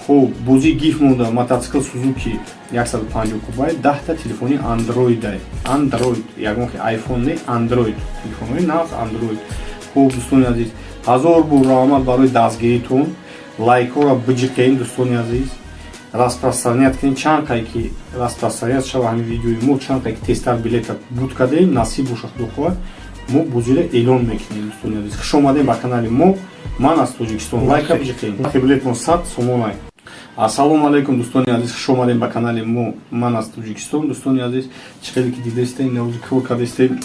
Хуб, бозии гиф монда: мотоцикл Сузуки 150 кубай, 10-та телефони Андроид, Андроид, ягон айфон не, Андроид, телефонҳои нағз Андроид. Хуб, дӯстони азиз, ҳазор бор раҳмат барои дастгиритон. Лайкҳоро биҷиқен, дӯстони азиз, распространять кунед. Чанд қай ки распространять шава ҳамин видеои мо, чанд қай ки тезтар билета буд кардем, насиб боша, худо хоҳад, мо бозиро эълон мекунем. Дӯстони азиз, хуш омадем ба канали мо. Ман аз Тоҷикистон. Лайка биҷиқен, билетмон 100 сомонай. Ассалому алайкум, дӯстони азиз, хуш омадем ба канали мо. Ман аз Тоҷикистон. Дӯстони азиз, чӣ хеле ки дидастем, навози кор кардастем.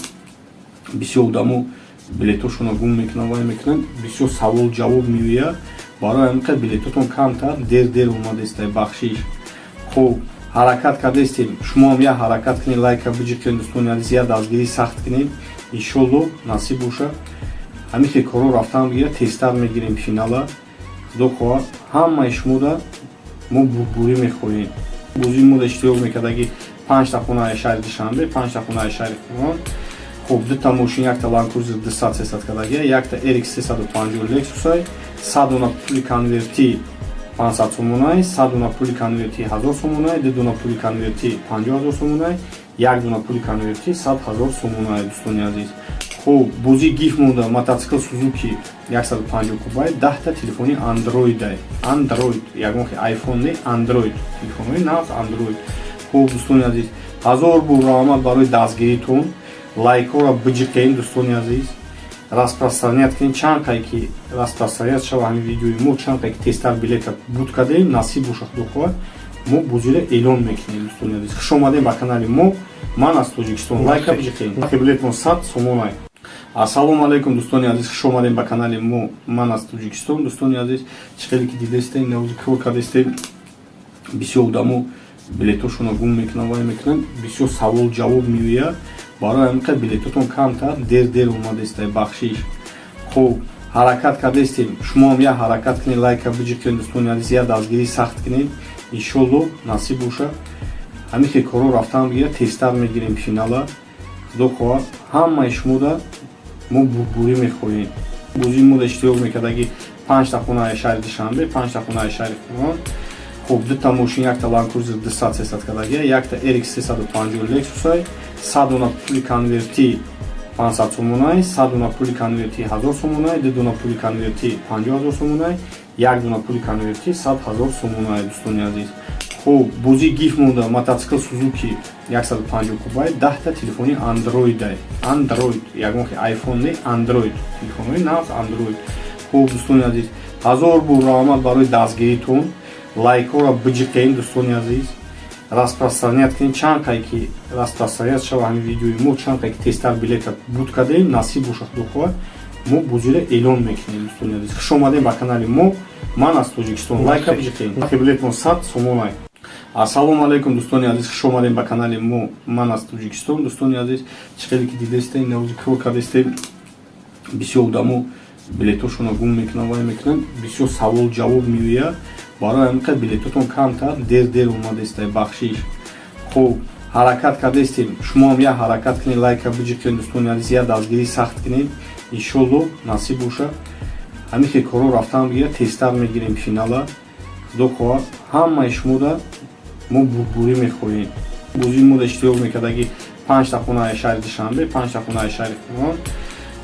Бисёр одамо билетошонро гум мекунанд, вай мекунанд, бисёр савол ҷавоб меояд. Барои ҳамин қадр билетотон камтар, дер дер омадестай, бахшиш. Хуб, ҳаракат кардастем, шумоам як ҳаракат кунед, лайка биҷиқен, дӯстони азиз, як дастгирӣ сахт кунед. Иншолло, насиб боша, ҳамин хел корҳо рафтан бигирад, тезтар мегирем финала. Худо хоҳад, ҳамаи шумода мо бурдборӣ мехоҳем. Бозии мода иштирок мекардаги: панҷта хонаи шаҳри Душанбе, панҷта хонаи шаҳри Қуръон. Хуб, дута мошин: якта Ланд Крузер 200 300 кардагия, якта RX 350 Лексусай, 100 дона пули конвертӣ 500 сомонай, 100 дона пули конвертӣ 1000 сомонай, ду дона пули конвертӣ 50 000 сомонай, як дона пули конвертӣ 100 000 сомонай. Дӯстони азиз, хуб, бозии гиф монда: мотоцикл Сузуки 150 кубай, 10-та телефони Андроид, Андроид, ягон айфон не, Андроид, телефонҳои нағз Андроид. Хуб, дӯстони азиз, ҳазор бор раҳмат барои дастгиритон. Лайкҳоро биҷиқен, дӯстони азиз, распространять кунед. Чанд қай ки распространять шава ҳамин видеои мо, чанд қай ки тезтар билета буд кардем, насиб боша, худо хоҳад, мо бозиро эълон мекунем. Дӯстони азиз, хуш омадем ба канали мо. Ман аз Тоҷикистон. Лайка биҷиқен, билетмон 100 сомонай. Ассалому алайкум, дӯстони азиз, хуш омадем ба канали мо. Ман аз Тоҷикистон. Дӯстони азиз, чӣ хеле ки дидастем, навози кор кардастем. Бисёр одамо билетошонро гум мекунанд, вай мекунанд, бисёр савол ҷавоб меояд. Барои ҳамин қадр билетотон камтар, дер дер омадестай, бахшиш. Хуб, ҳаракат кардастем, шумоам як ҳаракат кунед, лайка биҷиқен, дӯстони азиз, як дастгирӣ сахт кунед. Иншолло, насиб боша, ҳамин хел корҳо рафтан бигирад, тезтар мегирем финала. Худо хоҳад, ҳамаи шумода мо бурдборӣ мехоҳем. Бозии мода иштирок мекардаги: панҷта хонаи шаҳри Душанбе, панҷта хонаи шаҳри Қуръон. Хуб, дута мошин: якта Ланд Крузер 200 300 кардагия, якта RX 350 Лексусай, 100 дона пули конвертӣ 500 сомонай, 100 дона пули конвертӣ 1000 сомонай, ду дона пули конвертӣ 50 000 сомонай, як дона пули конвертӣ 100 000 сомонай. Дӯстони азиз, хуб, бозии гиф монда: мотоцикл Сузуки 150 кубай, 10-та телефони Андроид, Андроид, ягон айфон не, Андроид, телефонҳои нағз Андроид. Хуб, дӯстони азиз, ҳазор бор раҳмат барои дастгиритон. Лайкҳоро биҷиқен, дӯстони азиз, распространять кунед. Чанд қай ки распространять шава ҳамин видеои мо, чанд қай ки тезтар билета буд кардем, насиб боша, худо хоҳад, мо бозиро эълон мекунем. Дӯстони азиз, хуш омадем ба канали мо. Ман аз Тоҷикистон. Лайка биҷиқен, билетмон 100 сомонай. Ассалому алайкум, дӯстони азиз, хуш омадем ба канали мо. Ман аз Тоҷикистон. Дӯстони азиз, чӣ хеле ки дидастем, навози кор кардастем. Бисёр одамо билетошонро гум мекунанд, вай мекунанд, бисёр савол ҷавоб меояд. Барои ҳамин қадр билетотон камтар, дер дер омадестай, бахшиш. Хуб, ҳаракат кардастем, шумоам як ҳаракат кунед, лайка биҷиқен, дӯстони азиз, як дастгирӣ сахт кунед. Иншолло, насиб боша, ҳамин хел корҳо рафтан бигирад, тезтар мегирем финала. Худо хоҳад, ҳамаи шумода мо бурдборӣ мехоҳем. Бозии мода иштирок мекардаги: панҷта хонаи шаҳри Душанбе, панҷта хонаи шаҳри Қуръон.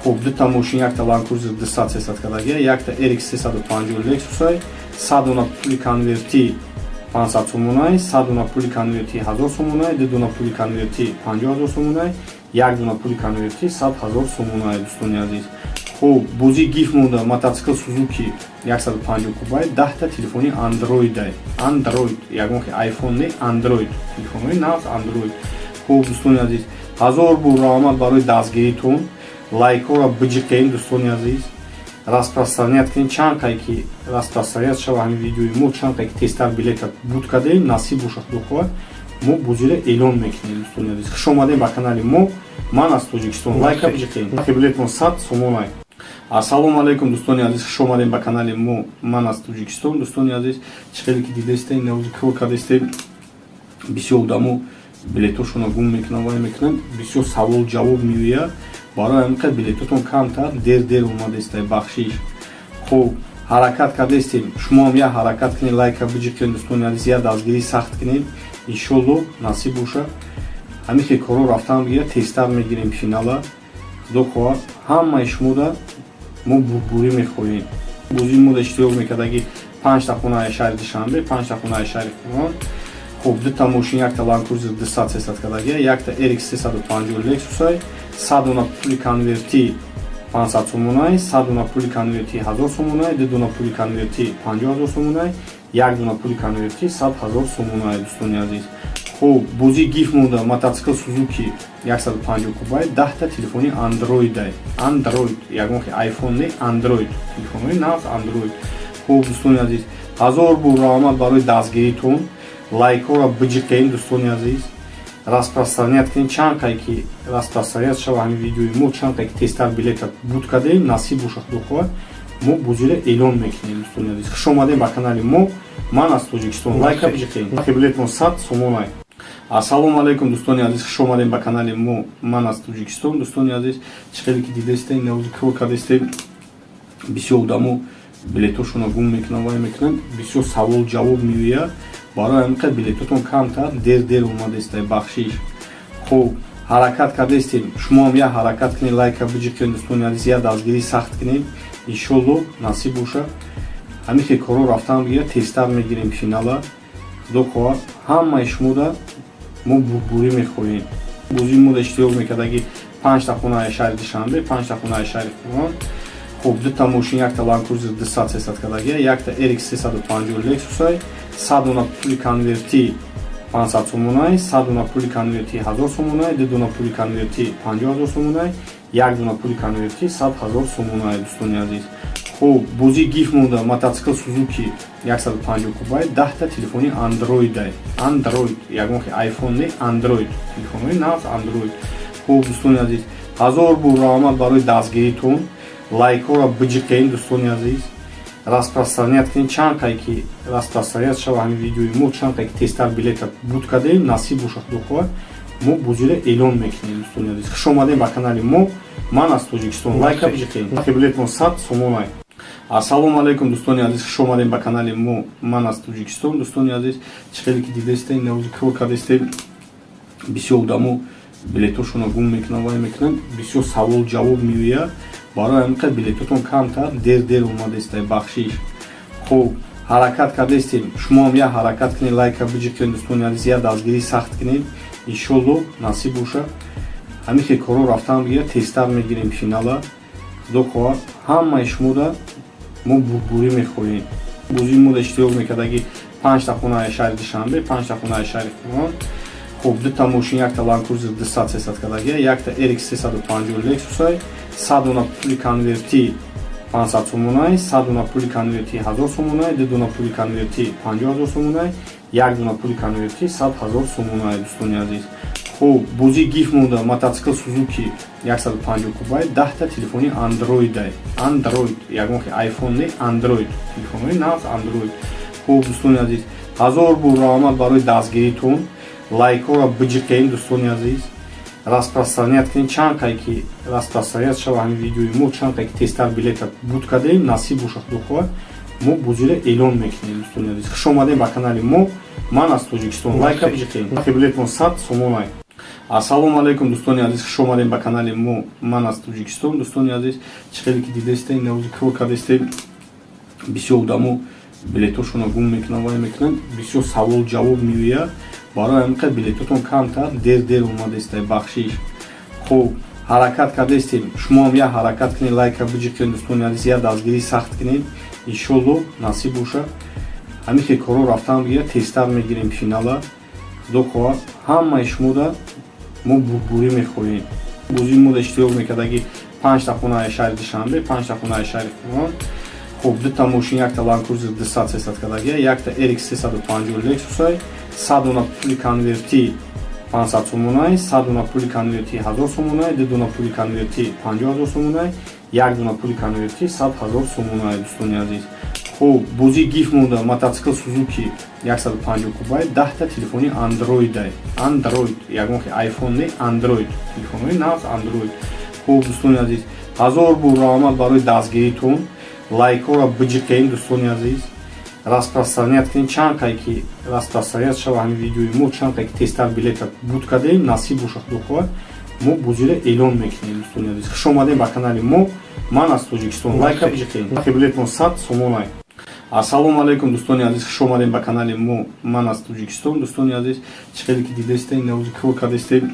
Хуб, дута мошин: якта Ланд Крузер 200 300 кардагия, якта RX 350 Лексусай, 100 дона пули конвертӣ 500 сомонай, 100 дона пули конвертӣ 1000 сомонай, ду дона пули конвертӣ 50 000 сомонай, як дона пули конвертӣ 100 000 сомонай. Дӯстони азиз, хуб, бозии гиф монда: мотоцикл Сузуки 150 кубай, 10-та телефони Андроид, Андроид, ягон айфон не, Андроид, телефонҳои нағз Андроид. Хуб, дӯстони азиз, ҳазор бор раҳмат барои дастгиритон. Лайкҳоро биҷиқен, дӯстони азиз, распространять кунед. Чанд қай ки распространять шава ҳамин видеои мо, чанд қай ки тезтар билета буд кардем, насиб боша, худо хоҳад, мо бозиро эълон мекунем. Дӯстони азиз, хуш омадем ба канали мо. Ман аз Тоҷикистон. Лайка биҷиқен, билетмон 100 сомонай. Ассалому алайкум, дӯстони азиз, хуш омадем ба канали мо. Ман аз Тоҷикистон. Дӯстони азиз, чӣ хеле ки дидастем, навози кор кардастем. Бисёр одамо билетошонро гум мекунанд, вай мекунанд, бисёр савол ҷавоб меояд. Барои ҳамин қадр билетотон камтар, дер дер омадестай, бахшиш. Хуб, Ҳаракат кардестем, шумоам як ҳаракат кунед, лайка биҷиқед, дӯстони азиз, як дастгирӣ сахт кунед. Иншолло, насиб боша, ҳамин хел корҳо рафтан бигирад, тезтар мегирем финала. Худо хоҳад, ҳамаи шумода мо бурдборӣ мехоҳем. Бозии мода иштирок мекардаги: панҷта хонаи шаҳри Душанбе, панҷта хонаи шаҳри Қурғон. Хуб, дута мошин, якта Ланд Крузер 200 300 кардагия, якта RX 350 Лексусай, 100 дона пули конвертӣ 500 сомонай, 100 дона пули конвертӣ 1000 сомонай, ду дона пули конвертӣ 50 ҳазор сомонай, як дона пули конвертӣ 100 ҳазор сомонай, дӯстони азиз. Хуб, бозии гиф монда: мотоцикл Сузуки 150 кубай, 10-та телефони андроидай, Андроид, ягон хе айфон не, Андроид, телефонҳои нағз Андроид. Хуб, дӯстони азиз, ҳазор бор раҳмат барои дастгиритон. Лайкҳоро биҷиқем, дӯстони азиз, распространять кунед. Чанд қай ки распространять шава ҳамин видеои мо, чанд қай ки тезтар билета буд кардем, насиб боша, худо хоҳад, мо бозиро эълон мекунем. Дӯстони азиз, хуш омадем ба канали мо. Ман аз Тоҷикистон. Лайка биҷиқем, билетмон 100 сомонай. Ассалому алайкум, дӯстони азиз, хуш омадем ба канали мо. Ман аз Тоҷикистон. Дӯстони азиз, чӣ хеле ки дидастем, навози кор кардастем, бисёр одамо билетошонро гум мекунанд, вай мекунанд, бисёр савол ҷавоб меояд. Барои ҳамин қадр билетотон камтар, дер дер омадестай, бахшиш. Хуб, ҳаракат кардестем, шумоам як ҳаракат кунед, лайка биҷиқед, дӯстони азиз, як дастгирӣ сахт кунед. Иншолло, насиб боша, ҳамин хел корҳо рафтан бигирад, тезтар мегирем финала. Худо хоҳад, ҳамаи шумода мо бурдборӣ мехоҳем. Бозии мода иштирок мекардаги: панҷта хонаи шаҳри Душанбе, панҷта хонаи шаҳри Қурғон. Хуб, дута мошин, якта Ланд Крузер 200 300 кардагия, якта RX 350 Лексусай, 100 дона пули конвертӣ 500 сомонай, 100 дона пули конвертӣ 1000 сомонай, ду дона пули конвертӣ 50 ҳазор сомонай, як дона пули конвертӣ 100 ҳазор сомонай, дӯстони азиз. Хуб, бозии гиф монда: мотоцикл Сузуки 150 кубай, 10-та телефони андроидай, Андроид, ягон хе айфон не, Андроид, телефонҳои нағз Андроид. Хуб, дӯстони азиз, ҳазор бор раҳмат барои дастгиритон. Лайкҳоро биҷиқем, дӯстони азиз, распространять кунед. Чанд қай ки распространять шава ҳамин видеои мо, чанд қай ки тезтар билета буд кардем, насиб боша, худо хоҳад, мо бозиро эълон мекунем. Дӯстони азиз, хуш омадем ба канали мо. Ман аз Тоҷикистон. Лайка биҷиқем, билетмон 100 сомонай. Ассалому алайкум, дӯстони азиз, хуш омадем ба канали мо. Ман аз Тоҷикистон. Дӯстони азиз, чӣ хеле ки дидастем, навози кор кардастем, бисёр одамо билетошонро гум мекунанд, вай мекунанд, бисёр савол ҷавоб меояд. Барои ҳамин қадр билетотон камтар, дер дер омадестай, бахшиш. Хуб, ҳаракат кардестем, шумоам як ҳаракат кунед, лайка биҷиқед, дӯстони азиз, як дастгирӣ сахт кунед. Иншолло, насиб боша, ҳамин хел корҳо рафтан бигирад, тезтар мегирем финала. Худо хоҳад, ҳамаи шумода мо бурдборӣ мехоҳем. Бозии мода иштирок мекардаги: панҷта хонаи шаҳри Душанбе, панҷта хонаи шаҳри Қурғон. Хуб, дута мошин, якта Ланд Крузер 200 300 кардагия, якта RX 350 Лексусай, 100 дона пули конвертӣ 500 сомонай, 100 дона пули конвертӣ 1000 сомонай, ду дона пули конвертӣ 50 ҳазор сомонай, як дона пули конвертӣ 100 ҳазор сомонай, дӯстони азиз. Хуб, бозии гиф монда: мотоцикл Сузуки 150 кубай, 10-та телефони андроидай, Андроид, ягон хе айфон не, Андроид, телефонҳои нағз Андроид. Хуб, дӯстони азиз, ҳазор бор раҳмат барои дастгиритон. Лайкҳоро биҷиқем, дӯстони азиз, распространять кунед. Чанд қай ки распространять шава ҳамин видеои мо, чанд қай ки тезтар билета буд кардем, насиб боша, худо хоҳад, мо бозиро эълон мекунем. Дӯстони азиз, хуш омадем ба канали мо. Ман аз Тоҷикистон. Лайка биҷиқем, билетмон 100 сомонай. Ассалому алайкум, дӯстони азиз, хуш омадем ба канали мо. Ман аз Тоҷикистон. Дӯстони азиз, чӣ хеле ки дидастем, навози кор кардастем, бисёр одамо билетошонро гум мекунанд, вай мекунанд, бисёр савол ҷавоб меояд. Барои ҳамин қадр билетотон камтар, дер дер омадестай, бахшиш. Хуб, ҳаракат кардестем, шумоам як ҳаракат кунед, лайка биҷиқед, дӯстони азиз, як дастгирӣ сахт кунед. Иншолло, насиб боша, ҳамин хел корҳо рафтан бигирад, тезтар мегирем финала. Худо хоҳад, ҳамаи шумода мо бурдборӣ мехоҳем. Бозии мода иштирок мекардаги: панҷта хонаи шаҳри Душанбе, панҷта хонаи шаҳри Қурғон. Хуб, дута мошин, якта Ланд Крузер 200 300 кардагия, якта RX 350 Лексусай, 100 дона пули конвертӣ 500 сомонай, 100 дона пули конвертӣ 1000 сомонай, ду дона пули конвертӣ 50 ҳазор сомонай, як дона пули конвертӣ 100 ҳазор сомонай, дӯстони азиз. Хуб, бозии гиф монда: мотоцикл Сузуки 150 кубай, 10-та телефони андроидай, Андроид, ягон хе айфон не, Андроид, телефонҳои нағз Андроид. Хуб, дӯстони азиз, ҳазор бор раҳмат барои дастгиритон. Лайкҳоро биҷиқем, дӯстони азиз, распространять кунем. Чанд қай ки распространять шава ҳамин видеои мо, чанд қай ки тезтар билета буд кардем, насиб боша, худо хоҳад, мо бозиро эълон мекунем. Дӯстони азиз, хуш омадем ба канали мо. Ман аз Тоҷикистон. Лайка биҷиқем. Нархи билетмон 100 сомонай. Ассалому алайкум, дӯстони азиз, хуш омадем ба канали мо. Ман аз Тоҷикистон. Дӯстони азиз, чӣ хеле ки дидастем, навози кор кардастем.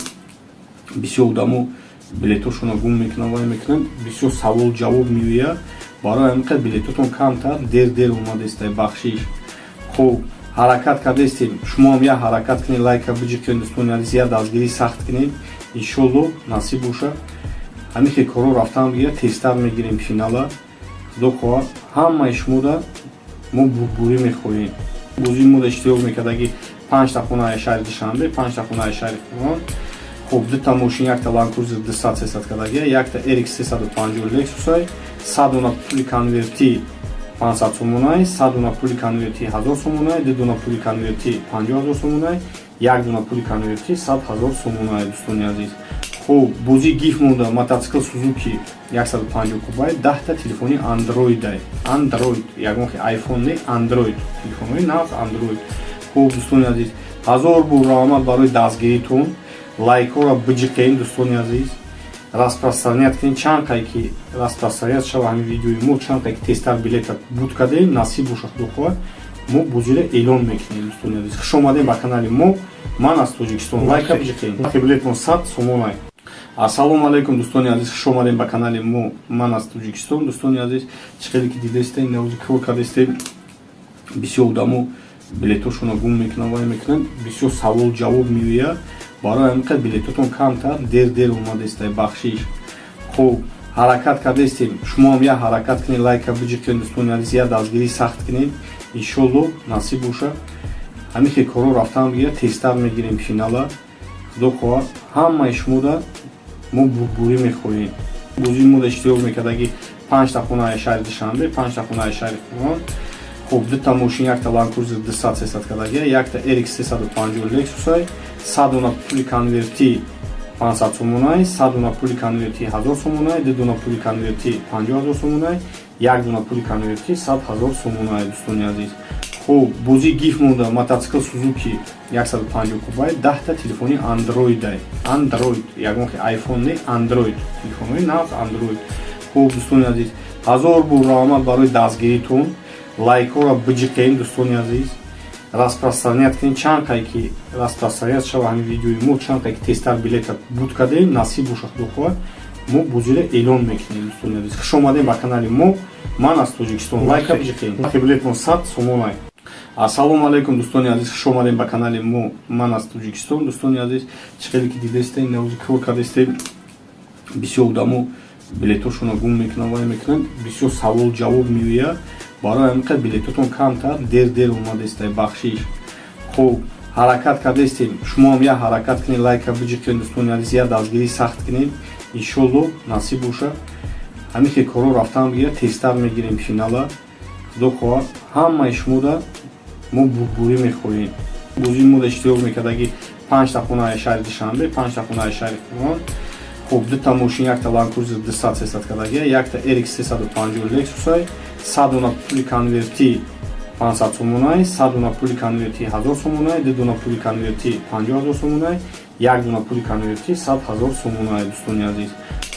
Бисёр одамо билетошонро гум мекунанд, вай мекунанд, бисёр савол ҷавоб меояд. Барои ҳамин қадр билетотон камтар, дер дер омадестай, бахшиш. Хуб, ҳаракат кардастем, шумоам як ҳаракат кунед, лайка биҷиқем. Дӯстони азиз, як дастгирӣ сахт кунед. Иншолло, насиб боша, ҳамин хел корҳо рафтан бигирад, тезтар мегирем финала. Худо хоҳад, ҳамаи шумода мо бурдборӣ мехоҳем. Бозии мода иштирок мекардаги: панҷта хонаи шаҳри Душанбе, панҷта хонаи шаҳри Қуръон. Хуб, дута мошин: якта Ланд Крузер 200 300 кардагия, якта RX 350 Лексусай, 100 дона пули конвертӣ 500 сомонай, 100 дона пули конвертӣ 1000 сомонай, ду дона пули конвертӣ 50 000 сомонай, як дона пули конвертӣ 100 000 сомонай. Дӯстони азиз, хуб, бозии гиф монда: мотоцикл Сузуки 150 кубай, 10-та телефони андроидай, андроид, ягон хе айфон не, андроид, телефонҳои нағз андроид. Хуб, дӯстони азиз, ҳазор бор раҳмат барои дастгиритон. Лайкҳоро биҷиқем, дӯстони азиз, распространять кунем. Чанд қай ки распространять шава ҳамин видеои мо, чанд қай ки тезтар билета буд кардем, насиб боша, худо хоҳад, мо бозиро эълон мекунем. Дӯстони азиз, хуш омадем ба канали мо. Ман аз Тоҷикистон. Лайка биҷиқем. Нархи билетмон 100 сомонай. Ассалому алайкум, дӯстони азиз, хуш омадем ба канали мо. Ман аз Тоҷикистон. Дӯстони азиз, чӣ хеле ки дидастем, навози кор кардастем. Бисёр одамо билетошонро гум мекунанд, вай мекунанд, бисёр савол ҷавоб меояд. Барои ҳамин қадр билетотон камтар, дер дер омадестай, бахшиш. Хуб, ҳаракат кардастем, шумоам як ҳаракат кунед, лайка биҷиқем. Дӯстони азиз, як дастгирӣ сахт кунед. Иншолло, насиб боша, ҳамин хел корҳо рафтан бигирад, тезтар мегирем финала. Худо хоҳад, ҳамаи шумода мо бурдборӣ мехоҳем. Бозии мода иштирок мекардаги: панҷта хонаи шаҳри Душанбе, панҷта хонаи шаҳри Қуръон. Хуб, дута мошин: якта Ланд Крузер 200 300 кардагия, якта RX 350 Лексусай, 100 дона пули конвертӣ 500 сомонай, 100 дона пули конвертӣ 1000 сомонай, ду дона пули конвертӣ 50 000 сомонай, як дона пули конвертӣ 100 000 сомонай. Дӯстони азиз, хуб, бозии гиф монда: мотоцикл Сузуки 150 кубай, 10-та телефони андроидай, андроид, ягон хе айфон не, андроид, телефонҳои нағз андроид. Хуб, дӯстони азиз, ҳазор бор раҳмат барои дастгиритон. Лайкҳоро биҷиқем, дӯстони азиз, распространять кунем. Чанд қай ки распространять шава ҳамин видеои мо, чанд қай ки тезтар билета буд кардем, насиб боша, худо хоҳад, мо бозиро эълон мекунем. Дӯстони азиз, хуш омадем ба канали мо. Ман аз Тоҷикистон. Лайка биҷиқем. Нархи билетмон 100 сомонай. Ассалому алайкум, дӯстони азиз, хуш омадем ба канали мо. Ман аз Тоҷикистон. Дӯстони азиз, чӣ хеле ки дидастем, навози кор кардастем. Бисёр одамо билетошонро гум мекунанд, вай мекунанд, бисёр савол ҷавоб меояд. Барои ҳамин қадр билетотон камтар, дер дер омадестай, бахшиш. Хуб, ҳаракат кардастем, шумоам як ҳаракат кунед, лайка биҷиқем. Дӯстони азиз, як дастгирӣ сахт кунед. Иншолло, насиб боша, ҳамин хел корҳо рафтан бигирад, тезтар мегирем финала. Худо хоҳад, ҳамаи шумода мо бурдборӣ мехоҳем. Бозии мода иштирок мекардаги: панҷта хонаи шаҳри Душанбе, панҷта хонаи шаҳри Қуръон. Хуб, дута мошин: якта Ланд Крузер 200 300 кардагия, якта RX 350 Лексусай, 100 дона пули конвертӣ 500 сомонай, 100 дона пули конвертӣ 1000 сомонай, ду дона пули конвертӣ 50 000 сомонай, як дона пули конвертӣ 100 000 сомонай. Дӯстони азиз,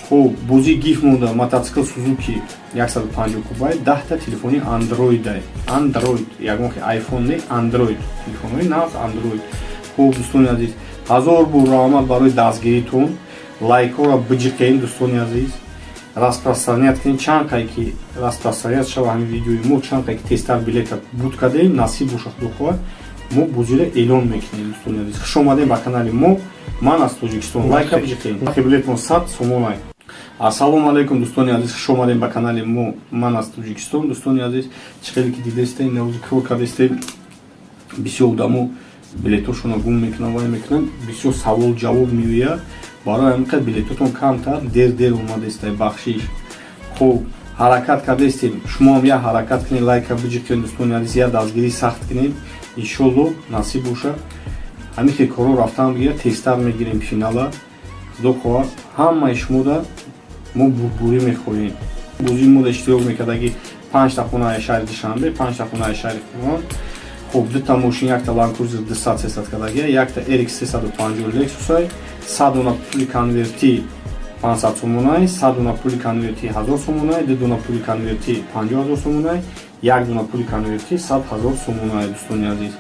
хуб, бозии гиф монда: мотоцикл Сузуки 150 кубай, 10-та телефони андроидай, андроид, ягон хе айфон не, андроид, телефонҳои нағз андроид. Хуб, дӯстони азиз, ҳазор бор раҳмат барои дастгиритон. Лайкҳоро биҷиқем, дӯстони азиз, распространять кунем. Чанд қай ки распространять шава ҳамин видеои мо, чанд қай ки тезтар билета буд кардем, насиб боша, худо хоҳад, мо бозиро эълон мекунем. Дӯстони азиз, хуш омадем ба канали мо. Ман аз Тоҷикистон. Лайка биҷиқем. Нархи билетмон 100 сомонай. Ассалому алайкум, дӯстони азиз, хуш омадем ба канали мо. Ман аз Тоҷикистон. Дӯстони азиз, чӣ хеле ки дидастем, навози кор кардастем. Бисёр одамо билетошонро гум мекунанд, вай мекунанд, бисёр савол ҷавоб меояд. Барои ҳамин қадр билетотон камтар, дер дер омадестай, бахшиш. Хуб, ҳаракат кардастем, шумоам як ҳаракат кунед, лайка биҷиқем. Дӯстони азиз, як дастгирӣ сахт кунед. Иншолло, насиб боша, ҳамин хел корҳо рафтан бигирад, тезтар мегирем финала. Худо хоҳад, ҳамаи шумода мо бурдборӣ мехоҳем. Бозии мода иштирок мекардаги: Панҷта хонаи шаҳри Душанбе, панҷта хонаи шаҳри Қурғон. Хуб, дута мошин, якта Ланд Крузер 200 300 кардагия, якта RX 350 Лексусай, 100 дона пули конвертӣ 500 сомонай, 100 дона пули конвертӣ 1000 сомонай, ду дона пули конвертӣ 50 000 сомонай, як дона пули конвертӣ 100 000 сомонай, дӯстони азиз.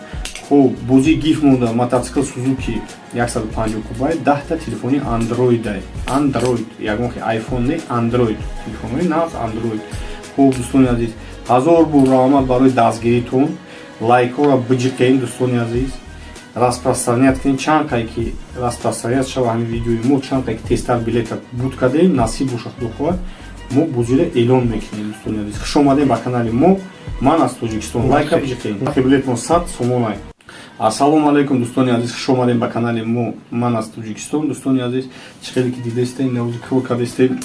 Хуб, бозии гиф монда: мотоцикл Сузуки 150 кубай, 10-та телефони андроидай, Андроид, ягон хе айфон не, Андроид, телефонҳои нағз Андроид. Хуб, дӯстони азиз, ҳазор бор раҳмат барои дастгиритон. Лайкҳоро биҷиқен, дӯстони азиз, распространять кунед. Чанд қай ки распространять шава ҳамин видеои мо, чанд қай ки тезтар билета буд кардем, насиб боша, худо хоҳад, мо бозиро эълон мекунем. Дӯстони азиз, хуш омадем ба канали мо, ман аз Тоҷикистон. Лайка биҷиқен, билетмон 100 сомонай. Ассалому алайкум, дӯстони азиз, хуш омадем ба канали мо, ман аз Тоҷикистон. Дӯстони азиз, чӣ хеле ки дидастем, навози кор кардастем,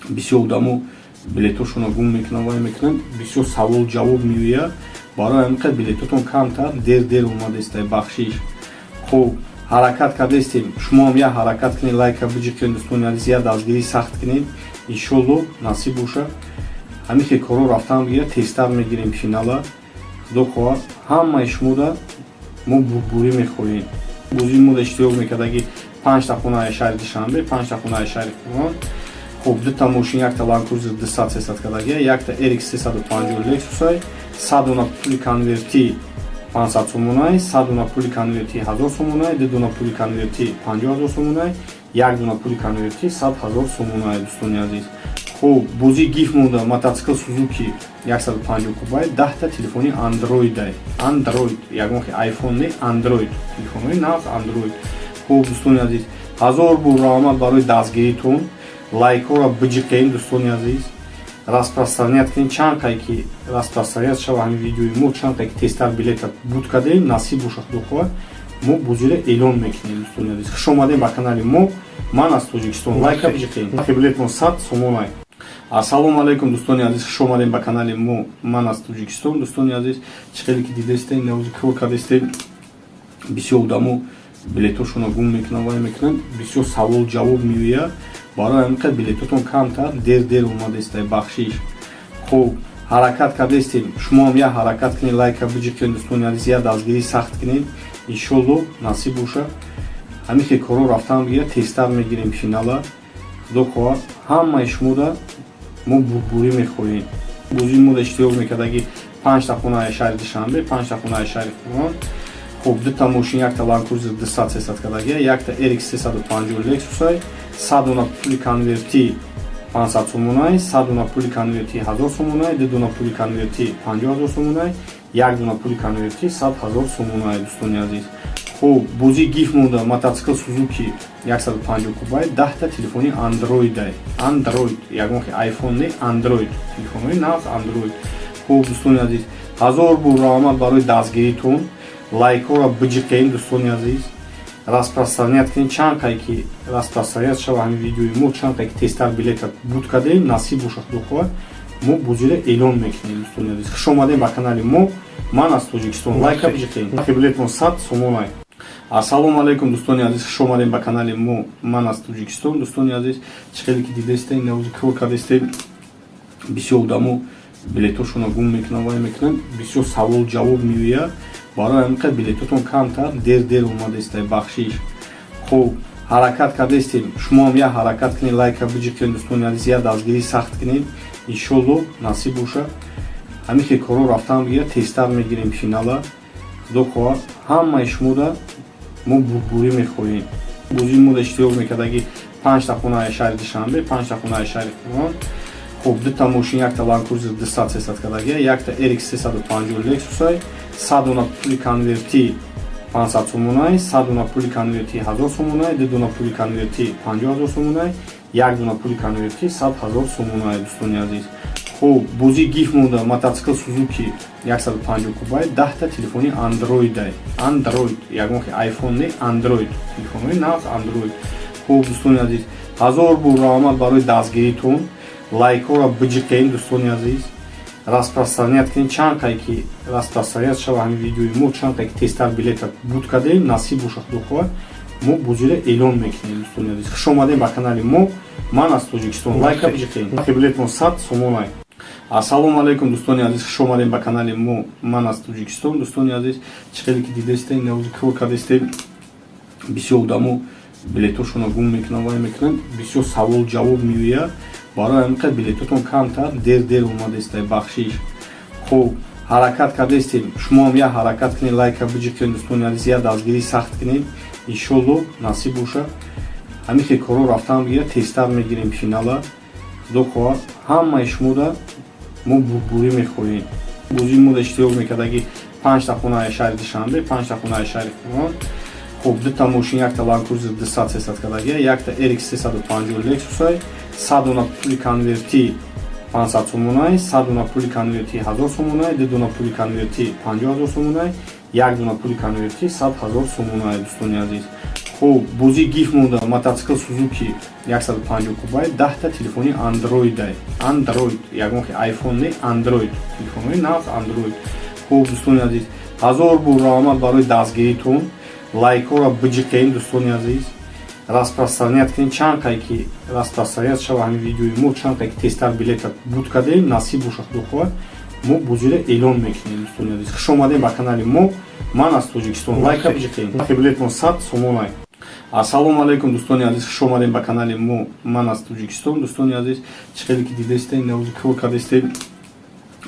бисёр одамо билетошонро гум мекунанд, вай мекунанд, бисёр савол ҷавоб меояд. Барои ҳамин қадр билетотон камтар дер дер омадастай, бахшиш. Хуб, ҳаракат кардастем, шумоам як ҳаракат кунед, лайка биҷиқед, дӯстони азиз, як дастгирии сахт кунед. Иншолло, насиб боша, ҳамин хел корҳо рафтан бигирад, тезтар мегирем финала. Худо хоҳад, ҳамаи шумода мо бурдборӣ мехоҳем. Бозии мода иштирок мекардаги: панҷта хонаи шаҳри Душанбе, панҷта хонаи шаҳри Қурғон. Хуб, дута мошин, якта Ланд Крузер 200 300 кардагия, якта RX 350 Лексусай, 100 дона пули конвертӣ 500 сомонай, 100 дона пули конвертӣ 1000 сомонай, ду дона пули конвертӣ 50 000 сомонай, як дона пули конвертӣ 100 000 сомонай, дӯстони азиз. Хуб, бозии гиф монда: мотоцикл Сузуки 150 кубай, 10-та телефони андроидай, Андроид, ягон хе айфон не, Андроид, телефонҳои нағз Андроид. Хуб, дӯстони азиз, ҳазор бор раҳмат барои дастгиритон. Лайкҳоро биҷиқен, дӯстони азиз, распространять кунед. Чанд қай ки распространять шава ҳамин видеои мо, чанд қай ки тезтар билета буд кардем, насиб боша, худо хоҳад, мо бозиро эълон мекунем. Дӯстони азиз, хуш омадем ба канали мо, ман аз Тоҷикистон. Лайка биҷиқен, билетмон 100 сомонай. Ассалому алайкум, дӯстони азиз, хуш омадем ба канали мо, ман аз Тоҷикистон. Дӯстони азиз, чӣ хеле ки дидастем, навози кор кардастем, бисёр одамо билетошонро гум мекунанд, вай мекунанд, бисёр савол ҷавоб меояд. Барои ҳамин қадр билетотон камтар дер дер омадастай, бахшиш. Хуб, ҳаракат кардастем, шумоам як ҳаракат кунед, лайка биҷиқед, дӯстони азиз, як дастгирии сахт кунед. Иншолло, насиб боша, ҳамин хел корҳо рафтан бигирад, тезтар мегирем финала. Худо хоҳад, ҳамаи шумода мо бурдборӣ мехоҳем. Бозии мода иштирок мекардаги: панҷта хонаи шаҳри Душанбе, панҷта хонаи шаҳри Қурғон. Хуб, дута мошин, якта Ланд Крузер 200 300 кардагия, якта RX 350 Лексусай, 100 дона пули конвертӣ 500 сомонай, 100 дона пули конвертӣ 1000 сомонай, ду дона пули конвертӣ 50 000 сомонай, як дона пули конвертӣ 100 000 сомонай, дӯстони азиз. Хуб, бозии гиф монда: мотоцикл Сузуки 150 кубай, 10-та телефони андроидай, Андроид, ягон хе айфон не, Андроид, телефонҳои нағз Андроид. Хуб, дӯстони азиз, ҳазор бор раҳмат барои дастгиритон. Лайкҳоро биҷиқен, дӯстони азиз, распространять кунед. Чанд қай ки распространять шава ҳамин видеои мо, чанд қай ки тезтар билета буд кардем, насиб боша, худо хоҳад, мо бозиро эълон мекунем. Дӯстони азиз, хуш омадем ба канали мо, ман аз Тоҷикистон. Лайка биҷиқен, билетмон 100 сомонай. Ассалому алайкум, дӯстони азиз, хуш омадем ба канали мо, ман аз Тоҷикистон. Дӯстони азиз, чӣ хеле ки дидастем, навози кор кардастем, бисёр одамо билетошонро гум мекунанд, вай мекунанд, бисёр савол ҷавоб меояд. Барои ҳамин қадр билетотон камтар дер дер омадастай, бахшиш. Хуб, ҳаракат кардастем, шумоам як ҳаракат кунед, лайка биҷиқед, дӯстони азиз, як дастгирии сахт кунед. Иншолло, насиб боша, ҳамин хел корҳо рафтан бигирад, тезтар мегирем финала. Худо хоҳад, ҳамаи шумода мо бурдборӣ мехоҳем. Бозии мода иштирок мекардаги: панҷта хонаи шаҳри Душанбе, панҷта хонаи шаҳри Қурғон. Хуб, дута мошин, якта Ланд Крузер 200 300 кардагия, якта RX 350 Лексусай, 100 дона пули конвертӣ 500 сомонай, 100 дона пули конвертӣ 1000 сомонай, ду дона пули конвертӣ 50 000 сомонай, як дона пули конвертӣ 100 000 сомонай, дӯстони азиз. Хуб, бозии гиф монда: мотоцикл Сузуки 150 кубай, 10-та телефони андроидай, Андроид, ягон хе айфон не, Андроид, телефонҳои нағз Андроид. Хуб, дӯстони азиз, ҳазор бор раҳмат барои дастгиритон. Лайкҳоро биҷиқен, дӯстони азиз, распространять кунед. Чанд қай ки распространять шава ҳамин видеои мо, чанд қай ки тезтар билета буд кардем, насиб боша, худо хоҳад, мо бозиро эълон мекунем. Дӯстони азиз, хуш омадем ба канали мо, ман аз Тоҷикистон. Лайка биҷиқен, билетмон 100 сомонай. Ассалому алайкум, дӯстони азиз, хуш омадем ба канали мо. Ман аз Тоҷикистон. Дӯстони азиз, чӣ хеле ки дидастем, навози кор кардастем. Бисёр одамо билетошонро гум мекунанд, вай мекунанд, бисёр савол ҷавоб меояд. Барои ҳамин қадр билетотон камтар, дер дер омадестай, бахшиш. Хуб, ҳаракат кардастем, шумоам як ҳаракат кунед, лайка биҷиқед, дӯстони азиз, як дастгирӣ сахт кунед. Иншолло, насиб боша, ҳамин хел корҳо рафтан бигирад, тезтар мегирем финала. Худо хоҳад, ҳамаи шумода мо бурдборӣ мехоҳем. Бозии мода иштирок мекардаги: панҷта хонаи шаҳри Душанбе, панҷта хонаи шаҳри Қурғон. Хуб, дута мошин, якта Ланд Крузер 200 300 кардагия, якта RX 350 Лексусай, 100 дона пули конвертӣ 500 сомонай, 100 дона пули конвертӣ 1000 сомонай, ду дона пули конвертӣ 50 ҳазор сомонай, як дона пули конвертӣ 100 ҳазор сомонай, дӯстони азиз. Хуб, бозии гиф монда: мотоцикл Сузуки 150 кубай, 10-та телефони андроидай, андроид, ягон хе айфон не, андроид, телефонҳои нағз андроид. Хуб, дӯстони азиз, ҳазор бор раҳмат барои дастгиритон. Лайкҳоро биҷиқем, дӯстони азиз, распространять кунед. Чанд қай ки распространять шава ҳамин видеои мо, чанд қай ки тезтар билета буд кардем, насиб боша, худо хоҳад, мо бозиро эълон мекунем. Дӯстони азиз, хуш омадем ба канали мо. Ман аз Тоҷикистон. Лайка биҷиқем, билетмон 100 сомонай. Ассалому алайкум, дӯстони азиз, хуш омадем ба канали мо. Ман аз Тоҷикистон. Дӯстони азиз, чӣ хеле ки дидастем, навози кор кардастем.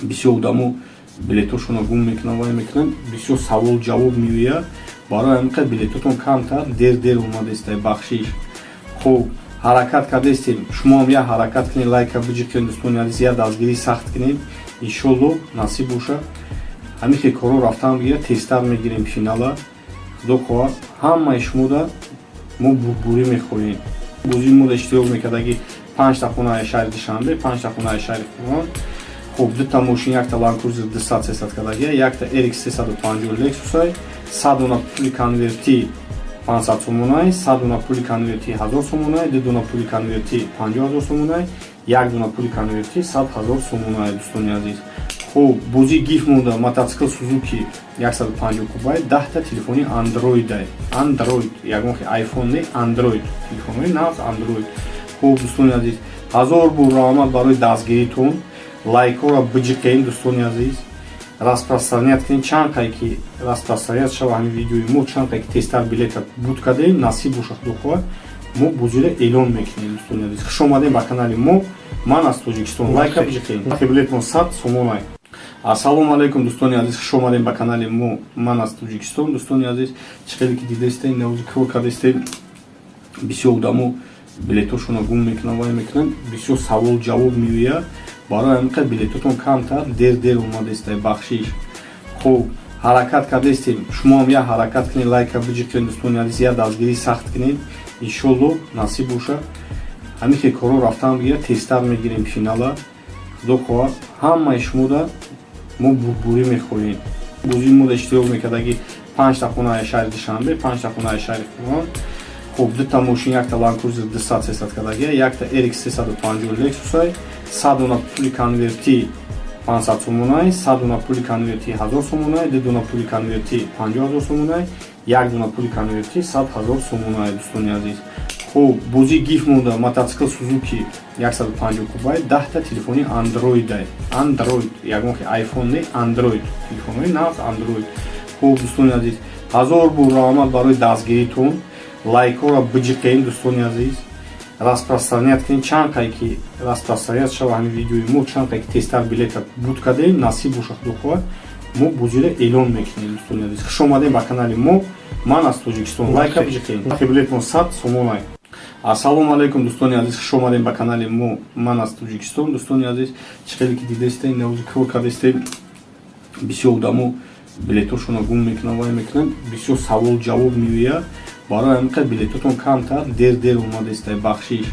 Бисёр одамо билетошонро гум мекунанд, вай мекунанд, бисёр савол ҷавоб меояд. Барои ҳамин қадр билетотон камтар, дер дер омадестай, бахшиш. Хуб, ҳаракат кардастем, шумоам як ҳаракат кунед, лайка биҷиқед, дӯстони азиз, як дастгирӣ сахт кунед. Иншолло, насиб боша, ҳамин хел корҳо рафтан бигирад, тезтар мегирем финала. Худо хоҳад, ҳамаи шумода мо бурдборӣ мехоҳем. Бозии мода иштирок мекардаги: панҷта хонаи шаҳри Душанбе, панҷта хонаи шаҳри Қурғон. Хуб, дута мошин, якта Ланд Крузер 200 300 кардагия, якта RX 350 Лексусай, 100 дона пули конвертӣ 500 сомонай, 100 дона пули конвертӣ 1000 сомонай, ду дона пули конвертӣ 50 ҳазор сомонай, як дона пули конвертӣ 100 ҳазор сомонай, дӯстони азиз. Хуб, бозии гиф монда: мотоцикл Сузуки 150 кубай, 10-та телефони андроидай, андроид, ягон хе айфон не, андроид, телефонҳои нағз андроид. Хуб, дӯстони азиз, ҳазор бор раҳмат барои дастгиритон. Лайкҳоро биҷиқем, дӯстони азиз, распространять кунед. Чанд қай ки распространять шава ҳамин видеои мо, чанд қай ки тезтар билета буд кардем, насиб боша, худо хоҳад, мо бозиро эълон мекунем. Дӯстони азиз, хуш омадем ба канали мо. Ман аз Тоҷикистон. Лайка биҷиқем, билетмон 100 сомонай. Ассалому алайкум, дӯстони азиз, хуш омадем ба канали мо. Ман аз Тоҷикистон. Дӯстони азиз, чӣ хеле ки дидастем, навози кор кардастем. Бисёр одамо билетошонро гум мекунанд, вай мекунанд, бисёр савол ҷавоб меояд. Барои ҳамин қадр билетотон камтар, дер дер омадестай, бахшиш. Хуб, ҳаракат кардастем, шумоам як ҳаракат кунед, лайка биҷиқед, дӯстони азиз, як дастгирӣ сахт кунед. Иншолло, насиб боша, ҳамин хел корҳо рафтан бигирад, тезтар мегирем финала. Худо хоҳад, ҳамаи шумода мо бурдборӣ мехоҳем. Бозии мода иштирок мекардаги: панҷта хонаи шаҳри Душанбе, панҷта хонаи шаҳри Қурғон. Хуб, дута мошин, якта Ланд Крузер 200 300 кардагия, якта RX 350 Лексусай, 100 дона пули конвертӣ 500 сомонай, 100 дона пули конвертӣ 1000 сомонай, ду дона пули конвертӣ 50 ҳазор сомонай, як дона пули конвертӣ 100 ҳазор сомонай, дӯстони азиз. Хуб, бозии гиф монда: мотоцикл Сузуки 150 кубай, 10-та телефони андроидай, андроид, ягон хе айфон не, андроид, телефонҳои нағз андроид. Хуб, дӯстони азиз, ҳазор бор раҳмат барои дастгиритон. Лайкҳоро биҷиқем, дӯстони азиз, распространять кунед. Чанд қай ки распространять шава ҳамин видеои мо, чанд қай ки тезтар билета буд кардем, насиб боша, худо хоҳад, мо бозиро эълон мекунем. Дӯстони азиз, хуш омадем ба канали мо. Ман аз Тоҷикистон. Лайка биҷиқем, билетмон 100 сомонай. Ассалому алайкум, дӯстони азиз, хуш омадем ба канали мо. Ман аз Тоҷикистон. Дӯстони азиз, чӣ хеле ки дидастем, навози кор кардастем. Бисёр одамо билетошонро гум мекунанд, вай мекунанд, бисёр савол ҷавоб меояд. Барои ҳамин қадр билетотон камтар, дер дер омадестай, бахшиш.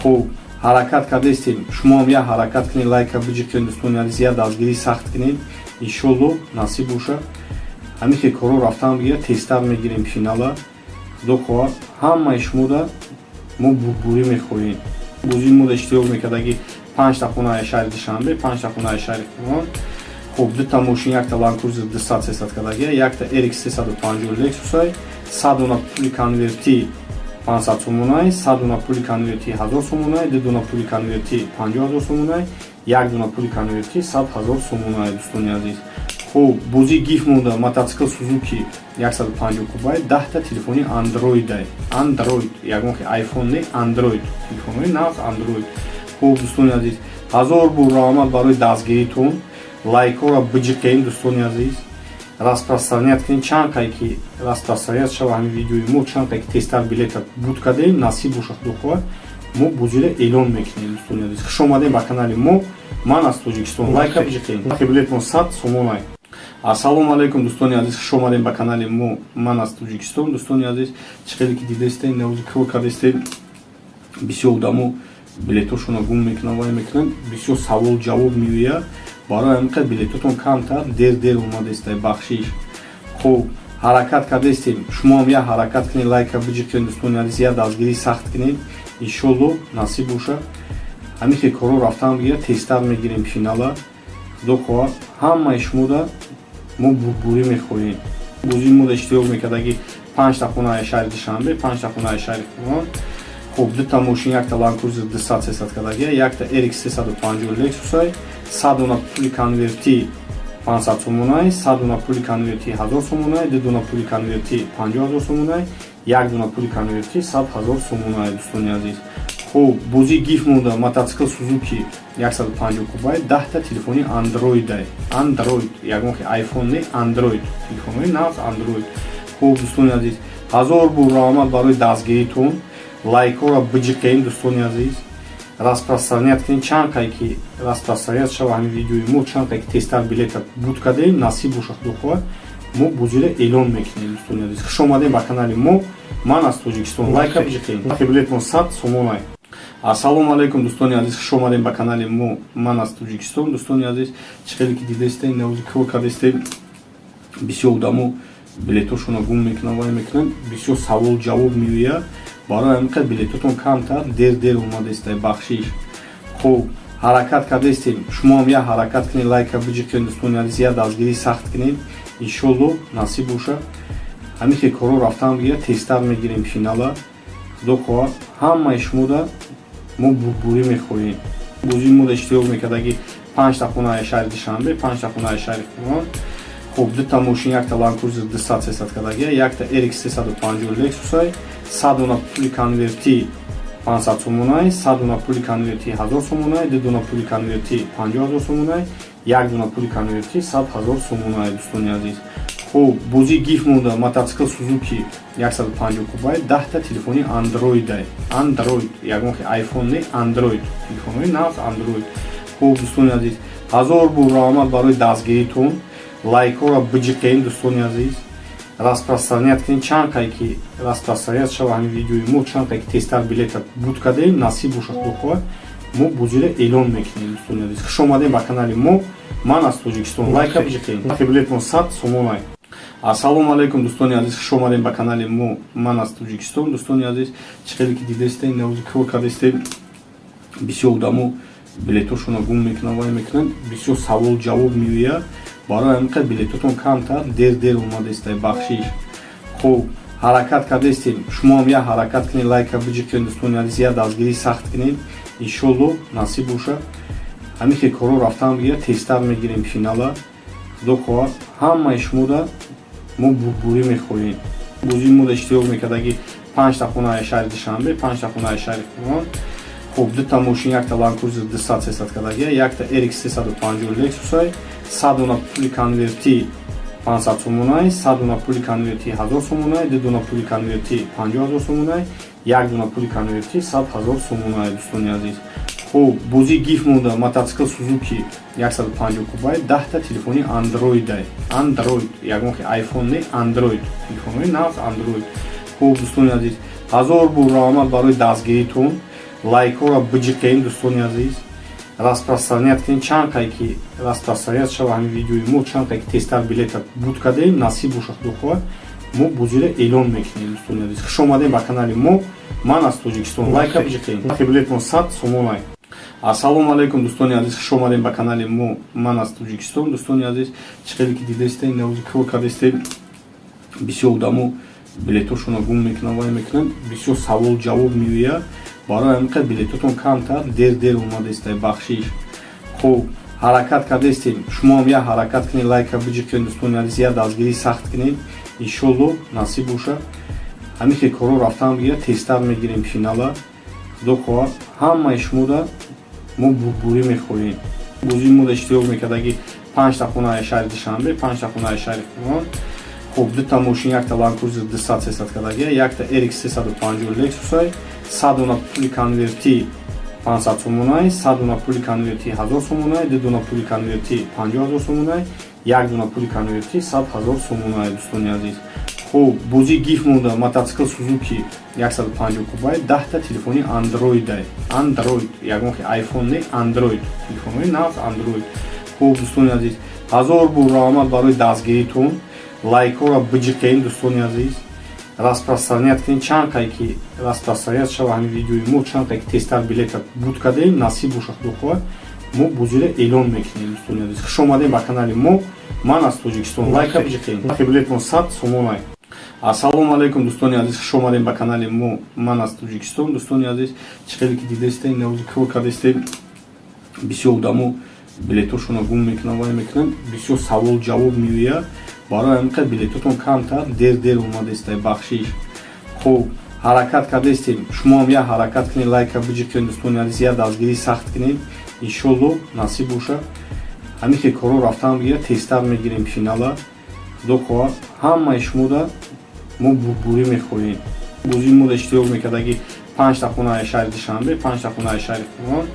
Хуб, ҳаракат кардастем, шумоам як ҳаракат кунед, лайка биҷиқед, дӯстони азиз, як дастгирӣ сахт кунед. Иншолло, насиб боша, ҳамин хел корҳо рафтан бигирад, тезтар мегирем финала. Худо хоҳад, ҳамаи шумода мо бурдборӣ мехоҳем. Бозии мода иштирок мекардаги: панҷта хонаи шаҳри Душанбе, панҷта хонаи шаҳри Қурғон. Хуб, дута мошин, якта Ланд Крузер 200 300 кардагия, якта RX 350 Лексусай, 100 дона пули конвертӣ 500 сомонай, 100 дона пули конвертӣ 1000 сомонай, ду дона пули конвертӣ 50 ҳазор сомонай, Як дона пули конвертӣ 100 000 сомонае, дӯстони азиз. Хуб, бозии гиф монда: мотоцикл Сузуки 150 кубай, 10-та телефони андроидай, Андроид, ягон хе айфон не, Андроид, телефонҳои нағз Андроид. Хуб, дӯстони азиз, ҳазор бор раҳмат барои дастгиритон. Лайкҳоро биҷиқем, дӯстони азиз, распространять кунед. Чанд қай ки распространять шава ҳамин видеои мо, чанд қай ки тезтар билета буд кардем, насиб боша, худо хоҳад, мо бозиро эълон мекунем. Дӯстони азиз, хуш омадем ба канали мо. Ман аз Тоҷикистон. Лайка биҷиқем. Билетмон 100 сомонай. Ассалому алайкум, дӯстони азиз, хуш омадем ба канали мо. Ман аз Тоҷикистон. Дӯстони азиз, чӣ хеле ки дидаистем, навози кор кардастем. Бисёр одамо билетошонро гум мекунанд, вай мекунанд, бисёр савол ҷавоб меояд. Барои ҳамин қадр билетотон камтар, дер дер омадаистай, бахшиш. Хуб, ҳаракат кардаистем, шумоам як ҳаракат кунед, лайка биҷиқед, дӯстони азиз, як дастгирӣ сахт кунед. Иншолло, насиб боша, ҳамин хел корҳо рафтан бигирад, тезтар мегирем финала. Худо хоҳад, ҳамаи шумода мо бурдборӣ мехоҳем. Бозии мода иштирок мекардаги: панҷта хонаи шаҳри Душанбе, панҷта хонаи шаҳри Қуръон. Хуб, дута мошин, якта Ланд Крузер 200 300 кардагия, якта RX 350 Лексусай, 100 дона пули конвертӣ 500 сомонай, 100 дона пули конвертӣ 1000 сомонай, ду дона пули конвертӣ 50 000 сомонай, як дона пули конвертӣ 100 000 сомонай, дӯстони азиз. Хуб, бозии гиф монда: мотоцикл Сузуки 150 кубай, 10-та телефони андроидай, Андроид, ягон хе айфон не, Андроид, телефонҳои нағз Андроид. Хуб, дӯстони азиз, ҳазор бор раҳмат барои дастгиритон. Лайкҳоро биҷиқем, дӯстони азиз, распространять кунед. Чанд қай ки распространять шава ҳамин видеои мо, чанд қай ки тезтар билета буд кардем, насиб боша, худо хоҳад, мо бозиро эълон мекунем. Дӯстони азиз, хуш омадем ба канали мо. Ман аз Тоҷикистон. Лайка биҷиқем. Билетмон 100 сомонай. Ассалому алайкум, дӯстони азиз, хуш омадем ба канали мо. Ман аз Тоҷикистон. Дӯстони азиз, чӣ хеле ки дидаистем, навози кор кардастем. Бисёр одамо билетошонро гум мекунанд, вай мекунанд, бисёр савол ҷавоб меояд. Барои ҳамин қадр билетотон камтар, дер дер омадаистай, бахшиш. Хуб, ҳаракат кардаистем, шумоам як ҳаракат кунед, лайка биҷиқед, дӯстони азиз, як дастгирӣ сахт кунед. Иншолло, насиб боша, ҳамин хел корҳо рафтан бигирад, тезтар мегирем финала. Худо хоҳад, ҳамаи шумода мо бурдборӣ мехоҳем. Бозии мода иштирок мекардаги: панҷта хонаи шаҳри Душанбе, панҷта хонаи шаҳри Қуръон. Хуб, дута мошин, якта Ланд Крузер 200 300 кардагия, якта RX 350 Лексусай, 100 дона пули конвертӣ 500 сомонай, 100 дона пули конвертӣ 1000 сомонай, ду дона пули конвертӣ 50 000 сомонай, як дона пули конвертӣ 100 000 сомонай, дӯстони азиз. Хуб, бозии гиф монда: мотоцикл Сузуки 150 кубай, 10-та телефони андроидай, Андроид, ягон хе айфон не, Андроид, телефонҳои нағз Андроид. Хуб, дӯстони азиз, ҳазор бор раҳмат барои дастгиритон. Лайкҳоро биҷиқем, дӯстони азиз, распространять кунед. Чанд қай ки распространять шава ҳамин видеои мо, чанд қай ки тезтар билета буд кардем, насиб боша, худо хоҳад, мо бозиро эълон мекунем. Дӯстони азиз, хуш омадем ба канали мо. Ман аз Тоҷикистон. Лайка биҷиқем. Билетмон 100 сомонай. Ассалому алайкум, дӯстони азиз, хуш омадем ба канали мо. Ман аз Тоҷикистон. Дӯстони азиз, чӣ хеле ки дидаистем, навози кор кардастем. Бисёр одамо билетошонро гум мекунанд, вай мекунанд, бисёр савол ҷавоб меояд. Барои ҳамин қадр билетотон камтар, дер дер омадаистай, бахшиш. Хуб, ҳаракат кардаистем, шумоам як ҳаракат кунед, лайка биҷиқед, дӯстони азиз, як дастгирӣ сахт кунед. Иншолло, насиб боша, ҳамин хел корҳо рафтан бигирад, тезтар мегирем финала. Худо хоҳад, ҳамаи шумода мо бурдборӣ мехоҳем. Бозии мода иштирок мекардаги: панҷта хонаи шаҳри Душанбе, панҷта хонаи шаҳри Қуръон. Хуб, дута мошин, якта Ланд Крузер 200 300 кардагия, якта RX 350 Лексусай, 100 дона пули конвертӣ 500 сомонай, 100 дона пули конвертӣ 1000 сомонай, ду дона пули конвертӣ 50 000 сомонай, як дона пули конвертӣ 100 000 сомонай, дӯстони азиз. Хуб, бозии гиф монда: мотоцикл Сузуки 150 кубай, 10-та телефони андроидай, Андроид, ягон хе айфон не, Андроид, телефонҳои нағз Андроид. Хуб, дӯстони азиз, ҳазор бор раҳмат барои дастгиритон. Лайкҳоро биҷиқем, дӯстони азиз, распространять кунед. Чанд қай ки распространять шава ҳамин видеои мо, чанд қай ки тезтар билета буд кардем, насиб боша, худо хоҳад, мо бозиро эълон мекунем. Дӯстони азиз, хуш омадем ба канали мо. Ман аз Тоҷикистон. Лайка биҷиқем. Билетмон 100 сомонай. Ассалому алайкум, дӯстони азиз, хуш омадем ба канали мо. Ман аз Тоҷикистон. Дӯстони азиз, чӣ хеле ки дидаистем, навози кор кардастем. Бисёр одамо билетошонро гум мекунанд, вай мекунанд, бисёр савол ҷавоб меояд. Барои ҳамин қадр билетотон камтар, дер дер омадаистай, бахшиш. Хуб, ҳаракат кардестем, шумоам як ҳаракат кунед, лайка биҷиқед, дӯстони азиз, як дастгирӣ сахт кунед. Иншолло, насиб боша, ҳамин хел корҳо рафтан бигирад, тезтар мегирем финала. Худо хоҳад, ҳамаи шумода мо бурдборӣ мехоҳем. Бозии мода иштирок мекардаги: панҷта хонаи шаҳри Душанбе, панҷта хонаи шаҳри Қурғон. Хуб, дута мошин, якта Ланд Крузер 200 300 кардагия, якта RX 350 Лексусай, 100 дона пули конвертӣ 500 сомонай, 100 дона пули конвертӣ 1000 сомонай, ду дона пули конвертӣ 50 ҳазор сомонай, як дона пули конвертӣ 100 ҳазор сомонай, дӯстони азиз. Хуб, бозии гиф монда: мотоцикл Сузуки 150 кубай, 10-та телефони андроидай, андроид, ягон хе айфон не, андроид, телефонҳои нағз андроид. Хуб, дӯстони азиз, ҳазор бор раҳмат барои дастгиритон. Лайкҳоро биҷиқен, дӯстони азиз, распространять кунед. Чанд қай ки распространять шава ҳамин видеои мо, чанд қай ки тезтар билета буд кардем, насиб боша, худо хоҳад, мо бозиро эълон мекунем. Дӯстони азиз, хуш омадем ба канали мо, ман аз Тоҷикистон. Лайка биҷиқен, билетмон 100 сомонай. Ассалому алайкум, дӯстони азиз, хуш омадем ба канали мо, ман аз Тоҷикистон. Дӯстони азиз, чӣ хеле ки дидастем, навози кор кардастем, бисёр одамо билетошонро гум мекунанд, вай мекунанд, бисёр савол ҷавоб меояд. Барои ҳамин қадр билетотон камтар дер дер омадестай, бахшиш. Хуб, ҳаракат кардестем, шумоам як ҳаракат кунед, лайка биҷиқед, дӯстони азиз, як дастгирӣ сахт кунед. Иншолло, насиб боша, ҳамин хел корҳо рафтан бигирад, тезтар мегирем финала. Худо хоҳад, ҳамаи шумода мо бурдборӣ мехоҳем. Бозии мода иштирок мекардаги: панҷта хонаи шаҳри Душанбе, панҷта хонаи шаҳри Қурғон.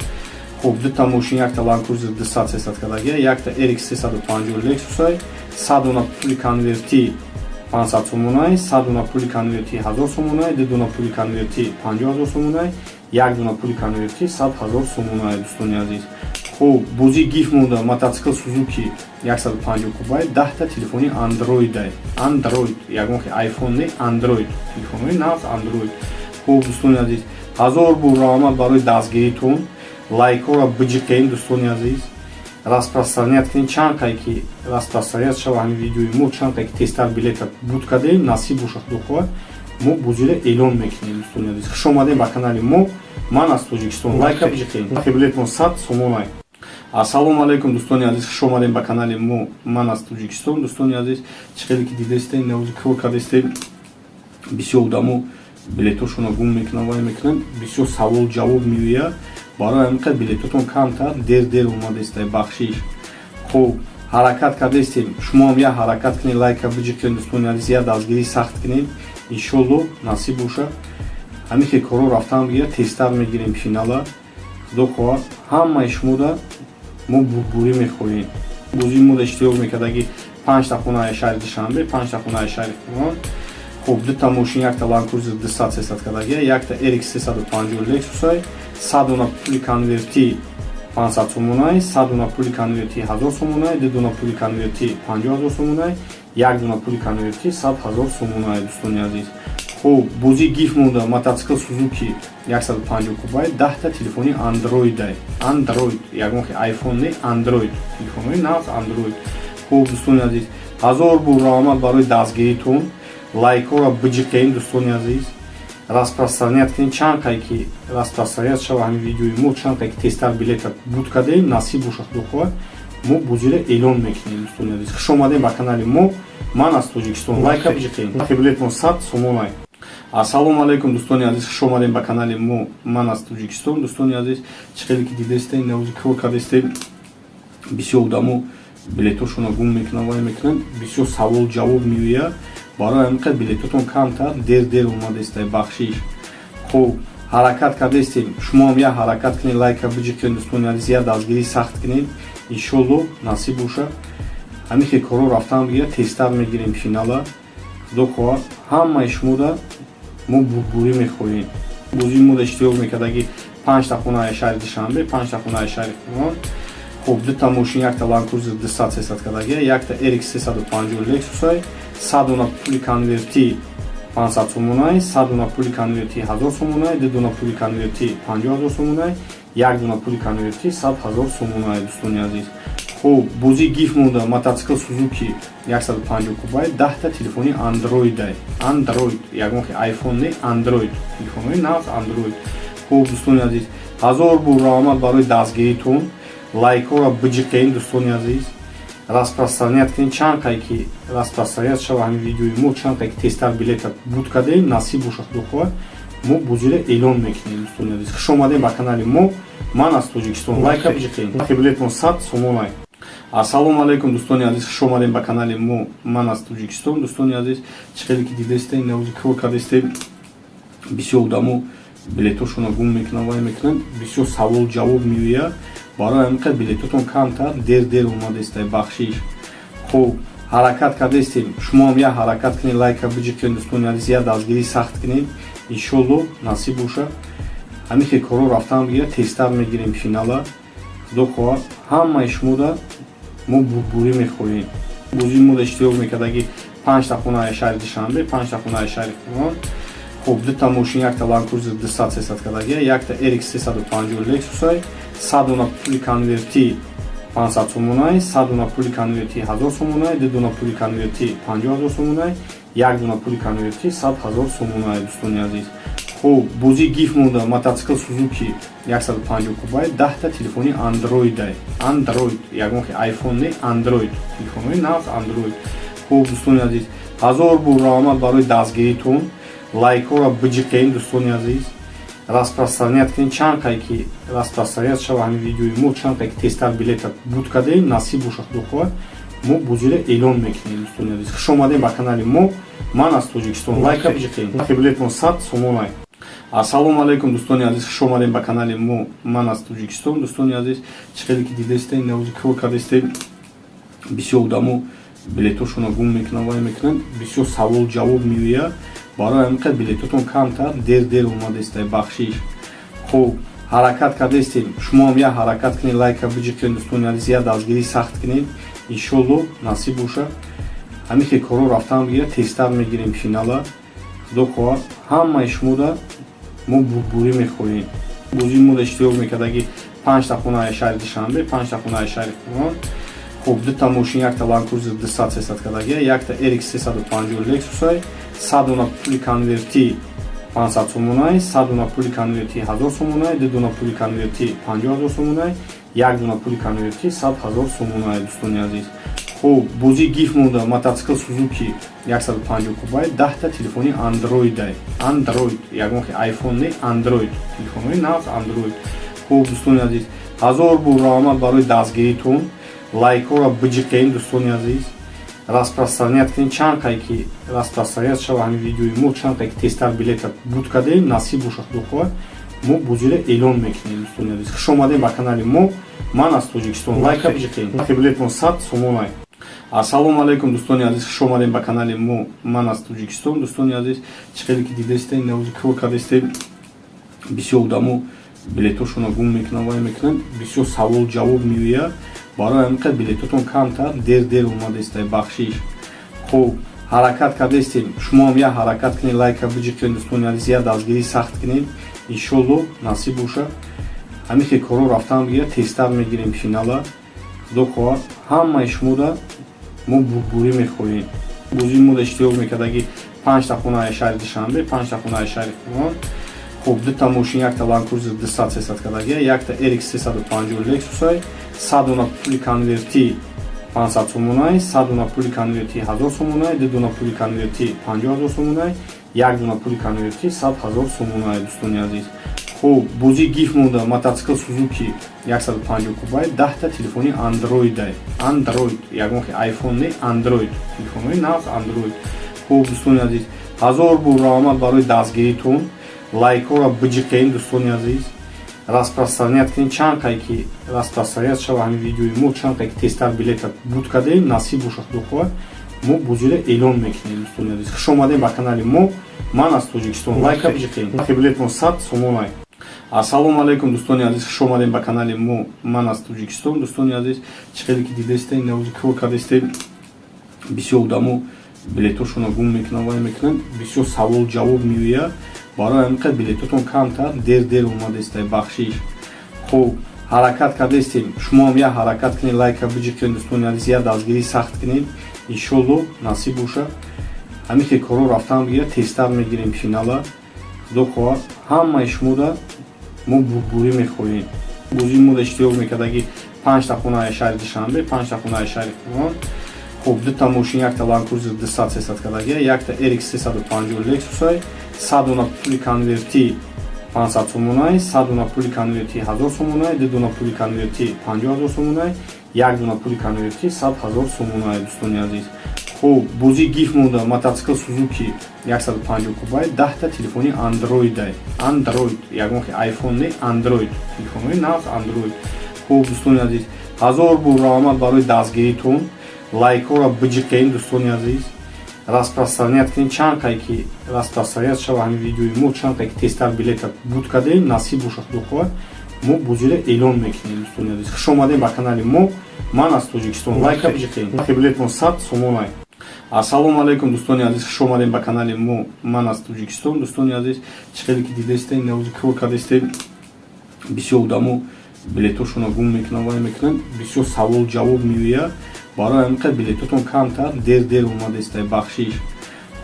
Хуб, дута мошин, якта Ланд Крузер 200 300 кардагия, якта RX 350 Лексусай, 100 дона пули конвертӣ 500 сомонай, 100 дона пули конвертӣ 1000 сомонай, ду дона пули конвертӣ 50 ҳазор сомонай, як дона пули конвертӣ 100 ҳазор сомонай, дӯстони азиз. Хуб, бозии гиф монда: мотоцикл Сузуки 150 кубай, 10-та телефони андроидай, андроид, ягон хе айфон не, андроид, телефонҳои нағз андроид. Хуб, дӯстони азиз, ҳазор бор раҳмат барои дастгиритон. Лайкҳоро биҷиқен, дӯстони азиз, распространять кунед. Чанд қай ки распространять шава ҳамин видеои мо, чанд қай ки тезтар билета буд кардем, насиб боша, худо хоҳад, мо бозиро эълон мекунем. Дӯстони азиз, хуш омадем ба канали мо, ман аз Тоҷикистон. Лайка биҷиқен, билетмон 100 сомонай. Ассалому алайкум, дӯстони азиз, хуш омадем ба канали мо, ман аз Тоҷикистон. Дӯстони азиз, чӣ хеле ки дидастем, навози кор кардастем, бисёр одамо билетошонро гум мекунанд, вай мекунанд, бисёр савол ҷавоб меояд. Барои ҳамин қадр билетотон камтар дер дер омадестай, бахшиш. Хуб, ҳаракат кардестем, шумоам як ҳаракат кунед, лайка биҷиқед, дӯстони азиз, як дастгирӣ сахт кунед. Иншолло, насиб боша, ҳамин хел корҳо рафтан бигирад, тезтар мегирем финала. Худо хоҳад, ҳамаи шумода мо бурдборӣ мехоҳем. Бозии мода иштирок мекардаги: панҷта хонаи шаҳри Душанбе, панҷта хонаи шаҳри Қурғон. Хуб, дута мошин, якта Ланд Крузер 200 300 кардагия, якта RX 350 Лексусай, 100 дона пули конвертӣ 500 сомонай, 100 дона пули конвертӣ 1000 сомонай, ду дона пули конвертӣ 50 ҳазор сомонай, як дона пули конвертӣ 100 ҳазор сомонай, дӯстони азиз. Хуб, бозии гиф монда: мотоцикл Сузуки 150 кубай, 10-та телефони андроидай, андроид, ягон хе айфон не, андроид, телефонҳои нағз андроид. Хуб, дӯстони азиз, ҳазор бор раҳмат барои дастгиритон. Лайкҳоро биҷиқен, дӯстони азиз, распространять кунед. Чанд қай ки распространять шава ҳамин видеои мо, чанд қай ки тезтар билета буд кардем, насиб боша, худо хоҳад, мо бозиро эълон мекунем. Дӯстони азиз, хуш омадем ба канали мо, ман аз Тоҷикистон. Лайка биҷиқен, билетмон 100 сомонай. Ассалому алайкум, дӯстони азиз, хуш омадем ба канали мо, ман аз Тоҷикистон. Дӯстони азиз, чӣ хеле ки дидастем, навози кор кардастем, бисёр одамо билетошонро гум мекунанд, вай мекунанд, бисёр савол ҷавоб меояд. Барои ҳамин қадр билетотон камтар дер дер омадестай, бахшиш. Хуб, ҳаракат кардестем, шумоам як ҳаракат кунед, лайка биҷиқед, дӯстони азиз, як дастгирӣ сахт кунед. Иншолло, насиб боша, ҳамин хел корҳо рафтан бигирад, тезтар мегирем финала. Худо хоҳад, ҳамаи шумода мо бурдборӣ мехоҳем. Бозии мода иштирок мекардаги: панҷта хонаи шаҳри Душанбе, панҷта хонаи шаҳри Қурғон. Хуб, дута мошин, якта Ланд Крузер 200 300 кардагия, якта RX 350 Лексусай, 100 дона пули конвертӣ 500 сомонай, 100 дона пули конвертӣ 1000 сомонай, ду дона пули конвертӣ 50 ҳазор сомонай, як дона пули конвертӣ 100 ҳазор сомонай, дӯстони азиз. Хуб, бозии гиф монда: мотоцикл Сузуки 150 кубай, 10-та телефони андроидай, андроид, ягон хе айфон не, андроид, телефонҳои нағз андроид. Хуб, дӯстони азиз, ҳазор бор раҳмат барои дастгиритон. Лайкҳоро биҷиқен, дӯстони азиз, распространять кунед. Чанд қай ки распространять шава ҳамин видеои мо, чанд қай ки тезтар билета буд кардем, насиб боша, худо хоҳад, мо бозиро эълон мекунем. Дӯстони азиз, хуш омадем ба канали мо. Ман аз Тоҷикистон. Лайка биҷиқен. Нархи билетмон 100 сомонай. Ассалому алайкум, дӯстони азиз, хуш омадем ба канали мо. Ман аз Тоҷикистон. Дӯстони азиз, чӣ хеле ки дидастем, навози кор кардастем, бисёр одамо билетошонро гум мекунанд, вай мекунанд, бисёр савол ҷавоб меояд. Барои ҳамин қадр билетотон камтар дер дер омадастай, бахшиш. Хуб, ҳаракат кардастем, шумоам як ҳаракат кунед, лайка биҷиқен, дӯстони азиз, як дастгирӣ сахт кунед. Иншолло, насиб боша, ҳамин хел корҳо рафтан бигирад, тезтар мегирем финала. Худо хоҳад, ҳамаи шумода мо бурдборӣ мехоҳем. Бозии мода иштирок мекардаги: панҷта хонаи шаҳри Душанбе, панҷта хонаи шаҳри Қуръон. Хуб, дута мошин, якта Ланд Крузер 200 300 кардагия, якта RX 350 Лексусай, 100 дона пули конвертӣ 500 сомонай, 100 дона пули конвертӣ 1000 сомонай, ду дона пули конвертӣ 50 000 сомонай, як дона пули конвертӣ 100 000 сомонай. Дӯстони азиз, хуб, бозии гифт монда: мотоцикл Сузуки 150 кубай, 10-та телефони андроидай, Андроид, ягон хе айфон не, Андроид, телефонҳои нағз Андроид. Хуб, дӯстони азиз, ҳазор бор раҳмат барои дастгиритон. Лайкҳоро биҷиқен, дӯстони азиз, распространять кунед. Чанд қай ки распространять шава ҳамин видеои мо, чанд қай ки тезтар билета буд кардем, насиб боша, худо хоҳад, мо бозиро эълон мекунем. Дӯстони азиз, хуш омадем ба канали мо. Ман аз Тоҷикистон. Лайка биҷиқен. Нархи билетмон 100 сомонай. Ассалому алайкум, дӯстони азиз, хуш омадем ба канали мо. Ман аз Тоҷикистон. Дӯстони азиз, чӣ хеле ки дидастем, навози кор кардастем, бисёр одамо билетошонро гум мекунанд, вай мекунанд, бисёр савол ҷавоб меояд. Барои ҳамин қадр билетотон камтар дер дер омадастай, бахшиш. Хуб, ҳаракат кардастем, шумоам як ҳаракат кунед, лайка биҷиқен, дӯстони азиз, як дастгирӣ сахт кунед. Иншолло, насиб боша, ҳамин хел корҳо рафтан бигирад, тезтар мегирем финала. Худо хоҳад, ҳамаи шумода мо бурдборӣ мехоҳем. Бозии мода иштирок мекардаги: панҷта хонаи шаҳри Душанбе, панҷта хонаи шаҳри Қуръон. Хуб, дута мошин, якта Ланд Крузер 200 300 кардагия, якта RX 350 Лексусай, 100 дона пули конвертӣ 500 сомонай, 100 дона пули конвертӣ 1000 сомонай, ду дона пули конвертӣ 50 000 сомонай, як дона пули конвертӣ 100 000 сомонай. Дӯстони азиз, хуб, бозии гифт монда: мотоцикл Сузуки 150 кубай, 10-та телефони андроидай, Андроид, ягон хе айфон не, Андроид, телефонҳои нағз Андроид. Хуб, дӯстони азиз, ҳазор бор раҳмат барои дастгиритон. Лайкҳоро биҷиқен, дӯстони азиз, распространять кунед. Чанд қай ки распространять шава ҳамин видеои мо, чанд қай ки тезтар билета буд кардем, насиб боша, худо хоҳад, мо бозиро эълон мекунем. Дӯстони азиз, хуш омадем ба канали мо. Ман аз Тоҷикистон. Лайка биҷиқен. Нархи билетмон 100 сомонай. Ассалому алайкум, дӯстони азиз, хуш омадем ба канали мо. Ман аз Тоҷикистон. Дӯстони азиз, чӣ хеле ки дидастем, навози кор кардастем, бисёр одамо билетошонро гум мекунанд, вай мекунанд, бисёр савол ҷавоб меояд. Барои ҳамин қадр билетотон камтар дер дер омадастай, бахшиш. Хуб, ҳаракат кардастем, шумоам як ҳаракат кунед, лайка биҷиқен, дӯстони азиз, як дастгирӣ сахт кунед. Иншолло, насиб боша, ҳамин хел корҳо рафтан бигирад, тезтар мегирем финала. Худо хоҳад, ҳамаи шумода мо бурдборӣ мехоҳем. Бозии мода иштирок мекардаги: панҷта хонаи шаҳри Душанбе, панҷта хонаи шаҳри Қуръон. Хуб, дута мошин, якта Ланд Крузер 200 300 кардагия, якта RX 350 Лексусай, 100 дона пули конвертӣ 500 сомонай, 100 дона пули конвертӣ 1000 сомонай, ду дона пули конвертӣ 50 000 сомонай, як дона пули конвертӣ 100 000 сомонай. Дӯстони азиз, хуб, бозии гифт монда: мотоцикл Сузуки 150 кубай, 10-та телефони андроидай, Андроид, ягон хе айфон не, Андроид, телефонҳои нағз Андроид. Хуб, дӯстони азиз, ҳазор бор раҳмат барои дастгиритон. Лайкҳоро биҷиқен, дӯстони азиз, распространять кунед. Чанд қай ки распространять шава ҳамин видеои мо, чанд қай ки тезтар билета буд кардем, насиб боша, худо хоҳад, мо бозиро эълон мекунем. Дӯстони азиз, хуш омадем ба канали мо. Ман аз Тоҷикистон. Лайка биҷиқен. Нархи билетмон 100 сомонай. Ассалому алайкум, дӯстони азиз, хуш омадем ба канали мо. Ман аз Тоҷикистон. Дӯстони азиз, чӣ хеле ки дидастем, навози кор кардастем, бисёр одамо билетошонро гум мекунанд, вай мекунанд, бисёр савол ҷавоб меояд. Барои ҳамин қадр билетотон камтар дер дер омадастай, бахшиш. Хуб, ҳаракат кардастем, шумоам як ҳаракат кунед, лайка биҷиқен, дӯстони азиз, як дастгирӣ сахт кунед. Иншолло, насиб боша, ҳамин хел корҳо рафтан бигирад, тезтар мегирем финала. Худо хоҳад, ҳамаи шумода мо бурдборӣ мехоҳем. Бозии мода иштирок мекардаги: панҷта хонаи шаҳри Душанбе, панҷта хонаи шаҳри Қуръон. Хуб, дута мошин, якта Ланд Крузер 200 300 кардагия, якта RX 350 Панҷта хонаи шаҳри Душанбе, панҷта хонаи шаҳри Қурғон. Хуб, дута мошин, якта Land Cruiser 200 300 кардагия, якта RX 350 Lexus, 100 дона пули конвертӣ 500 сомонай, 100 дона пули конвертӣ 1000 сомонай, ду дона пули конвертӣ 50 000 сомонай, як дона пули конвертӣ 100 000 сомонай, дӯстони азиз. Хуб, бозии гиф монда мотоцикл Сузуки 150 кубай, 10-та телефони андроидай, Андроид, ягон айфон не, Андроид, телефонҳои нағз Андроид. Хуб, дӯстони азиз, ҳазор бор раҳмат барои дастгиритон. Лайкҳоро биҷиқен, дӯстони азиз, распространять кунед. Чанд қай ки распространять шава ҳамин видеои мо, чанд қай ки тезтар билета буд кардем, насиб боша, худо хоҳад, мо бозиро эълон мекунем. Дӯстони азиз, хуш омадем ба канали мо, ман аз Тоҷикистон. Лайка биҷиқен, билетмон 100 сомонай. Ассалому алайкум, дӯстони азиз, хуш омадем ба канали мо, ман аз Тоҷикистон. Дӯстони азиз, чӣ хеле ки дидастем, навози кор кардастем, бисёр одамо билетошонро гум мекунанд, вай мекунанд, бисёр савол ҷавоб меояд. Барои ҳамин қадр билетотон камтар дер дер омадестай, бахшиш.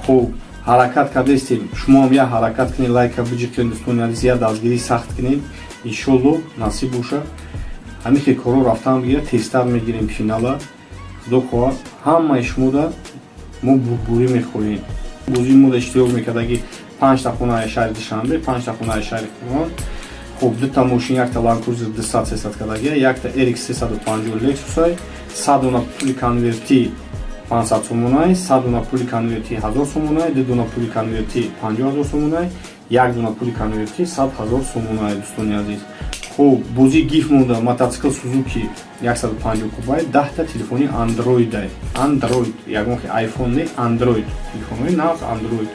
Хуб, ҳаракат кардастем, шумоам як ҳаракат кунед, лайка биҷиқен, дӯстони азиз, як дастгирӣ сахт кунед. Иншолло, насиб боша, ҳамин хел корҳо рафтан бигирад, тезтар мегирем финала. Худо хоҳад, ҳамаи шумода мо бурдборӣ мехоҳем. Бозии мода иштирок мекардаги: панҷта хонаи шаҳри Душанбе, панҷта хонаи шаҳри Қурғон. Хуб, дута мошин, якта Land Cruiser 200 300 кардагия, якта RX 350 Lexus, 100 дона пули конвертӣ 500 сомонай, 100 дона пули конвертӣ 1000 сомонай, ду дона пули конвертӣ 50 000 сомонай, як дона пули конвертӣ 100 000 сомонай, дӯстони азиз. Хуб, бозии гиф монда мотоцикл Сузуки 150 кубай, 10-та телефони андроидай, Андроид, ягон айфон не, Андроид, телефонҳои нағз Андроид.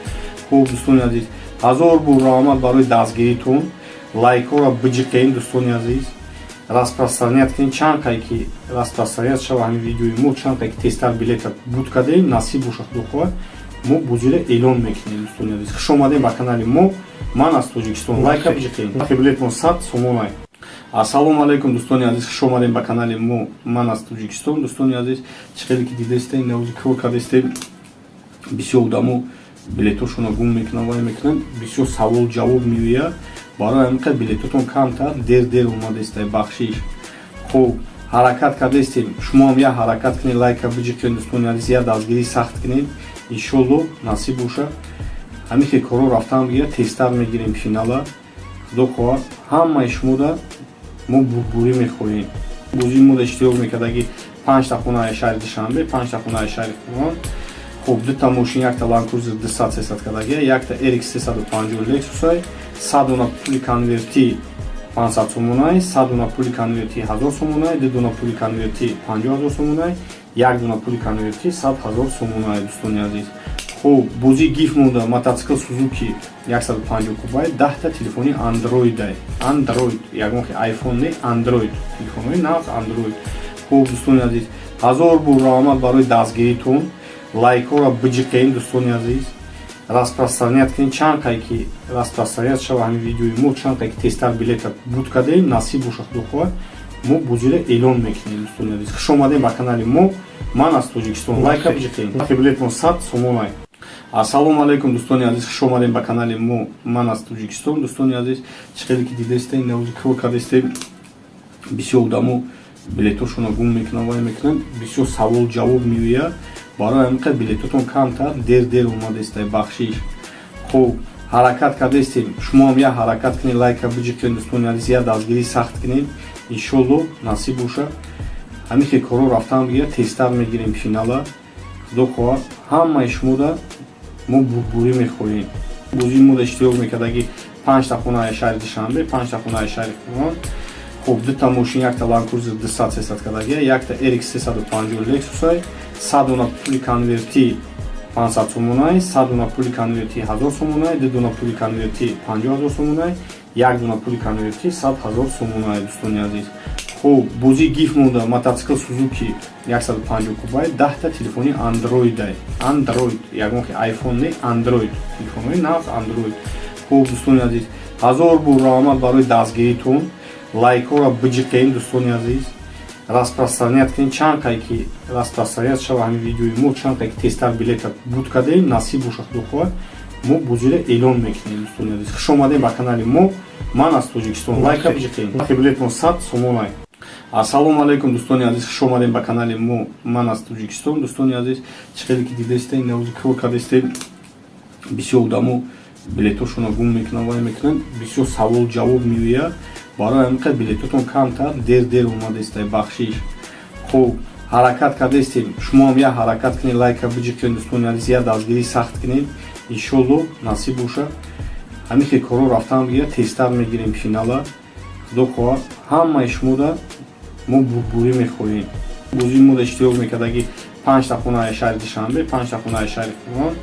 Хуб, дӯстони азиз, ҳазор бор раҳмат барои дастгиритон. Лайкҳоро биҷиқен, дӯстони азиз, распространять кунед. Чанд қай ки распространять шава ҳамин видеои мо, чанд қай ки тезтар билета буд кардем, насиб боша, худо хоҳад, мо бозиро эълон мекунем. Дӯстони азиз, хуш омадем ба канали мо, ман аз Тоҷикистон. Лайка биҷиқен, билетмон 100 сомонай. Ассалому алайкум, дӯстони азиз, хуш омадем ба канали мо, ман аз Тоҷикистон. Дӯстони азиз, чӣ хеле ки дидастем, навози кор кардастем, бисёр одамо билетошонро гум мекунанд, вай мекунанд, бисёр савол ҷавоб меояд. Барои ҳамин қадр билетотон камтар дер дер омадестай, бахшиш. Хуб, ҳаракат кардастем, шумоам як ҳаракат кунед, лайка биҷиқен, дӯстони азиз, як дастгирӣ сахт кунед. Иншолло, насиб боша, ҳамин хел корҳо рафтан бигирад, тезтар мегирем финала. Худо хоҳад, ҳамаи шумода мо бурдборӣ мехоҳем. Бозии мода иштирок мекардаги: панҷта хонаи шаҳри Душанбе, панҷта хонаи шаҳри Қурғон. Хуб, дута мошин, якта Land Cruiser 200 300 кардагия, якта RX 350 Lexus, 100 дона пули конвертӣ 500 сомонай, 100 дона пули конвертӣ 1000 сомонай, ду дона пули конвертӣ 50 000 сомонай, як дона пули конвертӣ 100 000 сомонай, дӯстони азиз. Хуб, бозии гиф монда мотоцикл Сузуки 150 кубай, 10-та телефони андроидай, Андроид, ягон айфон не, Андроид, телефонҳои нағз Андроид. Хуб, дӯстони азиз, ҳазор бор раҳмат барои дастгиритон. Лайкҳоро биҷиқен, дӯстони азиз, распространять кунед. Чанд қай ки распространять шава ҳамин видеои мо, чанд қай ки тезтар билета буд кардем, насиб боша, худо хоҳад, мо бозиро эълон мекунем. Дӯстони азиз, хуш омадем ба канали мо, ман аз Тоҷикистон. Лайка биҷиқен, билетмон 100 сомонай. Ассалому алайкум, дӯстони азиз, хуш омадем ба канали мо, ман аз Тоҷикистон. Дӯстони азиз, чӣ хеле ки дидастем, навози кор кардастем, бисёр одамо билетошонро гум мекунанд, вай мекунанд, бисёр савол ҷавоб меояд. Барои ҳамин қадр билетотон камтар дер дер омадестай, бахшиш. Хуб, ҳаракат кардастем, шумоам як ҳаракат кунед, лайка биҷиқен, дӯстони азиз, як дастгирӣ сахт кунед. Иншолло, насиб боша, ҳамин хел корҳо рафтан бигирад, тезтар мегирем финала. Худо хоҳад, ҳамаи шумода мо бурдборӣ мехоҳем. Бозии мода иштирок мекардаги: панҷта хонаи шаҳри Душанбе, панҷта хонаи шаҳри Қурғон. Хуб, дута мошин, якта Land Cruiser 200 300 кардагия, якта RX 350 Lexus, 100 дона пули конвертӣ 500 сомонай, 100 дона пули конвертӣ 1000 сомонай, ду дона пули конвертӣ 50 000 сомонай, як дона пули конвертӣ 100 000 сомонай, дӯстони азиз. Хуб, бозии гиф монда мотоцикл Сузуки 150 кубай, 10-та телефони андроидай, Андроид, ягон айфон не, Андроид, телефонҳои нағз Андроид. Хуб, дӯстони азиз, ҳазор бор раҳмат барои дастгиритон. Лайкҳоро биҷиқен, дӯстони азиз, распространять кунед. Чанд қай ки распространять шава ҳамин видеои мо, чанд қай ки тезтар билета буд кардем, насиб боша, худо хоҳад, мо бозиро эълон мекунем. Дӯстони азиз, хуш омадем ба канали мо, ман аз Тоҷикистон. Лайка биҷиқен, билетмон 100 сомонай. Ассалому алайкум, дӯстони азиз, хуш омадем ба канали мо. Ман аз Тоҷикистон. Дӯстони азиз, чӣ хеле ки дидастем, навози кор кардастем. Бисёр одамо билетошонро гум мекунанд, вай мекунанд, бисёр савол ҷавоб меояд. Барои ҳамин қадр билетотон камтар, дер дер омадестай, бахшиш. Хуб, ҳаракат кардастем, шумоам як ҳаракат кунед, лайка биҷиқед, дӯстони азиз, як дастгирӣ сахт кунед. Иншолло, насиб боша, ҳамин хел корҳо рафтан бигирад, тезтар мегирем финала. Худо хоҳад, ҳамаи шумода мо бурдборӣ мехоҳем. Бозии мода иштирок мекардаги: панҷта хонаи шаҳри Душанбе, панҷта хонаи шаҳри Қурғон.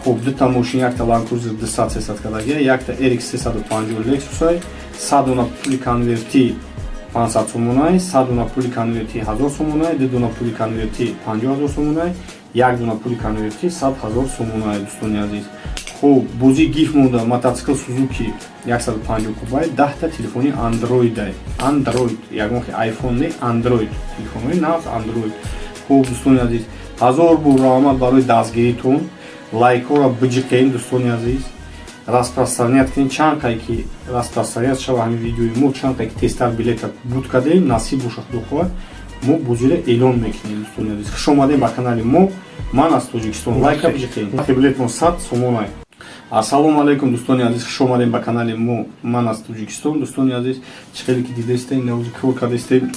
Хуб, дута мошин, якта Ланд Крузер 200 300 кардагия, якта RX 350 Лексусай, 100 дона пули конвертӣ 500 сомонай, 100 дона пули конвертӣ 1000 сомонай, ду дона пули конвертӣ 50 ҳазор сомонай, як дона пули конвертӣ 100 ҳазор сомонай, дӯстони азиз. Хуб, бозии гиф монда: мотоцикл Сузуки 150 кубай, 10-та телефони андроидай, андроид, ягон хел айфон не, андроид, телефонҳои нағз андроид. Хуб, дӯстони азиз, ҳазор бор раҳмат барои дастгиритон. Лайкҳоро биҷиқем, дӯстони азиз, распространять кунед. Чанд қай ки распространять шава ҳамин видеои мо, чанд қай ки тезтар билета буд кардем, насиб боша, худо хоҳад, мо бозиро эълон мекунем. Дӯстони азиз, хуш омадем ба канали мо. Ман аз Тоҷикистон. Лайка биҷиқем, билетмон 100 сомонай. Ассалому алайкум, дӯстони азиз, хуш омадем ба канали мо. Ман аз Тоҷикистон. Дӯстони азиз, чӣ хеле ки дидастем, навози кор кардастем.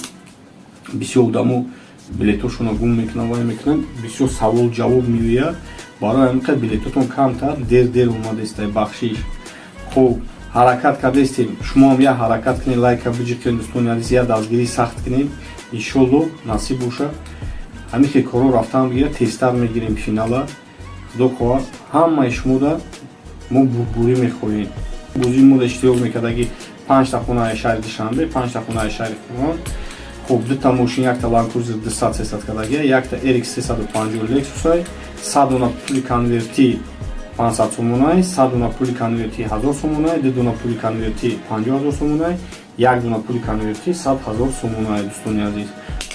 Бисёр одамо билетошонро гум мекунанд, вай мекунанд, бисёр савол ҷавоб меояд. Барои ҳамин қадр билетотон камтар, дер дер омадестай, бахшиш. Хуб, ҳаракат кардастем, шумоам як ҳаракат кунед, лайка биҷиқед, дӯстони азиз, як дастгирӣ сахт кунед. Иншолло, насиб боша, ҳамин хел корҳо рафтан бигирад, тезтар мегирем финала. Худо хоҳад, ҳамаи шумода мо бурдборӣ мехоҳем. Бозии мода иштирок мекардаги: панҷта хонаи шаҳри Душанбе, панҷта хонаи шаҳри Қурғон. Хуб, дута мошин, якта Ланд Крузер 200 300 кардагия, якта RX 350 Лексусай, 100 дона пули конвертӣ 500 сомонай, 100 дона пули конвертӣ 1000 сомонай, ду дона пули конвертӣ 50 ҳазор сомонай, як дона пули конвертӣ 100 ҳазор сомонай, дӯстони азиз.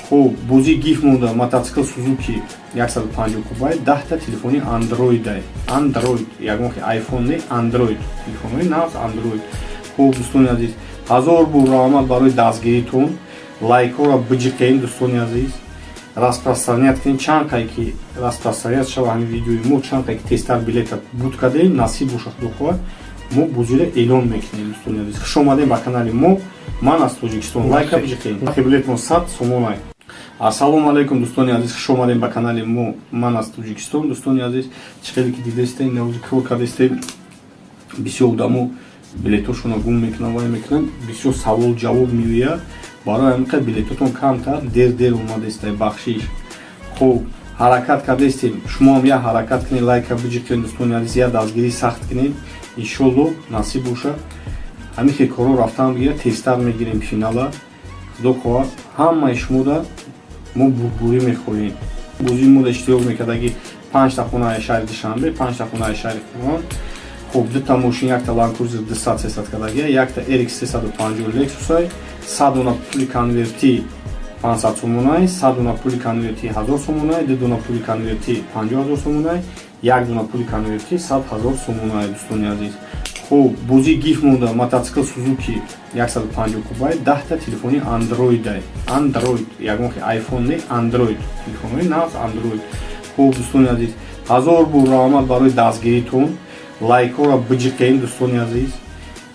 Хуб, бозии гиф монда: мотоцикл Сузуки 150 кубай, 10-та телефони андроидай, андроид, ягон хел айфон не, андроид, телефонҳои нағз андроид. Хуб, дӯстони азиз, ҳазор бор раҳмат барои дастгиритон. Лайкҳоро биҷиқем, дӯстони азиз, распространять кунед. Чанд қай ки распространять шава ҳамин видеои мо, чанд қай ки тезтар билета буд кардем, насиб боша, худо хоҳад, мо бозиро эълон мекунем. Дӯстони азиз, хуш омадем ба канали мо. Ман аз Тоҷикистон. Лайка биҷиқем, билетмон 100 сомонай. Ассалому алайкум, дӯстони азиз, хуш омадем ба канали мо. Ман аз Тоҷикистон. Дӯстони азиз, чӣ хеле ки дидастем, навози кор кардастем. Бисёр одамо билетошонро гум мекунанд, вай мекунанд, бисёр савол ҷавоб меояд. Барои ҳамин қадр билетотон камтар, дер дер омадестай, бахшиш. Хуб, ҳаракат кардастем, шумоам як ҳаракат кунед, лайка биҷиқед, дӯстони азиз, як дастгирӣ сахт кунед. Иншолло, насиб боша, ҳамин хел корҳо рафтан бигирад, тезтар мегирем финала. Худо хоҳад, ҳамаи шумода мо бурдборӣ мехоҳем. Бозии мода иштирок мекардаги: панҷта хонаи шаҳри Душанбе, панҷта хонаи шаҳри Қурғон. Хуб, дута мошин, якта Ланд Крузер 200 300 кардагия, якта RX 350 Лексусай, 100 дона пули конвертӣ 500 сомонай, 100 дона пули конвертӣ 1000 сомонай, ду дона пули конвертӣ 50 ҳазор сомонай, як дона пули конвертӣ 100 ҳазор сомонай, дӯстони азиз. Хуб, бозии гиф монда: мотоцикл Сузуки 150 кубай, 10-та телефони андроидай, андроид, ягон хел айфон не, андроид, телефонҳои нағз андроид. Хуб, дӯстони азиз, ҳазор бор раҳмат барои дастгиритон. Лайкҳоро биҷиқем, дӯстони азиз,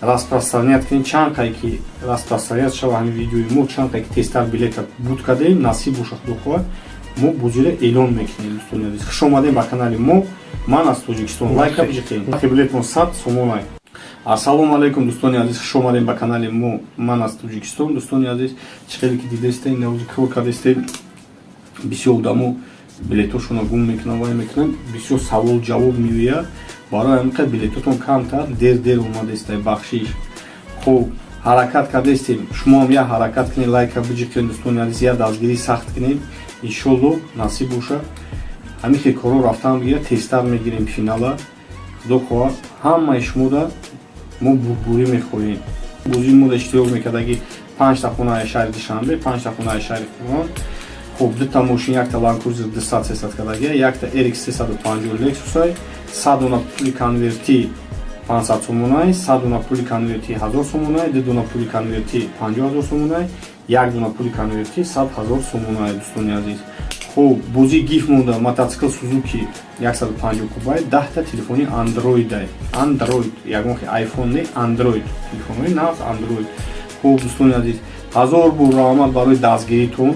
распространять кунед. Чанд қай ки распространять шава ҳамин видеои мо, чанд қай ки тезтар билета буд кардем, насиб боша, худо хоҳад, мо бозиро эълон мекунем. Дӯстони азиз, хуш омадем ба канали мо. Ман аз Тоҷикистон. Лайка биҷиқем, билетмон 100 сомонай. Ассалому алайкум, дӯстони азиз, хуш омадем ба канали мо. Ман аз Тоҷикистон. Дӯстони азиз, чӣ хеле ки дидастем, навози кор кардастем. Бисёр одамо билетошонро гум мекунанд, вай мекунанд, бисёр савол ҷавоб меояд. Барои ҳамин қадр билетотон камтар, дер дер омадестай, бахшиш. Хуб, ҳаракат кардастем, шумоам як ҳаракат кунед, лайка биҷиқед, дӯстони азиз, як дастгирӣ сахт кунед. Иншолло, насиб боша, ҳамин хел корҳо рафтан бигирад, тезтар мегирем финала. Худо хоҳад, ҳамаи шумода мо бурдборӣ мехоҳем. Бозии мода иштирок мекардаги: панҷта хонаи шаҳри Душанбе, панҷта хонаи шаҳри Қурғон. Хуб, дута мошин, якта Ланд Крузер 200 300 кардагия, якта RX 350 Лексусай, 100 дона пули конвертӣ 500 сомонай, 100 дона пули конвертӣ 1000 сомонай, ду дона пули конвертӣ 50 ҳазор сомонай, Як дона пули конвертӣ 100 000 сомонае, дӯстони азиз. Хуб, бозии гиф монда: мотоцикл Сузуки 150 кубай, 10-та телефони андроидай, Андроид, ягон айфон не, Андроид, телефонҳои нағз Андроид. Хуб, дӯстони азиз, ҳазор бор раҳмат барои дастгиритон.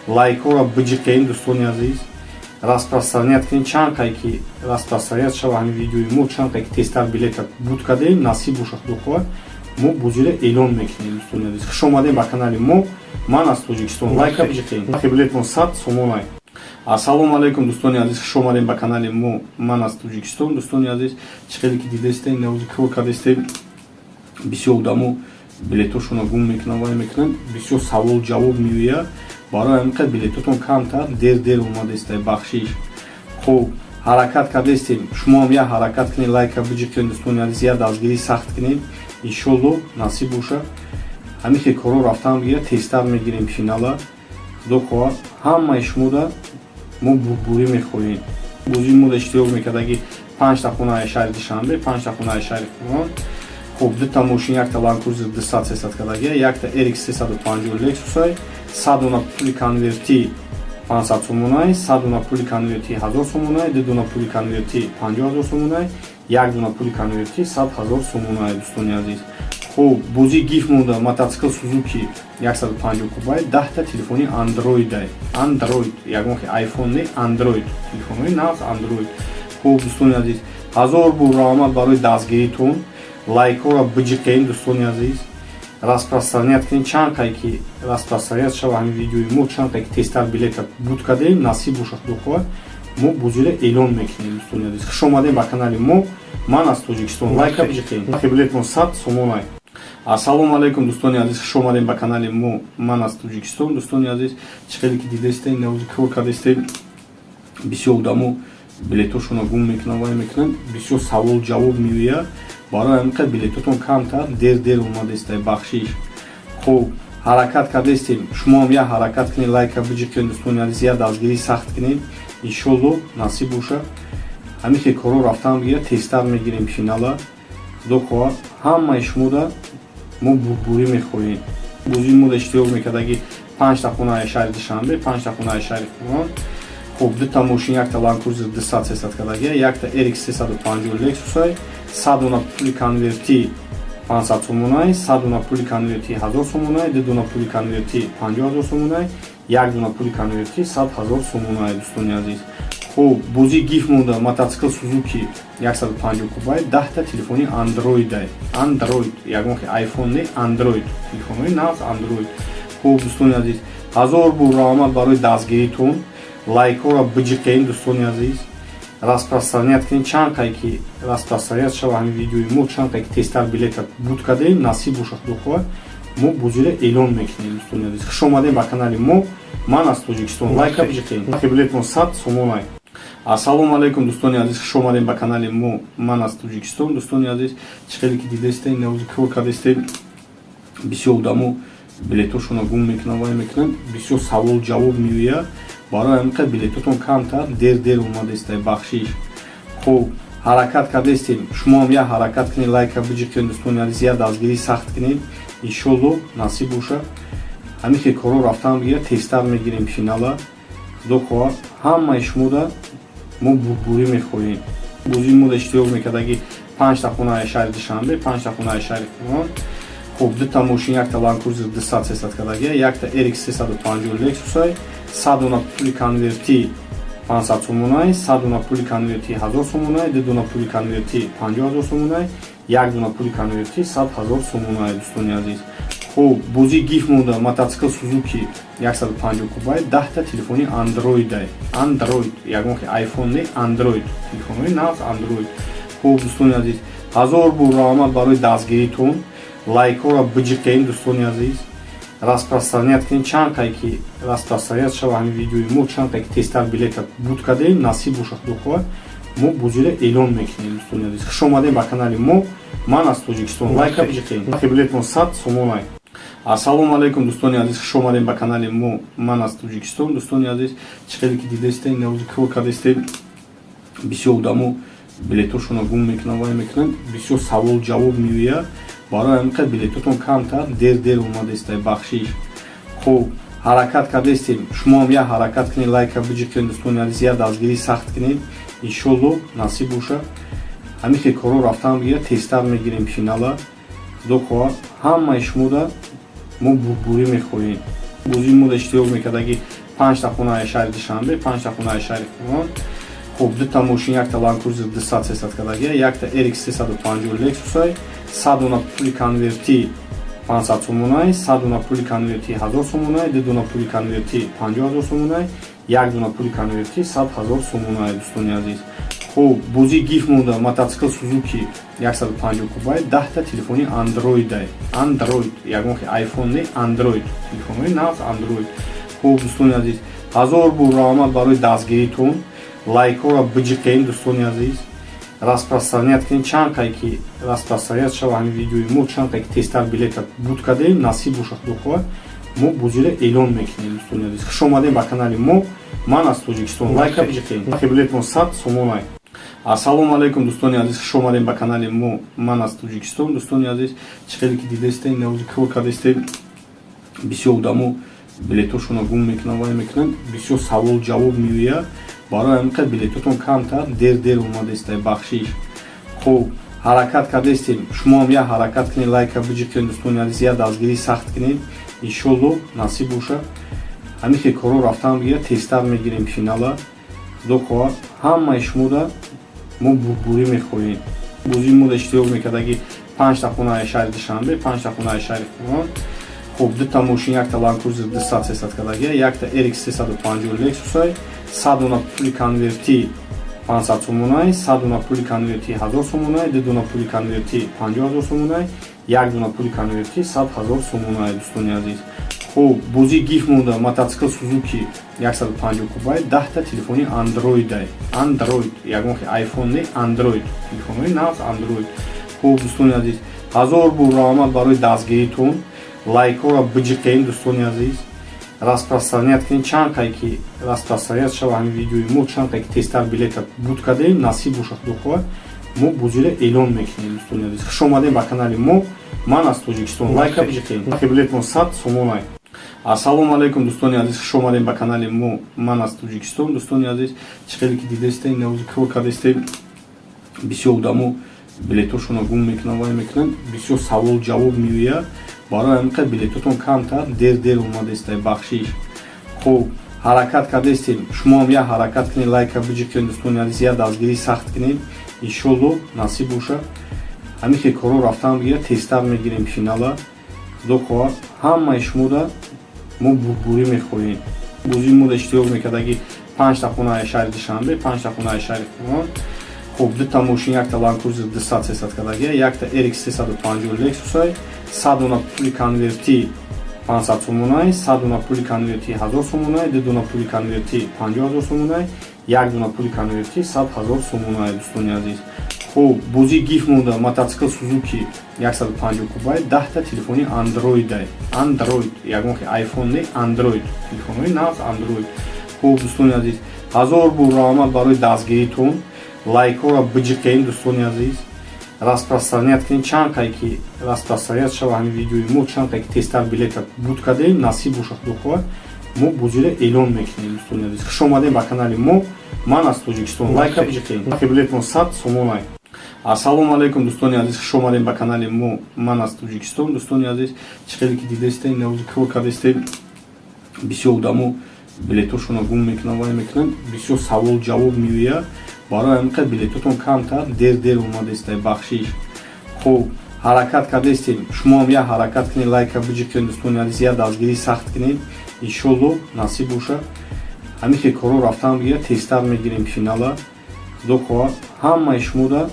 Лайкҳоро биҷиқен, дӯстони азиз, распространять кунед. Чанд қай ки распространять шава ҳамин видеои мо, чанд қай ки тезтар билета буд кардем, насиб боша, худо хоҳад, мо бозиро эълон мекунем. Дӯстони азиз, хуш омадем ба канали мо. Ман аз Тоҷикистон. Лайка биҷиқен, билетмон 100 сомонай. Ассалому алайкум, дӯстони азиз, хуш омадем ба канали мо. Ман аз Тоҷикистон. Дӯстони азиз, чӣ хеле ки дидастем, навози кор кардастем, бисёр одамо билетошонро гум мекунанд, вай мекунанд, бисёр савол ҷавоб меояд. Барои ҳамин қадр билетотон камтар, дер дер омадестай, бахшиш. Хуб, ҳаракат кардастем, шумоам як ҳаракат кунед, лайка биҷиқен, дӯстони азиз, як дастгирӣ сахт кунед. Иншолло, насиб боша, ҳамин хел корҳо рафтан бигирад, тезтар мегирем финала. Худо хоҳад, ҳамаи шумода мо бурдборӣ мехоҳем. Бозии мода иштирок мекардаги: панҷта хонаи шаҳри Душанбе, панҷта хонаи шаҳри Қуръон. Хуб, дута мошин, якта Ланд Крузер 200 300 кардагия, якта RX 350 Лексусай, 100 дона пули конвертӣ 500 сомонай, 100 дона пули конвертӣ 1000 сомонай, ду дона пули конвертӣ 50 000 сомонай, як дона пули конвертӣ 100 000 сомонай, дӯстони азиз. Хуб, бозии гиф монда: мотоцикл Сузуки 150 кубай, 10-та телефони андроидай, Андроид, ягон айфон не, Андроид, телефонҳои нағз Андроид. Хуб, дӯстони азиз, ҳазор бор раҳмат барои дастгиритон. Лайкҳоро биҷиқен, дӯстони азиз, распространять кунед. Чанд қай ки распространять шава ҳамин видеои мо, чанд қай ки тезтар билета буд кардем, насиб боша, худо хоҳад, мо бозиро эълон мекунем. Дӯстони азиз, хуш омадем ба канали мо. Ман аз Тоҷикистон. Лайка биҷиқен, билетмон 100 сомонай. Ассалому алайкум, дӯстони азиз, хуш омадем ба канали мо. Ман аз Тоҷикистон. Дӯстони азиз, чӣ хеле ки дидастем, навози кор кардастем, бисёр одамо билетошонро гум мекунанд, вай мекунанд, бисёр савол ҷавоб меояд. Барои ҳамин қадр билетотон камтар, дер дер омадестай, бахшиш. Хуб, ҳаракат кардастем, шумоам як ҳаракат кунед, лайка биҷиқен, дӯстони азиз, як дастгирӣ сахт кунед. Иншолло, насиб боша, ҳамин хел корҳо рафтан бигирад, тезтар мегирем финала. Худо хоҳад, ҳамаи шумода мо бурдборӣ мехоҳем. Бозии мода иштирок мекардаги: панҷта хонаи шаҳри Душанбе, панҷта хонаи шаҳри Қуръон. Хуб, дута мошин, якта Ланд Крузер 200 300 кардагия, якта RX 350 Лексусай, 100 дона пули конвертӣ 500 сомонай, 100 дона пули конвертӣ 1000 сомонай, ду дона пули конвертӣ 50 000 сомонай, як дона пули конвертӣ 100 000 сомонай, дӯстони азиз. Хуб, бозии гиф монда: мотоцикл Сузуки 150 кубай, 10-та телефони андроидай, Андроид, ягон айфон не, Андроид, телефонҳои нағз Андроид. Хуб, дӯстони азиз, ҳазор бор раҳмат барои дастгиритон. Лайкҳоро биҷиқен, дӯстони азиз, распространять кунед. Чанд қай ки распространять шава ҳамин видеои мо, чанд қай ки тезтар билета буд кардем, насиб боша, худо хоҳад, мо бозиро эълон мекунем. Дӯстони азиз, хуш омадем ба канали мо. Ман аз Тоҷикистон. Лайка биҷиқен, билетмон 100 сомонай. Ассалому алайкум, дӯстони азиз, хуш омадем ба канали мо. Ман аз Тоҷикистон. Дӯстони азиз, чӣ хеле ки дидастем, навози кор кардастем, бисёр одамо билетошонро гум мекунанд, вай мекунанд, бисёр савол ҷавоб меояд. Барои ҳамин қадр билетотон камтар, дер дер омадестай, бахшиш. Хуб, ҳаракат кардастем, шумоам як ҳаракат кунед, лайка биҷиқен, дӯстони азиз, як дастгирӣ сахт кунед. Иншолло, насиб боша, ҳамин хел корҳо рафтан бигирад, тезтар мегирем финала. Худо хоҳад, ҳамаи шумода мо бурдборӣ мехоҳем. Бозии мода иштирок мекардаги: панҷта хонаи шаҳри Душанбе, панҷта хонаи шаҳри Қуръон. Хуб, дута мошин, якта Ланд Крузер 200 300 кардагия, якта RX 350 Лексусай, 100 дона пули конвертӣ 500 сомонай, 100 дона пули конвертӣ 1000 сомонай, ду дона пули конвертӣ 50 000 сомонай, як дона пули конвертӣ 100 000 сомонай, дӯстони азиз. Хуб, бозии гиф монда: мотоцикл Сузуки 150 кубай, 10-та телефони андроидай, Андроид, ягон айфон не, Андроид, телефонҳои нағз Андроид. Хуб, дӯстони азиз, ҳазор бор раҳмат барои дастгиритон. Лайкҳоро биҷиқен, дӯстони азиз, распространять кунед. Чанд қай ки распространять шава ҳамин видеои мо, чанд қай ки тезтар билета буд кардем, насиб боша, худо хоҳад, мо бозиро эълон мекунем. Дӯстони азиз, хуш омадем ба канали мо. Ман аз Тоҷикистон. Лайка биҷиқен, билетмон 100 сомонай. Ассалому алайкум, дӯстони азиз, хуш омадем ба канали мо. Ман аз Тоҷикистон. Дӯстони азиз, чӣ хеле ки дидастем, навози кор кардастем, бисёр одамо билетошонро гум мекунанд, вай мекунанд, бисёр савол ҷавоб меояд. Барои ҳамин қадр билетотон камтар, дер дер омадестай, бахшиш. Хуб, ҳаракат кардестем, шумоам як ҳаракат кунед, лайка биҷиқед, дӯстони азиз, як дастгирӣ сахт кунед. Иншолло, насиб боша, ҳамин хел корҳо рафтан бигирад, тезтар мегирем финала. Худо хоҳад, ҳамаи шумода мо бурдборӣ мехоҳем. Бозии мода иштирок мекардаги: панҷта хонаи шаҳри Душанбе, панҷта хонаи шаҳри Қурғон. Хуб, дута мошин, якта Ланд Крузер 200 300 кардагия, якта RX 350 Лексусай, 100 дона пули конвертӣ 500 сомонай, 100 дона пули конвертӣ 1000 сомонай, ду дона пули конвертӣ 50 ҳазор сомонай, як дона пули конвертӣ 100 ҳазор сомонай, дӯстони азиз. Хуб, бозии гиф монда: мотоцикл Сузуки 150 кубай, 10-та телефони андроидай, Андроид, ягон хел айфон не, Андроид, телефонҳои нағз Андроид. Хуб, дӯстони азиз, ҳазор бор раҳмат барои дастгиритон. Лайкҳоро биҷиқен, дӯстони азиз, распространять кунед. Чанд қай ки распространять шава ҳамин видеои мо, чанд қай ки тезтар билета буд кардем, насиб боша, худо хоҳад, мо бозиро эълон мекунем. Дӯстони азиз, хуш омадем ба канали мо. Ман аз Тоҷикистон. Лайка биҷиқен, билетмон 100 сомонай. Ассалому алайкум, дӯстони азиз, хуш омадем ба канали мо. Ман аз Тоҷикистон. Дӯстони азиз, чӣ хеле ки дидастем, навози кор кардастем, бисёр одамо билетошонро гум мекунанд, вай мекунанд, бисёр савол ҷавоб меояд. Барои ҳамин қадр билетотон камтар дер дер омадеста, бахшиш. Хуб, ҳаракат кардестем, шумоам як ҳаракат кунед, лайка биҷиқед, дӯстони азиз, як дастгирӣ сахт кунед. Иншолло, насиб боша, ҳамин хел корҳо рафтан бигирад, тезтар мегирем финала. Худо хоҳад, ҳамаи шумода мо бурдборӣ мехоҳем. Бозии мода иштирок мекардаги: панҷта хонаи шаҳри Душанбе, панҷта хонаи шаҳри Қурғон. Хуб, дута мошин, якта Ланд Крузер 200 300 кардагия, якта RX 350 Лексусай, 100 дона пули конвертӣ 500 сомонай, 100 дона пули конвертӣ 1000 сомонай, ду дона пули конвертӣ 50 ҳазор сомонай, як дона пули конвертӣ 100 ҳазор сомонай, дӯстони азиз. Хуб, бозии гиф монда: мотоцикл Сузуки 150 кубай, 10-та телефони андроидай, Андроид, ягон хел айфон не, Андроид, телефонҳои нағз Андроид. Хуб, дӯстони азиз, ҳазор бор раҳмат барои дастгиритон. Лайкҳоро биҷиқен, дӯстони азиз, распространять кунед. Чанд қай ки распространять шава ҳамин видеои мо, чанд қай ки тезтар билета буд кардем, насиб боша, худо хоҳад, мо бозиро эълон мекунем. Дӯстони азиз, хуш омадем ба канали мо. Ман аз Тоҷикистон. Лайка биҷиқен, билетмон 100 сомонай. Ассалому алайкум, дӯстони азиз, хуш омадем ба канали мо. Ман аз Тоҷикистон. Дӯстони азиз, чӣ хеле ки дидастем, навози кор кардастем, бисёр одамо билетошонро гум мекунанд, вай мекунанд, бисёр савол ҷавоб меояд. Барои ҳамин қадр билетотон камтар дер дер омадеста, бахшиш. Хуб, ҳаракат кардестем, шумоам як ҳаракат кунед, лайка биҷиқед, дӯстони азиз, як дастгирӣ сахт кунед. Иншолло, насиб боша, ҳамин хел корҳо рафтан бигирад, тезтар мегирем финала. Худо хоҳад, ҳамаи шумода мо бурдборӣ мехоҳем. Бозии мода иштирок мекардаги: панҷта хонаи шаҳри Душанбе, панҷта хонаи шаҳри Қурғон. Хуб, дута мошин, якта Ланд Крузер 200 300 кардагия, якта RX 350 Лексусай, 100 дона пули конвертӣ 500 сомонай, 100 дона пули конвертӣ 1000 сомонай, ду дона пули конвертӣ 50 ҳазор сомонай, як дона пули конвертӣ 100 ҳазор сомонай, дӯстони азиз. Хуб, бозии гиф монда: мотоцикл Сузуки 150 кубай, 10-та телефони андроидай, Андроид, ягон хел айфон не, Андроид, телефонҳои нағз Андроид. Хуб, дӯстони азиз, ҳазор бор раҳмат барои дастгиритон. Лайкҳоро биҷиқен, дӯстони азиз, распространять кунед. Чанд қай ки распространять шава ҳамин видеои мо, чанд қай ки тезтар билета буд кардем, насиб боша, худо хоҳад, мо бозиро эълон мекунем. Дӯстони азиз, хуш омадем ба канали мо. Ман аз Тоҷикистон. Лайка биҷиқен, билетмон 100 сомонай. Ассалому алайкум, дӯстони азиз, хуш омадем ба канали мо. Ман аз Тоҷикистон. Дӯстони азиз, чӣ хеле ки дидастем, навози кор кардастем, бисёр одамо билетошонро гум мекунанд, вай мекунанд, бисёр савол ҷавоб меояд. Барои ҳамин қадр билетотон камтар дер дер омадеста, бахшиш. Хуб, ҳаракат кардестем, шумоам як ҳаракат кунед, лайка биҷиқед, дӯстони азиз, як дастгирӣ сахт кунед. Иншолло, насиб боша, ҳамин хел корҳо рафтан бигирад, тезтар мегирем финала. Худо хоҳад, ҳамаи шумода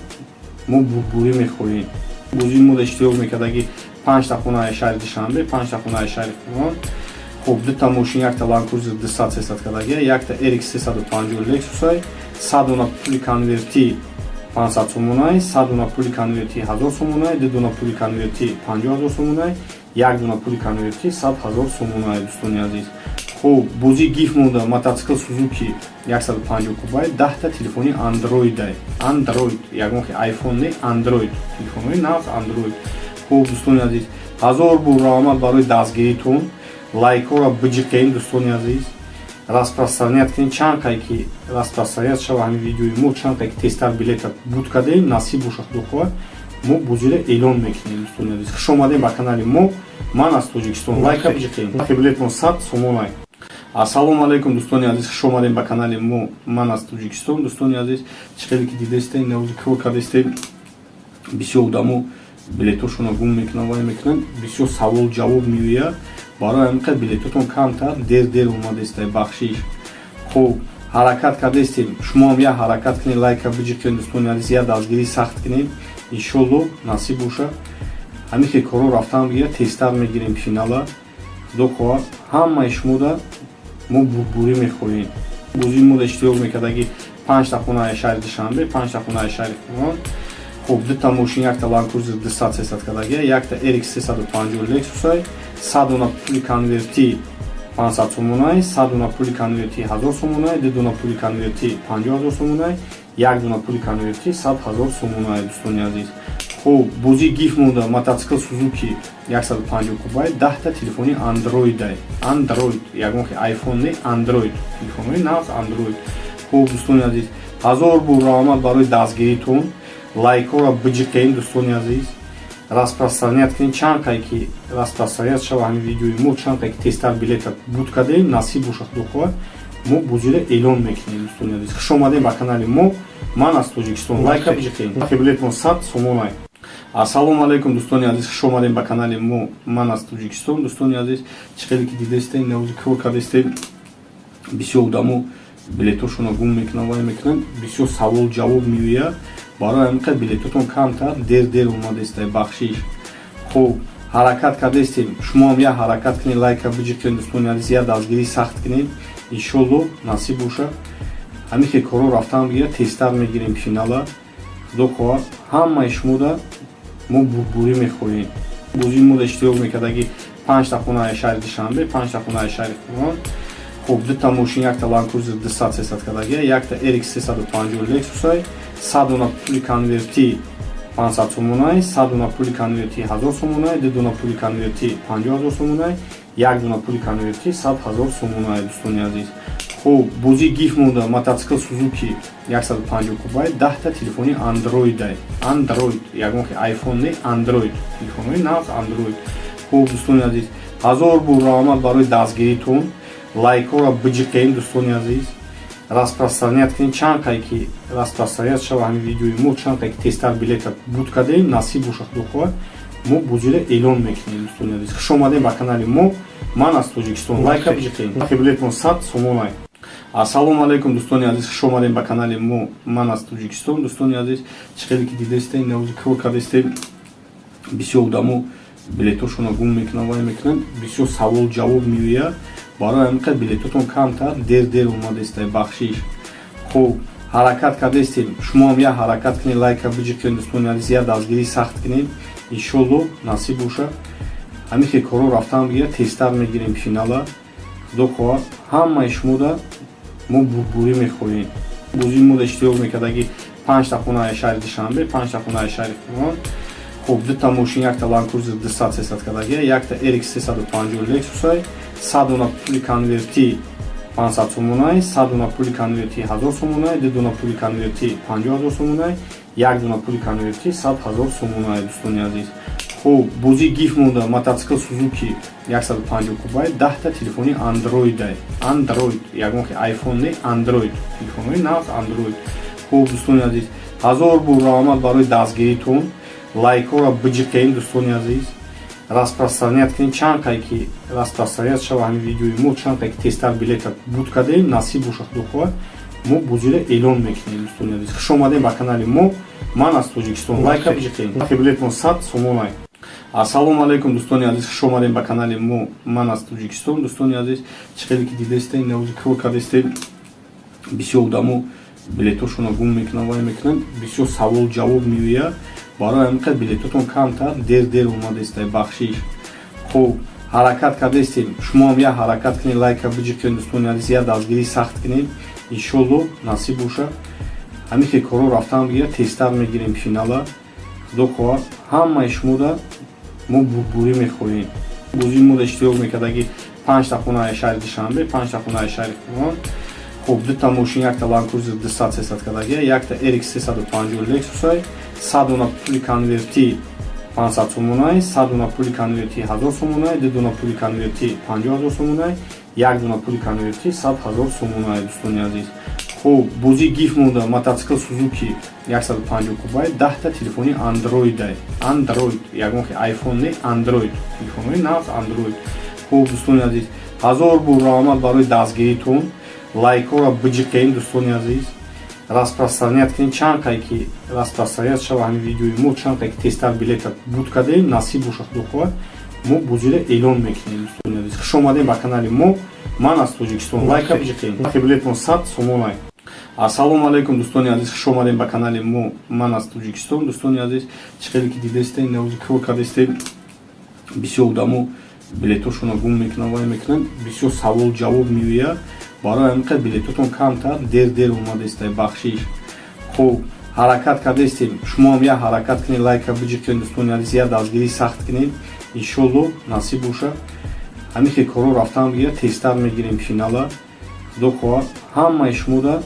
мо бурдборӣ мехоҳем. Бозии мода иштирок мекардаги: панҷта хонаи шаҳри Душанбе, панҷта хонаи шаҳри Қурғон. Хуб, дута мошин, якта Ланд Крузер 200 300 кардагия, якта RX 350 Лексусай, 100 дона пули конвертӣ 500 сомонай, 100 дона пули конвертӣ 1000 сомонай, ду дона пули конвертӣ 50 ҳазор сомонай, як дона пули конвертӣ 100 ҳазор сомонай, дӯстони азиз. Хуб, бозии гиф монда: мотоцикл Сузуки 150 кубай, 10-та телефони андроидай, Андроид, ягон хел айфон не, Андроид, телефонҳои нағз Андроид. Хуб, дӯстони азиз, ҳазор бор раҳмат барои дастгиритон. Лайкҳоро биҷиқем, дӯстони азиз, распространять кунем. Чанд қай ки распространять шава ҳамин видеои мо, чанд қай ки тезтар билета буд кардем, насиб боша, худо хоҳад, мо бозиро эълон мекунем. Дӯстони азиз, хуш омадем ба канали мо. Ман аз Тоҷикистон. Лайка биҷиқем. Билетмон 100 сомонай. Ассалому алайкум, дӯстони азиз, хуш омадем ба канали мо. Ман аз Тоҷикистон. Дӯстони азиз, чӣ хеле ки дидастем, навози кор кардастем. Бисёр одамо билетошонро гум мекунанд, вай мекунанд, бисёр савол ҷавоб меояд. Барои ҳамин қадр билетотон камтар, дер дер омадестай, бахшиш. Хуб, ҳаракат кардастем, шумоам як ҳаракат кунед, лайка биҷиқем. Дӯстони азиз, як дастгирӣ сахт кунем. Иншолло, насиб боша, ҳамин хел корҳо рафтан бигирад, тезтар мегирем финала. Худо хоҳад, ҳамаи шумода мо бурдборӣ мехоҳем. Бозии мода иштирок мекардаги: панҷта хонаи шаҳри Душанбе, панҷта хонаи шаҳри Қуръон. Хуб, дута мошин: якта Ланд Крузер 200 300 кардагия, якта RX 350 Лексусай, 100 дона пули конвертӣ 500 сомонай, 100 дона пули конвертӣ 1000 сомонай, ду дона пули конвертӣ 50 ҳазор сомонай, як дона пули конвертӣ 100 ҳазор сомонай. Дӯстони азиз, хуб, бозии гиф монда: мотоцикл Сузуки 150 кубай, 10-та телефони андроидай, андроид, ягон хе айфон не, андроид, телефонҳои нағз андроид. Хуб, дӯстони азиз, ҳазор бор раҳмат барои дастгиритон. Лайкҳоро биҷиқем, дӯстони азиз, распространять кунем. Чанд қай ки распространять шава ҳамин видеои мо, чанд қай ки тезтар билета буд кардем, насиб боша, худо хоҳад, мо бозиро эълон мекунем. Дӯстони азиз, хуш омадем ба канали мо. Ман аз Тоҷикистон. Лайка биҷиқем. Билетмон 100 сомонай. Ассалому алайкум, дӯстони азиз, хуш омадем ба канали мо. Ман аз Тоҷикистон. Дӯстони азиз, чӣ хеле ки дидастем, навози кор кардастем. Бисёр одамо билетошонро гум мекунанд, вай мекунанд, бисёр савол ҷавоб меояд. Барои ҳамин қадр билетотон камтар, дер дер омадестай, бахшиш. Хуб, ҳаракат кардастем, шумоам як ҳаракат кунед, лайка биҷиқем. Дӯстони азиз, як дастгирӣ сахт кунем. Иншолло, насиб боша, ҳамин хел корҳо рафтан бигирад, тезтар мегирем финала. Худо хоҳад, ҳамаи шумода мо бурдборӣ мехоҳем. Бозии мода иштирок мекардаги: панҷта хонаи шаҳри Душанбе, панҷта хонаи шаҳри Қуръон. Хуб, дута мошин: якта Ланд Крузер 200 300 кардагия, якта RX 350 Лексусай, 100 дона пули конвертӣ 500 сомонай, 100 дона пули конвертӣ 1000 сомонай, ду дона пули конвертӣ 50 ҳазор сомонай, як дона пули конвертӣ 100 ҳазор сомонай. Дӯстони азиз, хуб, бозии гиф монда: мотоцикл Сузуки 150 кубай, 10-та телефони андроидай, андроид, ягон хе айфон не, андроид, телефонҳои нағз андроид. Хуб, дӯстони азиз, ҳазор бор раҳмат барои дастгиритон. Лайкҳоро биҷиқем, дӯстони азиз, распространять кунем. Чанд қай ки распространять шава ҳамин видеои мо, чанд қай ки тезтар билета буд кардем, насиб боша, худо хоҳад, мо бозиро эълон мекунем. Дӯстони азиз, хуш омадем ба канали мо. Ман аз Тоҷикистон. Лайка биҷиқем. Билетмон 100 сомонай. Ассалому алайкум, дӯстони азиз, хуш омадем ба канали мо. Ман аз Тоҷикистон. Дӯстони азиз, чӣ хеле ки дидастем, навози кор кардастем. Бисёр одамо билетошонро гум мекунанд, вай мекунанд, бисёр савол ҷавоб меояд. Барои ҳамин қадр билетотон камтар, дер дер омадестай, бахшиш. Хуб, ҳаракат кардастем, шумоам як ҳаракат кунед, лайка биҷиқем. Дӯстони азиз, як дастгирӣ сахт кунем. Иншолло, насиб боша, ҳамин хел корҳо рафтан бигирад, тезтар мегирем финала. Худо хоҳад, ҳамаи шумода мо бурдборӣ мехоҳем. Бозии мода иштирок мекардаги: панҷта хонаи шаҳри Душанбе, панҷта хонаи шаҳри Қуръон. Хуб, дута мошин: якта Ланд Крузер 200 300 кардагия, якта RX 350 Лексусай, 100 дона пули конвертӣ 500 сомонай, 100 дона пули конвертӣ 1000 сомонай, ду дона пули конвертӣ 50 ҳазор сомонай, як дона пули конвертӣ 100 ҳазор сомонай. Дӯстони азиз, хуб, бозии гиф монда: мотоцикл Сузуки 150 кубай, 10-та телефони андроидай, андроид, ягон хе айфон не, андроид, телефонҳои нағз андроид. Хуб, дӯстони азиз, ҳазор бор раҳмат барои дастгиритон. Лайкҳоро биҷиқем, дӯстони азиз, распространять кунем. Чанд қай ки распространять шава ҳамин видеои мо, чанд қай ки тезтар билета буд кардем, насиб боша, худо хоҳад, мо бозиро эълон мекунем. Дӯстони азиз, хуш омадем ба канали мо. Ман аз Тоҷикистон. Лайка биҷиқем. Билетмон 100 сомонай. Ассалому алайкум, дӯстони азиз, хуш омадем ба канали мо. Ман аз Тоҷикистон. Дӯстони азиз, чӣ хеле ки дидастем, навози кор кардастем. Бисёр одамо билетошонро гум мекунанд, вай мекунанд, бисёр савол ҷавоб меояд. Барои ҳамин қадр билетотон камтар, дер дер омадестай, бахшиш. Хуб, ҳаракат кардастем, шумоам як ҳаракат кунед, лайка биҷиқем. Дӯстони азиз, як дастгирӣ сахт кунем. Иншолло, насиб боша, ҳамин хел корҳо рафтан бигирад, тезтар мегирем финала. Худо хоҳад, ҳамаи шумода мо бурдборӣ мехоҳем. Бозии мода иштирок мекардаги: Панҷта хонаи шаҳри Душанбе, панҷта хонаи шаҳри Қурғон. Хуб, дута мошин, якта Ланд Крузер 200 300 кардагия, якта RX 350 Lexus, 100 дона пули конвертӣ 500 сомонай, 100 дона пули конвертӣ 1000 сомонай, ду дона пули конвертӣ 50 000 сомонай, як дона пули конвертӣ 100 000 сомонай, дӯстони азиз. Хуб, бозии гиф монда: мотоцикл Сузуки 150 кубай, 10-та телефони андроидай, Андроид, ягон хе айфон не, Андроид, телефонҳои нағз Андроид. Хуб, дӯстони азиз, ҳазор бор раҳмат барои дастгиритон. Лайкҳоро биҷиқем, дӯстони азиз, распространять кунед. Чанд қай ки распространять шава ҳамин видеои мо, чанд қай ки тезтар билета буд кардем, насиб боша, худо хоҳад, мо бозиро эълон мекунем. Дӯстони азиз, хуш омадем ба канали мо. Ман аз Тоҷикистон. Лайка биҷиқем. Нархи билетмон 100 сомонай. Ассалому алайкум, дӯстони азиз, хуш омадем ба канали мо. Ман аз Тоҷикистон. Дӯстони азиз, чӣ хеле ки дидастем, навози кор кардастем, бисёр одамо билетошонро гум мекунанд, вай мекунанд, бисёр савол ҷавоб меояд. Барои ҳамин қадр билетотон камтар дер дер омадастай, бахшиш. Хуб, ҳаракат кардастем, шумоам як ҳаракат кунед, лайка биҷиқед, дӯстони азиз, як дастгирӣ сахт кунед. Иншолло, насиб боша, ҳамин хел корҳо рафтан бигирад, тезтар мегирем финала. Худо хоҳад, ҳамаи шумода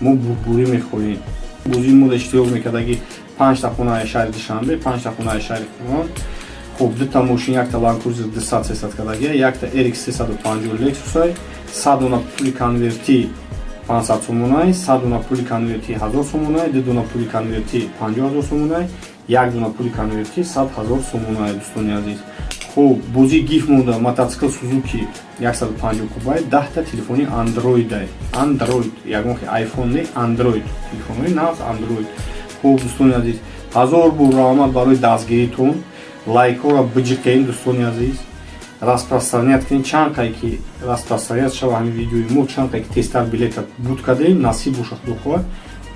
мо бурдборӣ мехоҳем. Бозии мода иштирок мекардаги: панҷта хонаи шаҳри Душанбе, панҷта хонаи шаҳри Қурғон. Хуб, дута мошин, якта Ланд Крузер 200 300 кардагия, якта RX 350 Lexus, 100 дона пули конвертӣ 500 сомонай, 100 дона пули конвертӣ 1000 сомонай, ду дона пули конвертӣ 50 000 сомонай, як дона пули конвертӣ 100 000 сомонай, дӯстони азиз. Хуб, бозии гиф монда: мотоцикл Сузуки 150 кубай, 10-та телефони андроидай, Андроид, ягон хе айфон не, Андроид, телефонҳои нағз Андроид. Хуб, дӯстони азиз, ҳазор бор раҳмат барои дастгиритон. Лайкҳоро биҷиқем, дӯстони азиз, распространять кунед. Чанд қай ки распространять шава ҳамин видеои мо, чанд қай ки тезтар билета буд кардем, насиб боша, худо хоҳад,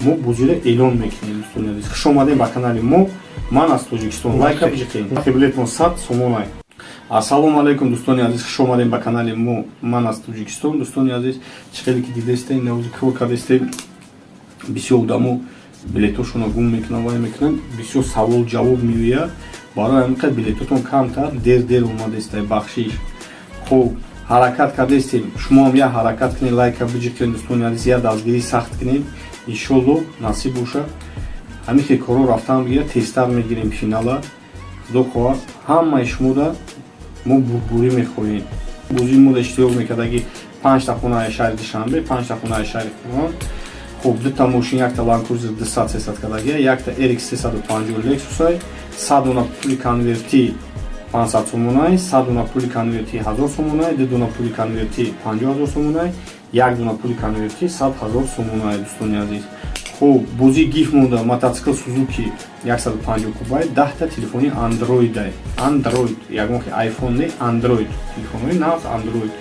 мо бозиро эълон мекунем. Дӯстони азиз, хуш омадем ба канали мо. Ман аз Тоҷикистон. Лайка биҷиқем. Нархи билетмон 100 сомонай. Ассалому алайкум, дӯстони азиз, хуш омадем ба канали мо. Ман аз Тоҷикистон. Дӯстони азиз, чӣ хеле ки дидастем, навози кор кардастем, бисёр одамо билетошонро гум мекунанд, вай мекунанд, бисёр савол ҷавоб меояд. Барои ҳамин қадр билетотон камтар дер дер омадастай, бахшиш. Хуб, ҳаракат кардастем, шумоам як ҳаракат кунед, лайка биҷиқед, дӯстони азиз, як дастгирӣ сахт кунед. Иншолло, насиб боша, ҳамин хел корҳо рафтан бигирад, тезтар мегирем финала. Худо хоҳад, ҳамаи шумода мо бурдборӣ мехоҳем. Бозии мода иштирок мекардаги: панҷта хонаи шаҳри Душанбе, панҷта хонаи шаҳри Қурғон. Хуб, дута мошин, якта Ланд Крузер 200 300 кардагия, якта RX 350 Lexus, 100 дона пули конвертӣ 500 сомонай, 100 дона пули конвертӣ 1000 сомонай, ду дона пули конвертӣ 50 000 сомонай, як дона пули конвертӣ 100 000 сомонай, дӯстони азиз. Хуб, бозии гиф монда: мотоцикл Сузуки 150 кубай, 10-та телефони андроидай, Андроид, ягон хе айфон не, Андроид, телефонҳои нағз Андроид.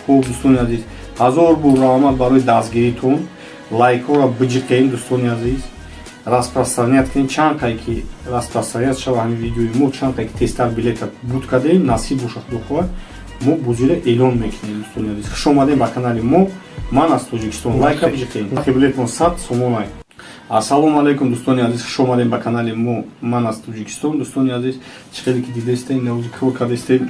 Хуб, дӯстони азиз, ҳазор бор раҳмат барои дастгиритон. Лайкҳоро биҷиқем, дӯстони азиз, распространять кунед. Чанд қай ки распространять шава ҳамин видеои мо, чанд қай ки тезтар билета буд кардем, насиб боша, худо хоҳад, мо бозиро эълон мекунем. Дӯстони азиз, хуш омадем ба канали мо. Ман аз Тоҷикистон. Лайка биҷиқем. Нархи билетмон 100 сомонай. Ассалому алайкум, дӯстони азиз, хуш омадем ба канали мо. Ман аз Тоҷикистон. Дӯстони азиз, чӣ хеле ки дидастем, навози кор кардастем,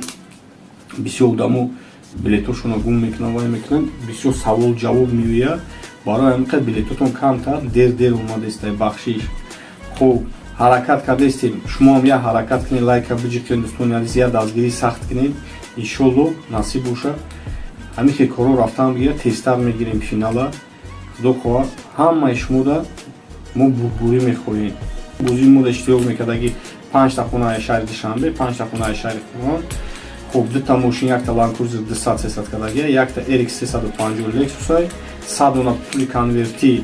бисёр одамо билетошонро гум мекунанд, вай мекунанд, бисёр савол ҷавоб меояд. Барои ҳамин қадр билетотон камтар дер дер омадастай, бахшиш. Хуб, ҳаракат кардастем, шумоам як ҳаракат кунед, лайка биҷиқед, дӯстони азиз, як дастгирӣ сахт кунед. Иншолло, насиб боша, ҳамин хел корҳо рафтан бигирад, тезтар мегирем финала. Худо хоҳад, ҳамаи шумода мо бурдборӣ мехоҳем. Бозии мода иштирок мекардаги: панҷта хонаи шаҳри Душанбе, панҷта хонаи шаҳри Қурғон. Хуб, дута мошин, якта Ланд Крузер 200 300 кардагия, якта RX 350 Lexus, 100 дона пули конвертӣ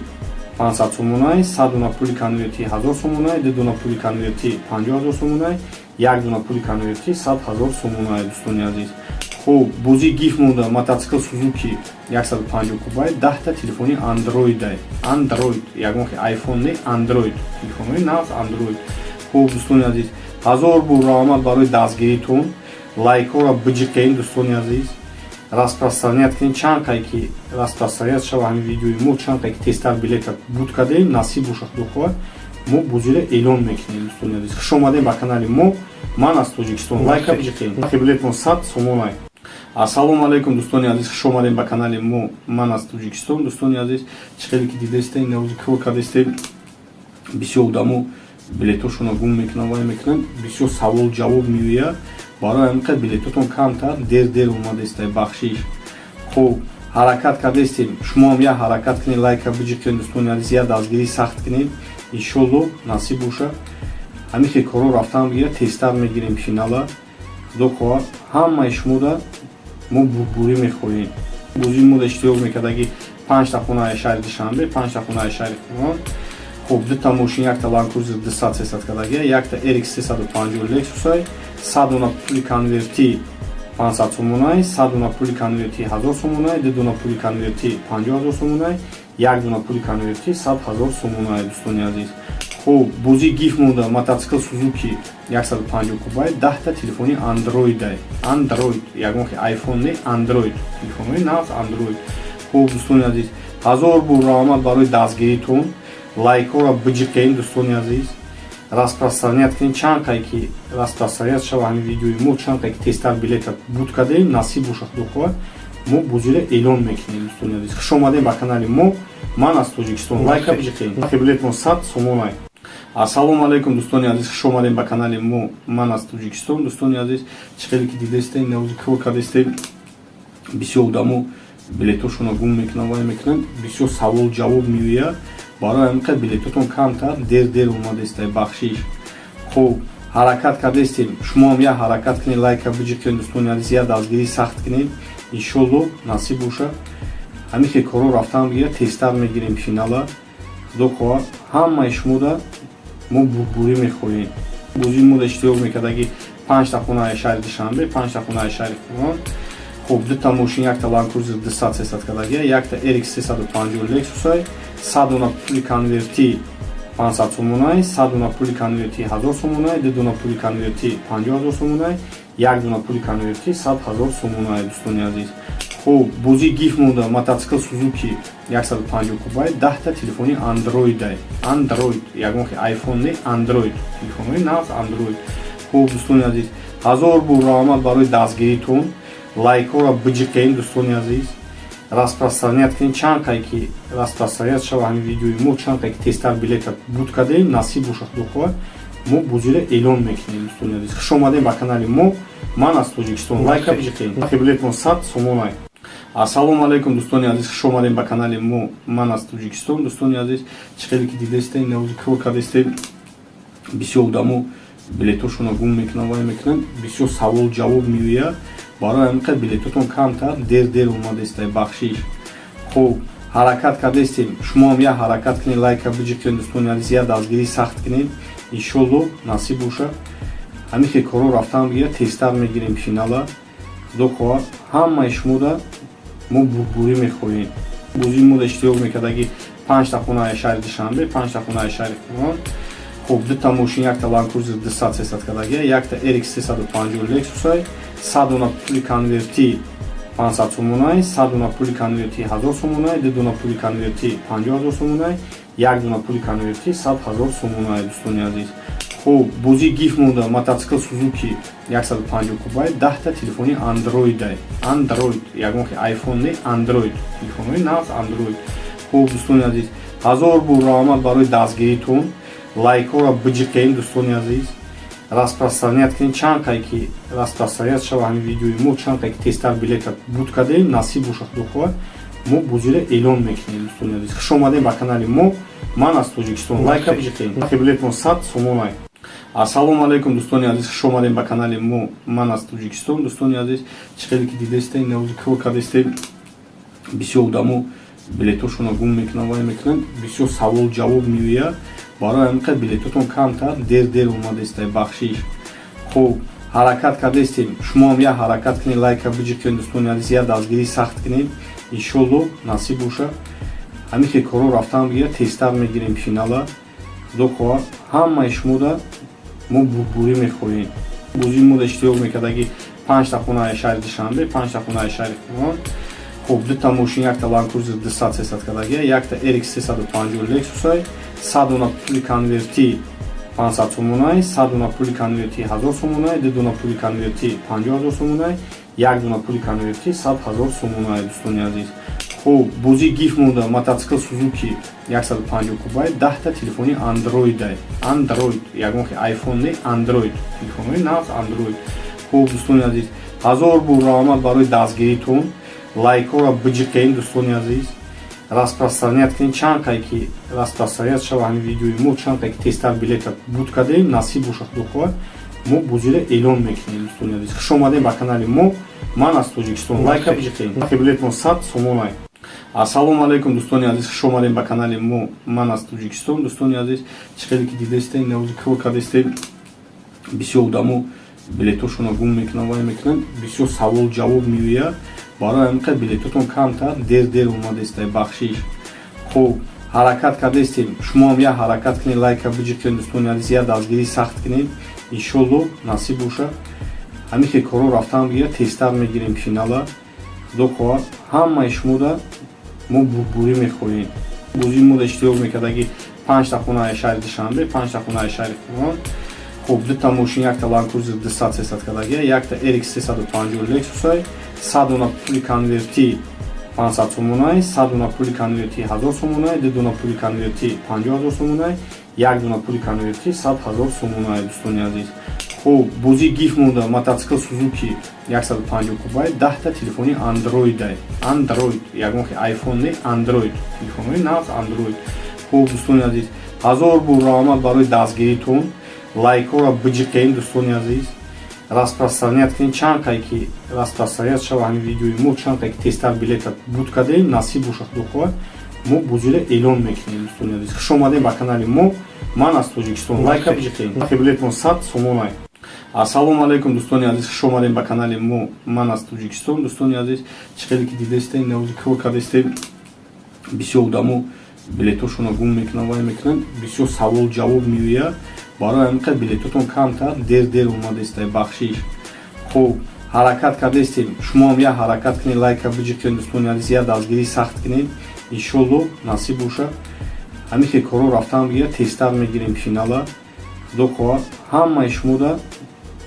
500 сомонай, 100 дона пули конвертӣ 1000 сомонай, ду дона пули конвертӣ 50 000 сомонай, як дона пули конвертӣ 100 000 сомонай, дӯстони азиз. Хуб, бозии гиф монда: мотоцикл Сузуки 150 кубай, 10-та телефони андроидай, Андроид, ягон хе айфон не, Андроид, телефонҳои нағз Андроид. Хуб, дӯстони азиз, ҳазор бор раҳмат барои дастгиритон. Лайкҳоро биҷиқем, дӯстони азиз, распространять кунед. Чанд қай ки распространять шава ҳамин видеои мо, чанд қай ки тезтар билета буд кардем, насиб боша, худо хоҳад, мо бозиро эълон мекунем. Дӯстони азиз, хуш омадем ба канали мо. Ман аз Тоҷикистон. Лайка биҷиқем. Нархи билетмон 100 сомонай. Ассалому алайкум, дӯстони азиз, хуш омадем ба канали мо. Ман аз Тоҷикистон. Дӯстони азиз, чӣ хеле ки дидастем, навози кор кардастем. Бисёр одамо билетошонро гум мекунанд, вай мекунанд, бисёр савол ҷавоб меояд. Барои ҳамин қадр билетотон камтар, дер дер омадастай, бахшиш. Хуб, ҳаракат кардастем, шумо ҳам як ҳаракат кунед, лайка биҷиқед, дӯстони азиз, як дастгирӣ сахт кунед. Иншолло, насиб боша, ҳамин хел корҳо рафтан бигирад, тезтар мегирем финала. Худо хоҳад, ҳамаи шумода мо бурдборӣ мехоҳем. Бозии мода иштирок мекардаги: панҷта хонаи шаҳри Душанбе, панҷта хонаи шаҳри Хуросон. Хуб, дута мошин, якта Ланд Крузер 200 300 кардагия, якта RX 350 Лексусай, 100 дона пули конвертӣ 500 сомонай, 100 дона пули конвертӣ 1000 сомонай, ду дона пули конвертӣ 50 000 сомонай, як дона пули конвертӣ 100 ҳазор сомонай, дӯстони азиз. Хуб, бозии гифт монда: мотоцикл Сузуки 150 кубай, 10-та телефони андроидай, Андроид, ягон хе айфон не, Андроид, телефонҳои нағз Андроид. Хуб, дӯстони азиз, ҳазор бор раҳмат барои дастгиритон. Лайкҳоро биҷиқем, дӯстони азиз, распространять кунед. Чанд қай ки распространять шава ҳамин видеои мо, чанд қай ки тезтар билета буд кардем, насиб боша, худо хоҳад, мо бозиро эълон мекунем. Дӯстони азиз, хуш омадем ба канали мо. Ман аз Тоҷикистон. Лайка биҷиқем, билетмон 100 сомонай. Ассалому алайкум, дӯстони азиз, хуш омадем ба канали мо. Ман аз Тоҷикистон. Дӯстони азиз, чӣ хеле ки дидастем, навози кор кардастем. Бисёр одамо билетошонро гум мекунанд, вай мекунанд, бисёр савол ҷавоб меояд. Барои ҳамин қадр билетотон камтар, дер дер омадастай, бахшиш. Хуб, ҳаракат кардастем, шумо ҳам як ҳаракат кунед, лайка биҷиқед, дӯстони азиз, як дастгирӣ сахт кунед. Иншолло, насиб боша, ҳамин хел корҳо рафтан бигирад, тезтар мегирем финала. Худо хоҳад, ҳамаи шумода мо бурдборӣ мехоҳем. Бозии мода иштирок мекардаги: панҷта хонаи шаҳри Душанбе, панҷта хонаи шаҳри Хуросон. Хуб, дута мошин, якта Ланд Крузер 200 300 кардагия, якта RX 350 Лексусай, 100 дона пули конвертӣ 500 сомонай, 100 дона пули конвертӣ 1000 сомонай, ду дона пули конвертӣ 50 000 сомонай, як дона пули конвертӣ 100 ҳазор сомонай, дӯстони азиз. Хуб, бозии гифт монда: мотоцикл Сузуки 150 кубай, 10-та телефони андроидай, Андроид, ягон хе айфон не, Андроид, телефонҳои нағз Андроид. Хуб, дӯстони азиз, ҳазор бор раҳмат барои дастгиритон. Лайкҳоро биҷиқем, дӯстони азиз, распространять кунед. Чанд қай ки распространять шава ҳамин видеои мо, чанд қай ки тезтар билета буд кардем, насиб боша, худо хоҳад, мо бозиро эълон мекунем. Дӯстони азиз, хуш омадем ба канали мо. Ман аз Тоҷикистон. Лайка биҷиқем, билетмон 100 сомонай. Ассалому алайкум, дӯстони азиз, хуш омадем ба канали мо. Ман аз Тоҷикистон. Дӯстони азиз, чӣ хеле ки дидастем, навози кор кардастем. Бисёр одамо билетошонро гум мекунанд, вай мекунанд, бисёр савол ҷавоб меояд. Барои ҳамин қадр билетотон камтар, дер дер омадастай, бахшиш. Хуб, ҳаракат кардастем, шумо ҳам як ҳаракат кунед, лайка биҷиқед, дӯстони азиз, як дастгирӣ сахт кунед. Иншолло, насиб боша, ҳамин хел корҳо рафтан бигирад, тезтар мегирем финала. Худо хоҳад, ҳамаи шумода мо бурдборӣ мехоҳем. Бозии мода иштирок мекардаги: панҷта хонаи шаҳри Душанбе, панҷта хонаи шаҳри Хуросон. Хуб, дута мошин, якта Ланд Крузер 200 300 кардагия, якта RX 350 Лексусай, 100 дона пули конвертӣ 500 сомонай, 100 дона пули конвертӣ 1000 сомонай, ду дона пули конвертӣ 50 000 сомонай, як дона пули конвертӣ 100 ҳазор сомонай, дӯстони азиз. Хуб, бозии гифт монда: мотоцикл Сузуки 150 кубай, 10-та телефони андроидай, Андроид, ягон хе айфон не, Андроид, телефонҳои нағз Андроид. Хуб, дӯстони азиз, ҳазор бор раҳмат барои дастгиритон. Лайкҳоро биҷиқем, дӯстони азиз, распространять кунед. Чанд қай ки распространять шава ҳамин видеои мо, чанд қай ки тезтар билета буд кардем, насиб боша, худо хоҳад, мо бозиро эълон мекунем. Дӯстони азиз, хуш омадем ба канали мо. Ман аз Тоҷикистон. Лайка биҷиқем, билетмон 100 сомонай. Ассалому алайкум, дӯстони азиз, хуш омадем ба канали мо. Ман аз Тоҷикистон. Дӯстони азиз, чӣ хеле ки дидастем, навози кор кардастем. Бисёр одамо билетошонро гум мекунанд, вай мекунанд, бисёр савол ҷавоб меояд. Барои ҳамин қадр билетотон камтар, дер дер омадастай, бахшиш. Хуб, ҳаракат кардастем, шумо ҳам як ҳаракат кунед, лайка биҷиқед, дӯстони азиз, як дастгирӣ сахт кунед. Иншолло, насиб боша, ҳамин хел корҳо рафтан бигирад, тезтар мегирем финала. Худо хоҳад, ҳамаи шумода мо бурдборӣ мехоҳем. Бозии мода иштирок мекардаги: панҷта хонаи шаҳри Душанбе, панҷта хонаи шаҳри Хуросон. Хуб, дута мошин, якта Ланд Крузер 200 300 кардагия, якта RX 350 Лексусай, 100 дона пули конвертӣ 500 сомонай, 100 дона пули конвертӣ 1000 сомонай, ду дона пули конвертӣ 50 000 сомонай, Як дона пули конвертӣ 100 000 сомонае, дӯстони азиз. Хуб, бозии гиф монда: мотоцикл Сузуки 150 кубай, 10-та телефони андроидай, Андроид, ягон айфон не, Андроид, телефонҳои нағз Андроид. Хуб, дӯстони азиз, ҳазор бор раҳмат барои дастгиритон. Лайкҳоро биҷиқен, дӯстони азиз, распространять кунед. Чанд қай ки распространять шава ҳамин видеои мо, чанд қай ки тезтар билета буд кардем, насиб боша, худо хоҳад, мо бозиро эълон мекунем. Дӯстони азиз, хуш омадем ба канали мо. Ман аз Тоҷикистон. Лайка биҷиқем, билетмон 100 сомонай. Ассалому алайкум, дӯстони азиз, хуш омадем ба канали мо. Ман аз Тоҷикистон. Дӯстони азиз, чӣ хеле ки дидастем, навози кор кардастем, бисёр одамо билетошонро гум мекунанд, вай мекунанд, бисёр савол ҷавоб меояд. Барои ҳамин қадр билетотон камтар дер дер омадестай, бахшиш. Хуб, ҳаракат кардастем, шумоам як ҳаракат кунед, лайка биҷиқем, дӯстони азиз, як дастгирӣ сахт кунед. Иншолло, насиб боша, ҳамин хел корҳо рафтан бигирад, тезтар мегирем финала. Худо хоҳад, ҳамаи шумода мо бурдборӣ мехоҳем. Бозии мода иштирок мекардаги: панҷта хонаи шаҳри Душанбе, панҷта хонаи шаҳри Қуръон. Хуб, дута мошин, якта Ланд Крузер 200 300 кардагия, якта RX 350 Лексусай, 100 дона пули конвертӣ 500 сомонай, 100 дона пули конвертӣ 1000 сомонай, ду дона пули конвертӣ 50 000 сомонай, як дона пули конвертӣ 100 000 сомонай, дӯстони азиз. Хуб, бозии гиф монда: мотоцикл Сузуки 150 кубай, 10-та телефони андроидай, Андроид, ягон айфон не, Андроид, телефонҳои нағз Андроид. Хуб, дӯстони азиз, ҳазор бор раҳмат барои дастгиритон. Лайкҳоро биҷиқем, дӯстони азиз, распространять кунед. Чанд қай ки распространять шава ҳамин видеои мо, чанд қай ки тезтар билета буд кардем, насиб боша, худо хоҳад, мо бозиро эълон мекунем. Дӯстони азиз, хуш омадем ба канали мо. Ман аз Тоҷикистон. Лайка биҷиқем, билетмон 100 сомонай. Ассалому алайкум, дӯстони азиз, хуш омадем ба канали мо. Ман аз Тоҷикистон. Дӯстони азиз, чӣ хеле ки дидастем, навози кор кардастем, бисёр одамо билетошонро гум мекунанд, вай мекунанд, бисёр савол ҷавоб меояд. Барои ҳамин қадр билетотон камтар дер дер омадестай, бахшиш. Хуб, ҳаракат кардастем, шумоам як ҳаракат кунед, лайка биҷиқем, дӯстони азиз, як дастгирӣ сахт кунед. Иншолло, насиб боша, ҳамин хел корҳо рафтан бигирад, тезтар мегирем финала. Худо хоҳад, ҳамаи шумода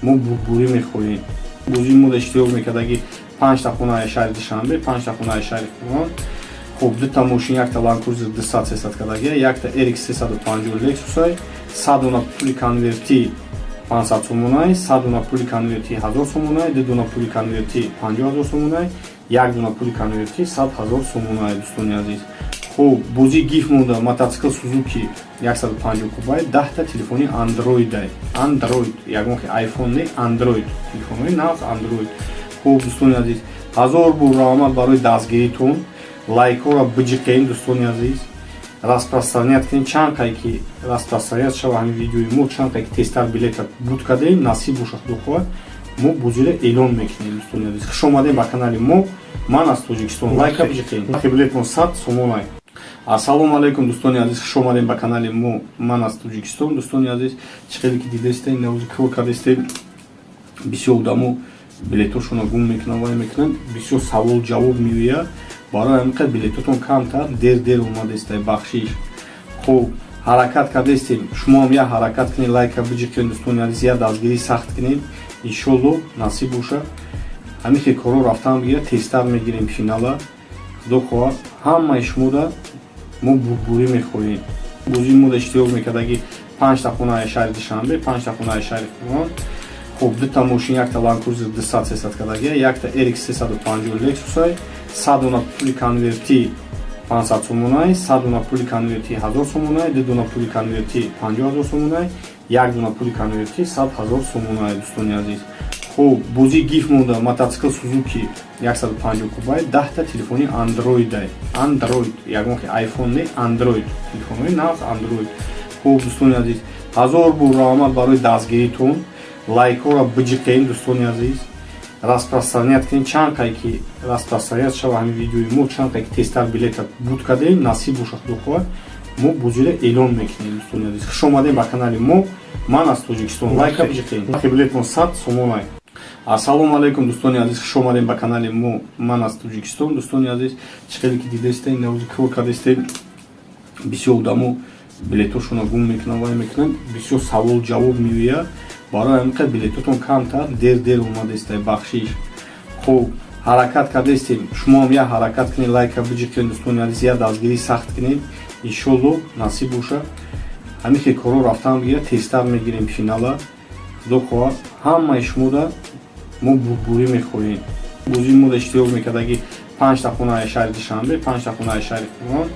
мо бурдборӣ мехоҳем. Бозии мода иштирок мекардаги: панҷта хонаи шаҳри Душанбе, панҷта хонаи шаҳри Қуръон. Хуб, дута мошин, якта Ланд Крузер 200 300 кардагия, якта RX 350 Лексусай, 100 дона пули конвертӣ 500 сомонай, 100 дона пули конвертӣ 1000 сомонай, ду дона пули конвертӣ 50 000 сомонай, як дона пули конвертӣ 100 000 сомонай, дӯстони азиз. Хуб, бозии гиф монда: мотоцикл Сузуки 150 кубай, 10-та телефони андроидай, Андроид, ягон айфон не, Андроид, телефонҳои нағз Андроид. Хуб, дӯстони азиз, ҳазор бор раҳмат барои дастгиритон. Лайкҳоро биҷиқем, дӯстони азиз, распространять кунед. Чанд қай ки распространять шава ҳамин видеои мо, чанд қай ки тезтар билета буд кардем, насиб боша, худо хоҳад, мо бозиро эълон мекунем. Дӯстони азиз, хуш омадем ба канали мо. Ман аз Тоҷикистон. Лайка биҷиқем, билетмон 100 сомонай. Ассалому алайкум, дӯстони азиз, хуш омадем ба канали мо. Ман аз Тоҷикистон. Дӯстони азиз, чӣ хеле ки дидастем, навози кор кардастем, бисёр одамо билетошонро гум мекунанд, вай мекунанд, бисёр савол ҷавоб меояд. Барои ҳамин қадр билетотон камтар дер дер омадестай, бахшиш. Хуб, ҳаракат кардастем, шумоам як ҳаракат кунед, лайка биҷиқем, дӯстони азиз, як дастгирӣ сахт кунед. Иншолло, насиб боша, ҳамин хел корҳо рафтан бигирад, тезтар мегирем финала. Худо хоҳад, ҳамаи шумода мо бурдборӣ мехоҳем. Бозии мода иштирок мекардаги: панҷта хонаи шаҳри Душанбе, панҷта хонаи шаҳри Қуръон. Хуб, дута мошин, якта Ланд Крузер 200 300 кардагия, якта RX 350 Лексусай, 100 дона пули конвертӣ 500 сомонай, 100 дона пули конвертӣ 1000 сомонай, ду дона пули конвертӣ 50 000 сомонай, як дона пули конвертӣ 100 000 сомонай, дӯстони азиз. Хуб, бозии гиф монда: мотоцикл Сузуки 150 кубай, 10-та телефони андроидай, Андроид, ягон айфон не, Андроид, телефонҳои нағз Андроид. Хуб, дӯстони азиз, ҳазор бор раҳмат барои дастгиритон. Лайкҳоро биҷиқем, дӯстони азиз, распространять кунед. Чанд қай ки распространять шава ҳамин видеои мо, чанд қай ки тезтар билета буд кардем, насиб боша, худо хоҳад, мо бозиро эълон мекунем. Дӯстони азиз, хуш омадем ба канали мо. Ман аз Тоҷикистон. Лайка биҷиқем, билетмон 100 сомонай. Ассалому алайкум, дӯстони азиз, хуш омадем ба канали мо. Ман аз Тоҷикистон. Дӯстони азиз, чӣ хеле ки дидастем, навози кор кардастем, бисёр одамо билетошонро гум мекунанд, вай мекунанд, бисёр савол ҷавоб меояд. Барои ҳамин қадр билетотон камтар дер дер омадестай, бахшиш. Хуб, ҳаракат кардастем, шумоам як ҳаракат кунед, лайка биҷиқед, дӯстони азиз, як дастгирӣ сахт кунед. Иншолло, насиб боша, ҳамин хел корҳо рафтан бигирад, тезтар мегирем финала. Худо хоҳад, ҳамаи шумода мо бурдборӣ мехоҳем. Бозии мода иштирок мекардаги: панҷта хонаи шаҳри Душанбе, панҷта хонаи шаҳри Қурғон.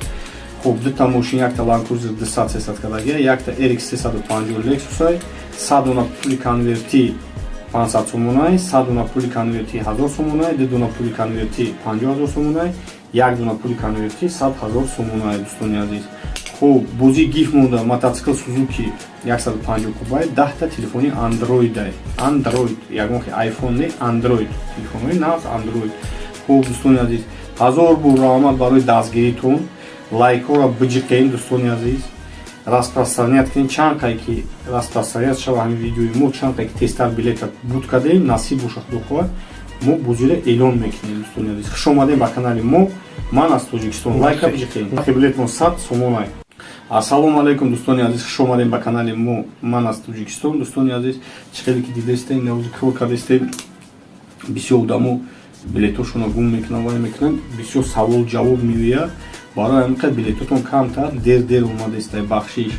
Хуб, дута мошин, якта Ланд Крузер 200 300 кардагия, якта RX 350 Лексусай, 100 дона пули конвертӣ 500 сомонай, 100 дона пули конвертӣ 1000 сомонай, ду дона пули конвертӣ 50 ҳазор сомонай, як дона пули конвертӣ 100 ҳазор сомонай, дӯстони азиз. Хуб, бозии гифт монда: мотоцикл Сузуки 150 кубай, 10-та телефони андроидай, Андроид, ягон хел айфон не, Андроид, телефонҳои нағз Андроид. Хуб, дӯстони азиз, ҳазор бор раҳмат барои дастгиритон. Лайкҳоро биҷиқем, дӯстони азиз, распространять кунед. Чанд қай ки распространять шава ҳамин видеои мо, чанд қай ки тезтар билета буд кардем, насиб боша, худо хоҳад, мо бозиро эълон мекунем. Дӯстони азиз, хуш омадем ба канали мо, ман аз Тоҷикистон. Лайка биҷиқем, билетмон 100 сомонай. Ассалому алайкум, дӯстони азиз, хуш омадем ба канали мо, ман аз Тоҷикистон. Дӯстони азиз, чӣ хеле ки дидастем, навози кор кардастем, бисёр одамо билетошонро гум мекунанд, вай мекунанд, бисёр савол ҷавоб меояд. Барои ҳамин қадр билетотон камтар дер дер омадастай, бахшиш.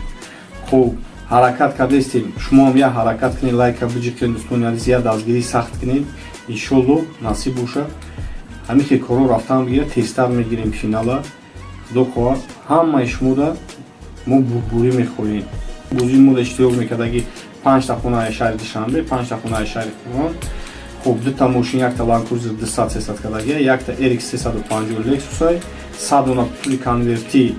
Хуб, ҳаракат кардастем, шумоам як ҳаракат кунед, лайка биҷиқед, дӯстони азиз, як дастгирӣ сахт кунед. Иншолло, насиб боша, ҳамин хел корҳо рафтан бигирад, тезтар мегирем финала. Худо хоҳад, ҳамаи шумода мо бурдборӣ мехоҳем. Бозии мода иштирок мекардаги: панҷта хонаи шаҳри Душанбе, панҷта хонаи шаҳри Қурғон. Хуб, дута мошин, якта Ланд Крузер 200 300 кардагия, якта RX 350 Лексусай, 100 дона пули конвертӣ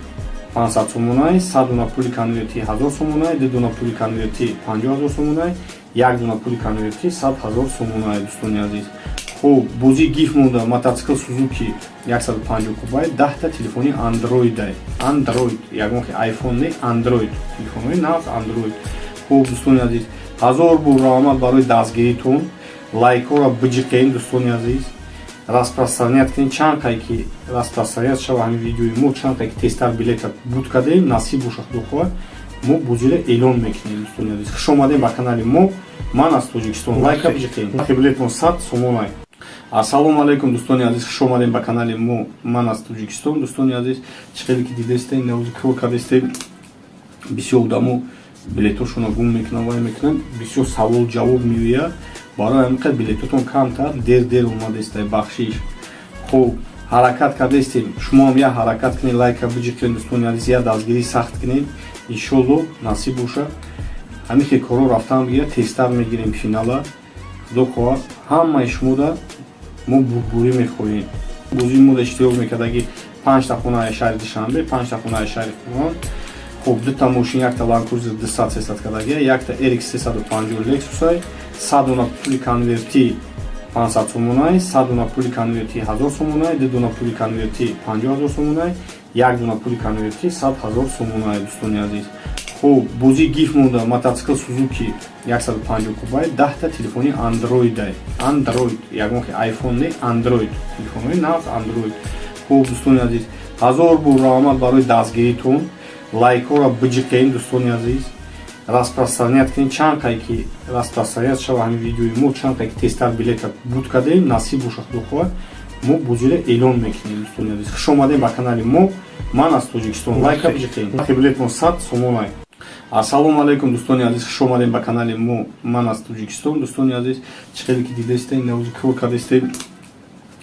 500 сомонай, 100 дона пули конвертӣ 1000 сомонай, ду дона пули конвертӣ 50 ҳазор сомонай, як дона пули конвертӣ 100 ҳазор сомонай, дӯстони азиз. Хуб, бозии гифт монда: мотоцикл Сузуки 150 кубай, 10-та телефони андроидай, Андроид, ягон хел айфон не, Андроид, телефонҳои нағз Андроид. Хуб, дӯстони азиз, ҳазор бор раҳмат барои дастгиритон. Лайкҳоро биҷиқем, дӯстони азиз, распространять кунед. Чанд қай ки распространять шава ҳамин видеои мо, чанд қай ки тезтар билета буд кардем, насиб боша, худо хоҳад, мо бозиро эълон мекунем. Дӯстони азиз, хуш омадем ба канали мо, ман аз Тоҷикистон. Лайка биҷиқем, билетмон 100 сомонай. Ассалому алайкум, дӯстони азиз, хуш омадем ба канали мо, ман аз Тоҷикистон. Дӯстони азиз, чӣ хеле ки дидастем, навози кор кардастем, бисёр одамо билетошонро гум мекунанд, вай мекунанд, бисёр савол ҷавоб меояд. Барои ҳамин қадр билетотон камтар дер дер омадастай, бахшиш. Хуб, ҳаракат кардастем, шумоам як ҳаракат кунед, лайка биҷиқед, дӯстони азиз, як дастгирӣ сахт кунед. Иншолло, насиб боша, ҳамин хел корҳо рафтан бигирад, тезтар мегирем финала. Худо хоҳад, ҳамаи шумода мо бурдборӣ мехоҳем. Бозии мода иштирок мекардаги: панҷта хонаи шаҳри Душанбе, панҷта хонаи шаҳри Қурғон. Хуб, дута мошин, якта Ланд Крузер 200 300 кардагия, якта RX 350 Лексусай, 100 дона пули конвертӣ 500 сомонай, 100 дона пули конвертӣ 1000 сомонай, ду дона пули конвертӣ 50 ҳазор сомонай, як дона пули конвертӣ 100 ҳазор сомонай, дӯстони азиз. Хуб, бозии гифт монда: мотоцикл Сузуки 150 кубай, 10-та телефони андроидай, Андроид, ягон хел айфон не, Андроид, телефонҳои нағз Андроид. Хуб, дӯстони азиз, ҳазор бор раҳмат барои дастгиритон. Лайкҳоро биҷиқем, дӯстони азиз, распространять кунед. Чанд қай ки распространять шава ҳамин видеои мо, чанд қай ки тезтар билета буд кардем, насиб боша, худо хоҳад, мо бозиро эълон мекунем. Дӯстони азиз, хуш омадем ба канали мо, ман аз Тоҷикистон. Лайка биҷиқем, билетмон 100 сомонай. Ассалому алайкум, дӯстони азиз, хуш омадем ба канали мо, ман аз Тоҷикистон. Дӯстони азиз, чӣ хеле ки дидастем, навози кор кардастем,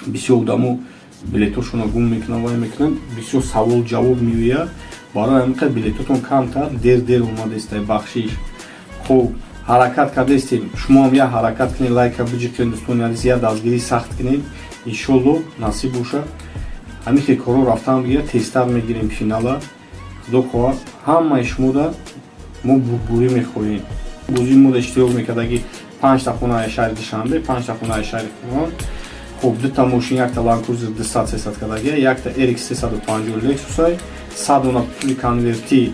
бисёр одамо билетошонро гум мекунанд, вай мекунанд, бисёр савол ҷавоб меояд. Барои ҳамин қадр билетотон камтар дер дер омадастай, бахшиш. Хуб, ҳаракат кардастем, шумоам як ҳаракат кунед, лайка биҷиқед, дӯстони азиз, як дастгирӣ сахт кунед. Иншолло, насиб боша, ҳамин хел корҳо рафтан бигирад, тезтар мегирем финала. Худо хоҳад, ҳамаи шумода мо бурдборӣ мехоҳем. Бозии мода иштирок мекардаги: панҷта хонаи шаҳри Душанбе, панҷта хонаи шаҳри Қурғон. Хуб, дута мошин, якта Ланд Крузер 200 300 кардагия, якта RX 350 Лексусай, 100 дона пули конвертӣ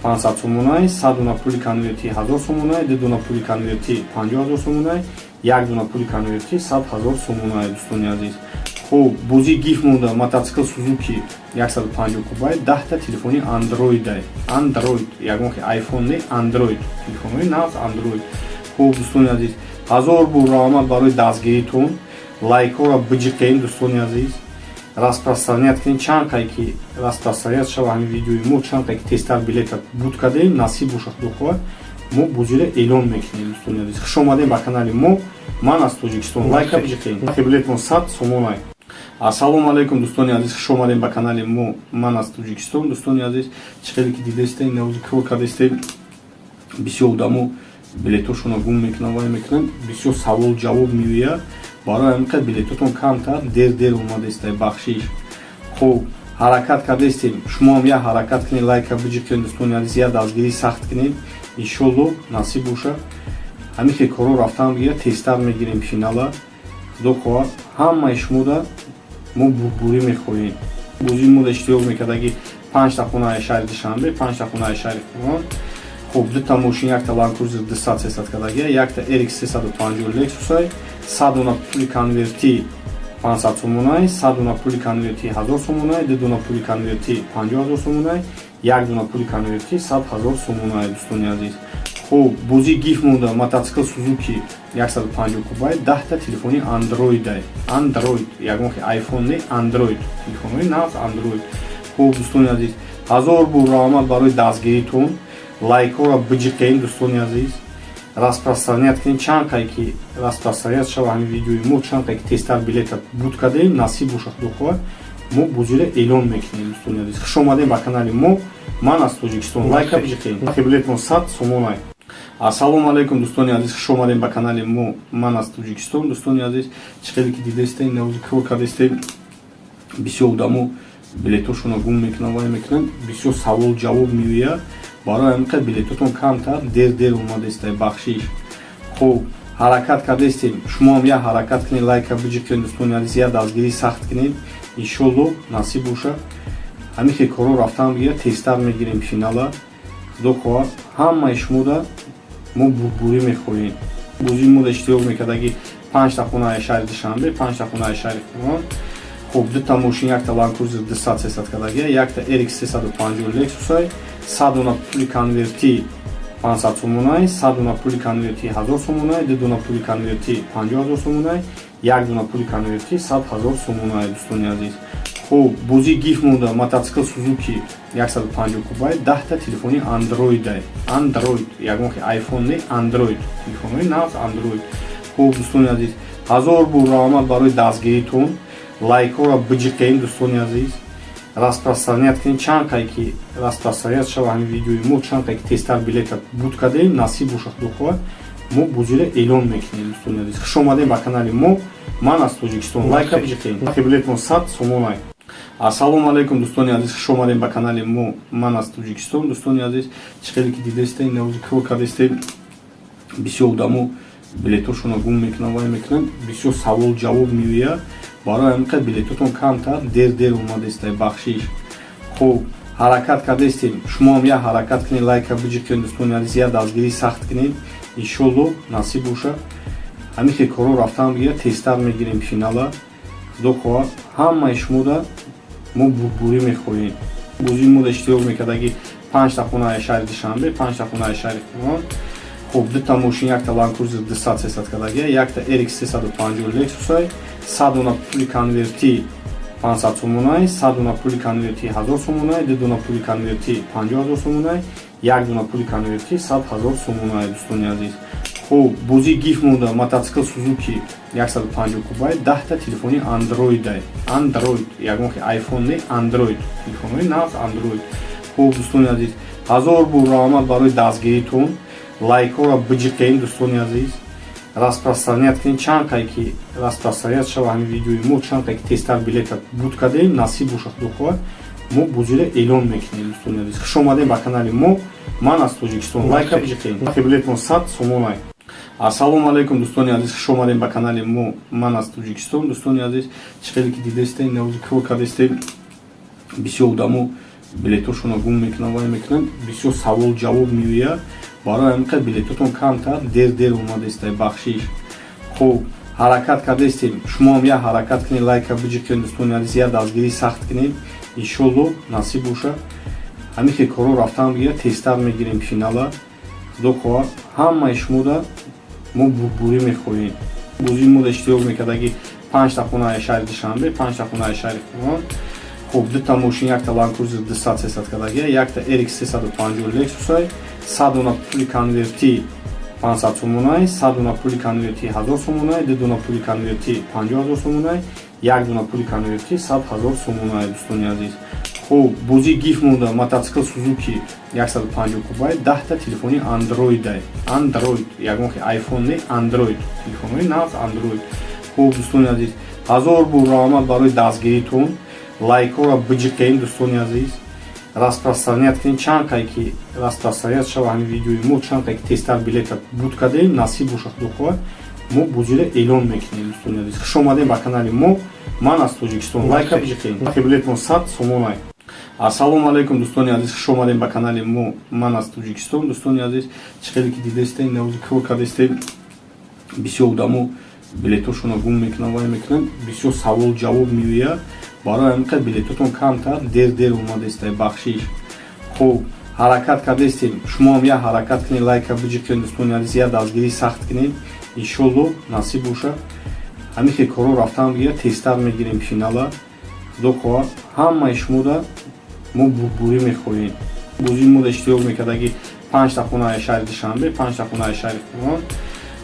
500 сомонай, 100 дона пули конвертӣ 1000 сомонай, ду дона пули конвертӣ 50 ҳазор сомонай, як дона пули конвертӣ 100 ҳазор сомонай, дӯстони азиз. Хуб, бозии гифт монда: мотоцикл Сузуки 150 кубай, 10-та телефони андроидай, Андроид, ягон хел айфон не, Андроид, телефонҳои нағз Андроид. Хуб, дӯстони азиз, ҳазор бор раҳмат барои дастгиритон. Лайкҳоро биҷиқем, дӯстони азиз, распространять кунем. Чанд қай ки распространять шава ҳамин видеои мо, чанд қай ки тезтар билета буд кардем, насиб боша, худо хоҳад, мо бозиро эълон мекунем. Дӯстони азиз, хуш омадем ба канали мо. Ман аз Тоҷикистон. Лайка биҷиқем. Билетмон 100 сомонай. Ассалому алайкум, дӯстони азиз, хуш омадем ба канали мо. Ман аз Тоҷикистон. Дӯстони азиз, чӣ хеле ки дидастем, навози кор кардастем. Бисёр одамо билетошонро гум мекунанд, вай мекунанд, бисёр савол ҷавоб меояд. Барои ҳамин қадр билетотон камтар, дер дер омадастай, бахшиш. Хуб, ҳаракат кардастем, шумоам як ҳаракат кунед, лайка биҷиқем, дӯстони азиз, як дастгирӣ сахт кунед. Иншолло, насиб боша, ҳамин хел корҳо рафтан бигирад, тезтар мегирем финала. Худо хоҳад, ҳамаи шумода мо бурдборӣ мехоҳем. Бозии мода иштирок мекардаги: панҷта хонаи шаҳри Душанбе, панҷта хонаи шаҳри Қуръон. Хуб, дута мошин: якта Ланд Крузер 200 300 кардагия, якта RX 350 Лексусай, 100 дона пули конвертӣ 500 сомонай, 100 дона пули конвертӣ 1000 сомонай, ду дона пули конвертӣ 50 ҳазор сомонай, як дона пули конвертӣ 100 ҳазор сомонай. Дӯстони азиз, хуб, бозии гиф монда: мотоцикл Сузуки 150 кубай, 10-та телефони андроидай, андроид, ягон айфон не, андроид, телефонҳои нағз андроид. Хуб, дӯстони азиз, ҳазор бор раҳмат барои дастгиритон. Лайкҳоро биҷиқем, дӯстони азиз, распространять кунем. Чанд қай ки распространять шава ҳамин видеои мо, чанд қай ки тезтар билета буд кардем, насиб боша, худо хоҳад, мо бозиро эълон мекунем. Дӯстони азиз, хуш омадем ба канали мо. Ман аз Тоҷикистон. Лайка биҷиқем. Билетмон 100 сомонай. Ассалому алайкум, дӯстони азиз, хуш омадем ба канали мо. Ман аз Тоҷикистон. Дӯстони азиз, чӣ хеле ки дидастем, навози кор кардастем. Бисёр одамо билетошонро гум мекунанд, вай мекунанд, бисёр савол ҷавоб меояд. Барои ҳамин қадр билетотон камтар, дер дер омадастай, бахшиш. Хуб, ҳаракат кардастем, шумоам як ҳаракат кунед, лайка биҷиқем, дӯстони азиз, як дастгирӣ сахт кунед. Иншолло, насиб боша, ҳамин хел корҳо рафтан бигирад, тезтар мегирем финала. Худо хоҳад, ҳамаи шумода мо бурдборӣ мехоҳем. Бозии мода иштирок мекардаги: панҷта хонаи шаҳри Душанбе, панҷта хонаи шаҳри Қуръон. Хуб, дута мошин: якта Ланд Крузер 200 300 кардагия, якта RX 350 Лексусай, 100 дона пули конвертӣ 500 сомонай, 100 дона пули конвертӣ 1000 сомонай, ду дона пули конвертӣ 50 ҳазор сомонай, як дона пули конвертӣ 100 ҳазор сомонай. Дӯстони азиз, хуб, бозии гиф монда: мотоцикл Сузуки 150 кубай, 10-та телефони андроидай, андроид, ягон айфон не, андроид, телефонҳои нағз андроид. Хуб, дӯстони азиз, ҳазор бор раҳмат барои дастгиритон. Лайкҳоро биҷиқем, дӯстони азиз, распространять кунем. Чанд қай ки распространять шава ҳамин видеои мо, чанд қай ки тезтар билета буд кардем, насиб боша, худо хоҳад, мо бозиро эълон мекунем. Дӯстони азиз, хуш омадем ба канали мо. Ман аз Тоҷикистон. Лайка биҷиқем. Билетмон 100 сомонай. Ассалому алайкум, дӯстони азиз, хуш омадем ба канали мо. Ман аз Тоҷикистон. Дӯстони азиз, чӣ хеле ки дидастем, навози кор кардастем. Бисёр одамо билетошонро гум мекунанд, вай мекунанд, бисёр савол ҷавоб меояд. Барои ҳамин қадр билетотон камтар, дер дер омадастай, бахшиш. Хуб, ҳаракат кардастем, шумоам як ҳаракат кунед, лайка биҷиқем, дӯстони азиз, як дастгирӣ сахт кунед. Иншолло, насиб боша, ҳамин хел корҳо рафтан бигирад, тезтар мегирем финала. Худо хоҳад, ҳамаи шумода мо бурдборӣ мехоҳем. Бозии мода иштирок мекардаги: панҷта хонаи шаҳри Душанбе, панҷта хонаи шаҳри Қуръон. Хуб, дута мошин: якта Ланд Крузер 200 300 кардагия, якта RX 350 Лексусай, 100 дона пули конвертӣ 500 сомонай, 100 дона пули конвертӣ 1000 сомонай, ду дона пули конвертӣ 50 ҳазор сомонай, як дона пули конвертӣ 100 ҳазор сомонай. Дӯстони азиз, хуб, бозии гиф монда: мотоцикл Сузуки 150 кубай, 10-та телефони андроидай, андроид, ягон айфон не, андроид, телефонҳои нағз андроид. Хуб, дӯстони азиз, ҳазор бор раҳмат барои дастгиритон. Лайкҳоро биҷиқем, дӯстони азиз, распространять кунем. Чанд қай ки распространять шава ҳамин видеои мо, чанд қай ки тезтар билета буд кардем, насиб боша, худо хоҳад, мо бозиро эълон мекунем. Дӯстони азиз, хуш омадем ба канали мо. Ман аз Тоҷикистон. Лайка биҷиқем. Билетмон 100 сомонай. Ассалому алайкум, дӯстони азиз, хуш омадем ба канали мо. Ман аз Тоҷикистон. Дӯстони азиз, чӣ хеле ки дидастем, навози кор кардастем. Бисёр одамо билетошонро гум мекунанд, вай мекунанд, бисёр савол ҷавоб меояд. Барои ҳамин қадр билетотон камтар, дер дер омадастай, бахшиш. Хуб, ҳаракат кардастем, шумоам як ҳаракат кунед, лайка биҷиқем, дӯстони азиз, як дастгирӣ сахт кунед. Иншолло, насиб боша, ҳамин хел корҳо рафтан бигирад, тезтар мегирем финала. Худо хоҳад, ҳамаи шумода мо бурдборӣ мехоҳем. Бозии мода иштирок мекардаги: Панҷта хонаи шаҳри Душанбе, панҷта хонаи шаҳри Қурғон. Хуб, дута мошин, якта Ланд Крузер 200 300 кардагия, якта RX 350 Lexus, 100 дона пули конвертӣ 500 сомонай, 100 дона пули конвертӣ 1000 сомонай, ду дона пули конвертӣ 50 000 сомонай, як дона пули конвертӣ 100 000 сомонай, дӯстони азиз. Хуб, бозии гиф монда: мотоцикл Сузуки 150 кубай, 10-та телефони андроидай, Андроид, ягон хе айфон не, Андроид, телефонҳои нағз Андроид. Хуб, дӯстони азиз, ҳазор бор раҳмат барои дастгиритон. Лайкҳоро биҷиқем, дӯстони азиз, распространять кунед. Чанд қай ки распространять шава ҳамин видеои мо, чанд қай ки тезтар билета буд кардем, насиб боша, худо хоҳад, мо бозиро эълон мекунем. Дӯстони азиз, хуш омадем ба канали мо, ман аз Тоҷикистон. Лайка биҷиқем, билетмон 100 сомонай. Ассалому алайкум, дӯстони азиз, хуш омадем ба канали мо, ман аз Тоҷикистон. Дӯстони азиз, чӣ хеле ки дидастем, навози кор кардастем, бисёр одамо билетошонро гум мекунанд, вай мекунанд, бисёр савол ҷавоб меояд. Барои ҳамин қадр билетотон камтар, дер дер омадестай, бахшиш. Хуб, ҳаракат кардастем, шумоам як ҳаракат кунед, лайка биҷиқед, дӯстони азиз, як дастгирӣ сахт кунед. Иншолло, насиб боша, ҳамин хел корҳо рафтан бигирад, тезтар мегирем финала. Худо хоҳад, ҳамаи шумода мо бурдборӣ мехоҳем. Бозии мода иштирок мекардаги: панҷта хонаи шаҳри Душанбе, панҷта хонаи шаҳри Қурғон.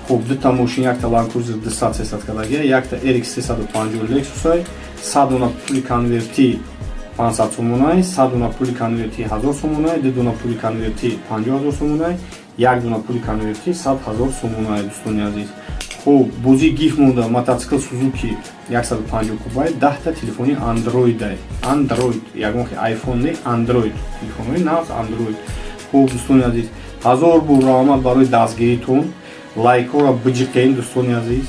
Хуб, дута мошин, якта Ланд Крузер 200 300 кардагия, якта RX 350 Lexus, 100 дона пули конвертӣ 500 сомонай, 100 дона пули конвертӣ 1000 сомонай, ду дона пули конвертӣ 50 000 сомонай, як дона пули конвертӣ 100 000 сомонай, дӯстони азиз. Хуб, бозии гиф монда: мотоцикл Сузуки 150 кубай, 10-та телефони андроидай, Андроид, ягон хе айфон не, Андроид, телефонҳои нағз Андроид. Хуб, дӯстони азиз, ҳазор бор раҳмат барои дастгиритон. Лайкҳоро биҷиқем, дӯстони азиз,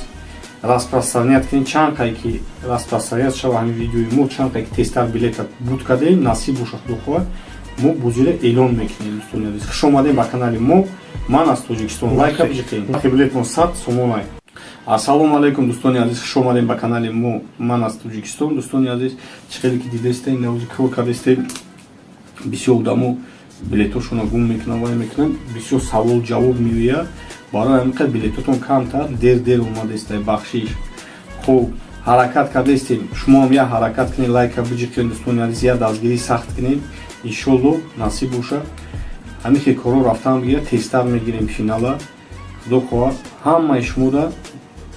распространять кунед. Чанд қай ки распространять шава ҳамин видеои мо, чанд қай ки тезтар билета буд кардем, насиб боша, худо хоҳад, мо бозиро эълон мекунем. Дӯстони азиз, хуш омадем ба канали мо, ман аз Тоҷикистон. Лайка биҷиқем, билетмон 100 сомонай. Ассалому алайкум, дӯстони азиз, хуш омадем ба канали мо, ман аз Тоҷикистон. Дӯстони азиз, чӣ хеле ки дидастем, навози кор кардастем, бисёр одамо билетошонро гум мекунанд, вай мекунанд, бисёр савол ҷавоб меояд. Барои ҳамин қадр билетотон камтар, дер дер омадестай, бахшиш. Хуб, ҳаракат кардастем, шумоам як ҳаракат кунед, лайка биҷиқед, дӯстони азиз, як дастгирӣ сахт кунед. Иншолло, насиб боша, ҳамин хел корҳо рафтан бигирад, тезтар мегирем финала. Худо хоҳад, ҳамаи шумода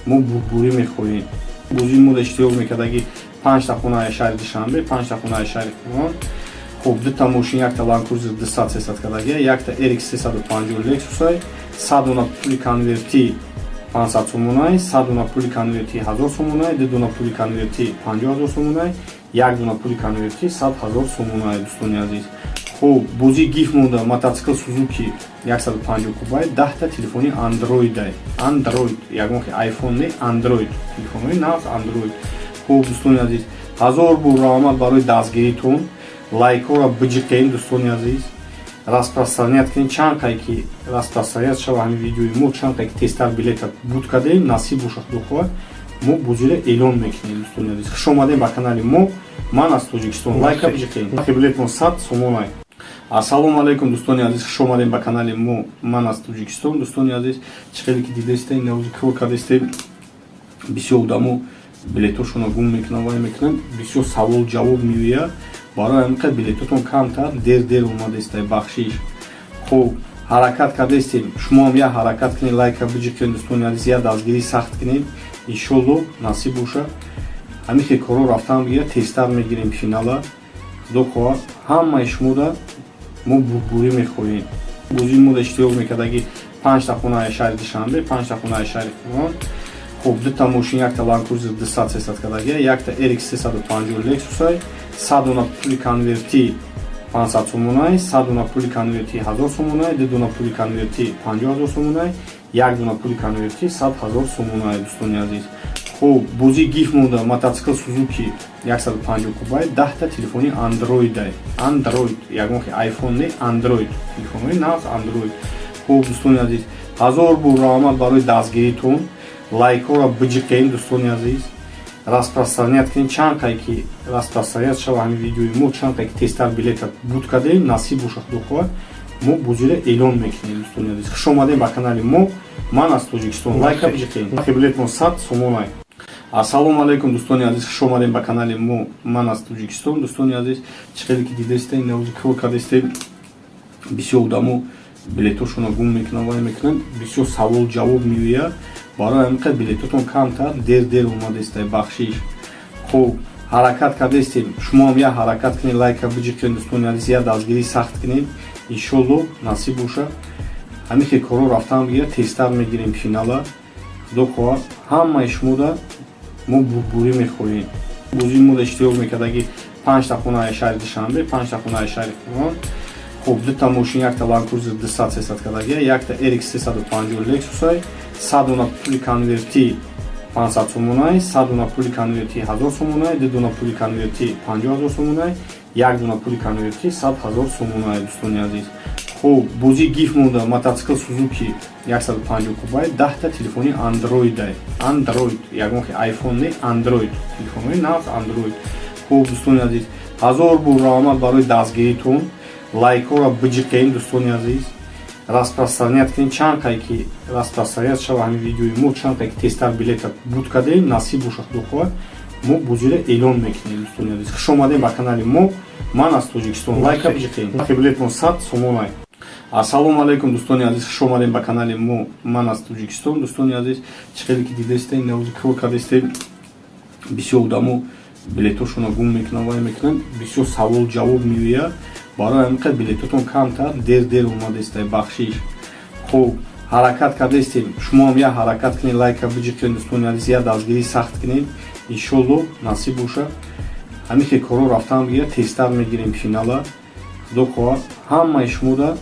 мо бурдборӣ мехоҳем. Бозии мода иштирок мекардаги: панҷта хонаи шаҳри Душанбе, панҷта хонаи шаҳри Қурғон. Хуб, дута мошин, якта Ланд Крузер 200 300 кардагия, якта RX 350 Lexus, 100 дона пули конвертӣ 500 сомонай, 100 дона пули конвертӣ 1000 сомонай, ду дона пули конвертӣ 50 000 сомонай, як дона пули конвертӣ 100 000 сомонай, дӯстони азиз. Хуб, бозии гиф монда: мотоцикл Сузуки 150 кубай, 10-та телефони андроидай, Андроид, ягон хе айфон не, Андроид, телефонҳои нағз Андроид. Хуб, дӯстони азиз, ҳазор бор раҳмат барои дастгиритон. Лайкҳоро биҷиқем, дӯстони азиз, распространять кунед. Чанд қай ки распространять шава ҳамин видеои мо, чанд қай ки тезтар билета буд кардем, насиб боша, худо хоҳад, мо бозиро эълон мекунем. Дӯстони азиз, хуш омадем ба канали мо, ман аз Тоҷикистон. Лайка биҷиқем, билетмон 100 сомонай. Ассалому алайкум, дӯстони азиз, хуш омадем ба канали мо, ман аз Тоҷикистон. Дӯстони азиз, чӣ хеле ки дидастем, навози кор кардастем, бисёр одамо билетошонро гум мекунанд, вай мекунанд, бисёр савол ҷавоб меояд. Барои ҳамин қадр билетотон камтар, дер дер омадестай, бахшиш. Хуб, ҳаракат кардастем, шумоам як ҳаракат кунед, лайка биҷиқед, дӯстони азиз, як дастгирӣ сахт кунед. Иншолло, насиб боша, ҳамин хел корҳо рафтан бигирад, тезтар мегирем финала. Худо хоҳад, ҳамаи шумода мо бурдборӣ мехоҳем. Бозии мода иштирок мекардаги: панҷта хонаи шаҳри Душанбе, панҷта хонаи шаҳри Қурғон. Хуб, дута мошин, якта Ланд Крузер 200 300 кардагия, якта RX 350 Lexus, 100 дона пули конвертӣ 500 сомонай, 100 дона пули конвертӣ 1000 сомонай, ду дона пули конвертӣ 50 000 сомонай, як дона пули конвертӣ 100 000 сомонай, дӯстони азиз. Хуб, бозии гиф монда: мотоцикл Сузуки 150 кубай, 10-та телефони андроидай, Андроид, ягон хе айфон не, Андроид, телефонҳои нағз Андроид. Хуб, дӯстони азиз, ҳазор бор раҳмат барои дастгиритон. Лайкҳоро биҷиқем, дӯстони азиз, распространять кунед. Чанд қай ки распространять шава ҳамин видеои мо, чанд қай ки тезтар билета буд кардем, насиб боша, худо хоҳад, мо бозиро эълон мекунем. Дӯстони азиз, хуш омадем ба канали мо, ман аз Тоҷикистон. Лайка биҷиқем, билетмон 100 сомонай. Ассалому алайкум, дӯстони азиз, хуш омадем ба канали мо. Ман аз Тоҷикистон. Дӯстони азиз, чӣ хеле ки дидастем, навози кор кардастем. Бисёр одамо билетошонро гум мекунанд, вай мекунанд, бисёр савол ҷавоб меояд. Барои ҳамин қадр билетотон камтар, дер дер омадестай, бахшиш. Хуб, ҳаракат кардастем, шумоам як ҳаракат кунед, лайка биҷиқед, дӯстони азиз, як дастгирӣ сахт кунед. Иншолло, насиб боша, ҳамин хел корҳо рафтан бигирад, тезтар мегирем финала. Худо хоҳад, ҳамаи шумода мо бурдборӣ мехоҳем. Бозии мода иштирок мекардаги: панҷта хонаи шаҳри Душанбе, панҷта хонаи шаҳри Қуръон. Хуб, дута мошин, якта Ланд Крузер 200 300 кардагия, якта RX 350 Лексусай, 100 дона пули конвертӣ 500 сомонай, 100 дона пули конвертӣ 1000 сомонай, ду дона пули конвертӣ 50 ҳазор сомонай, як дона пули конвертӣ 100 ҳазор сомонай, дӯстони азиз. Хуб, бозии гиф монда: мотоцикл Сузуки 150 кубай, 10-та телефони андроидай, андроид, ягон хе айфон не, андроид, телефонҳои нағз андроид. Хуб, дӯстони азиз, ҳазор бор раҳмат барои дастгиритон. Лайкҳоро биҷиқем, дӯстони азиз, распространять кунем. Чанд қай ки распространять шава ҳамин видеои мо, чанд қай ки тезтар билета буд кардем, насиб боша, худо хоҳад, мо бозиро эълон мекунем. Дӯстони азиз, хуш омадем ба канали мо. Ман аз Тоҷикистон. Лайка биҷиқем, билетмон 100 сомонай. Ассалому алайкум, дӯстони азиз, хуш омадем ба канали мо. Ман аз Тоҷикистон. Дӯстони азиз, чӣ хеле ки дидастем, навози кор кардастем. Бисёр одамо билетошонро гум мекунанд, вай мекунанд, бисёр савол ҷавоб меояд. Барои ҳамин қадр билетотон камтар, дер дер омадестай, бахшиш. Хуб, ҳаракат кардастем, шумоам як ҳаракат кунед, лайка биҷиқед, дӯстони азиз, як дастгирӣ сахт кунед. Иншолло, насиб боша, ҳамин хел корҳо рафтан бигирад, тезтар мегирем финала. Худо хоҳад, ҳамаи шумода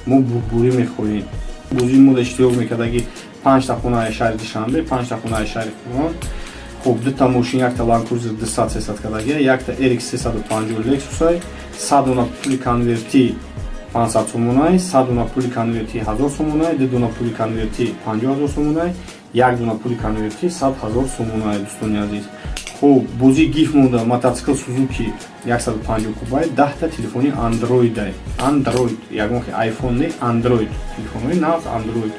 мо бурдборӣ мехоҳем. Бозии мода иштирок мекардаги: панҷта хонаи шаҳри Душанбе, панҷта хонаи шаҳри Қуръон. Хуб, дута мошин, якта Ланд Крузер 200 300 кардагия, якта RX 350 Лексусай, 100 дона пули конвертӣ 500 сомонай, 100 дона пули конвертӣ 1000 сомонай, ду дона пули конвертӣ 50 ҳазор сомонай, як дона пули конвертӣ 100 ҳазор сомонай, дӯстони азиз. Хуб, бозии гиф монда: мотоцикл Сузуки 150 кубай, 10-та телефони андроидай, андроид, ягон хе айфон не, андроид, телефонҳои нағз андроид.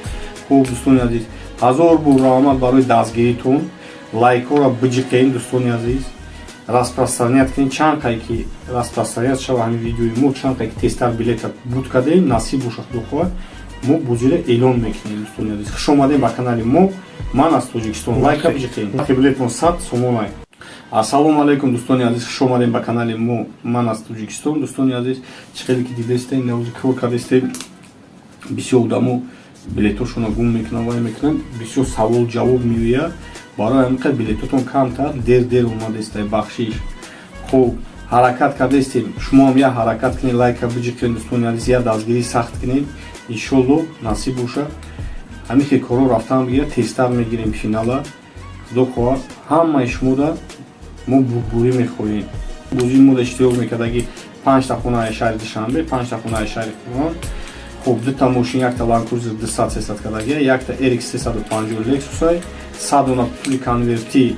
Хуб, дӯстони азиз, ҳазор бор раҳмат барои дастгиритон. Лайкҳоро биҷиқем, дӯстони азиз, распространять кунед. Чанд қай ки распространять шава ҳамин видеои мо, чанд қай ки тезтар билета буд кардем, насиб боша, худо хоҳад, мо бозиро эълон мекунем. Дӯстони азиз, хуш омадем ба канали мо. Ман аз Тоҷикистон. Лайка биҷиқем, билетмон 100 сомонай. Ассалому алайкум, дӯстони азиз, хуш омадем ба канали мо. Ман аз Тоҷикистон. Дӯстони азиз, чӣ хеле ки дидастем, навози кор кардастем. Бисёр одамо билетошонро гум мекунанд, вай мекунанд, бисёр савол ҷавоб меояд. Барои ҳамин қадр билетотон камтар, дер дер омадестай, бахшиш. Хуб, ҳаракат кардастем, шумоам як ҳаракат кунед, лайка биҷиқед, дӯстони азиз, як дастгирӣ сахт кунед. Иншолло, насиб боша, ҳамин хел корҳо рафтан бигирад, тезтар мегирем финала. Худо хоҳад, ҳамаи шумода мо бурдборӣ мехоҳем. Бозии мода иштирок мекардаги: панҷта хонаи шаҳри Душанбе, панҷта хонаи шаҳри Қуръон. Хуб, дута мошин, якта Ланд Крузер 200 300 кардагия, якта RX 350 Лексусай, 100 дона пули конвертӣ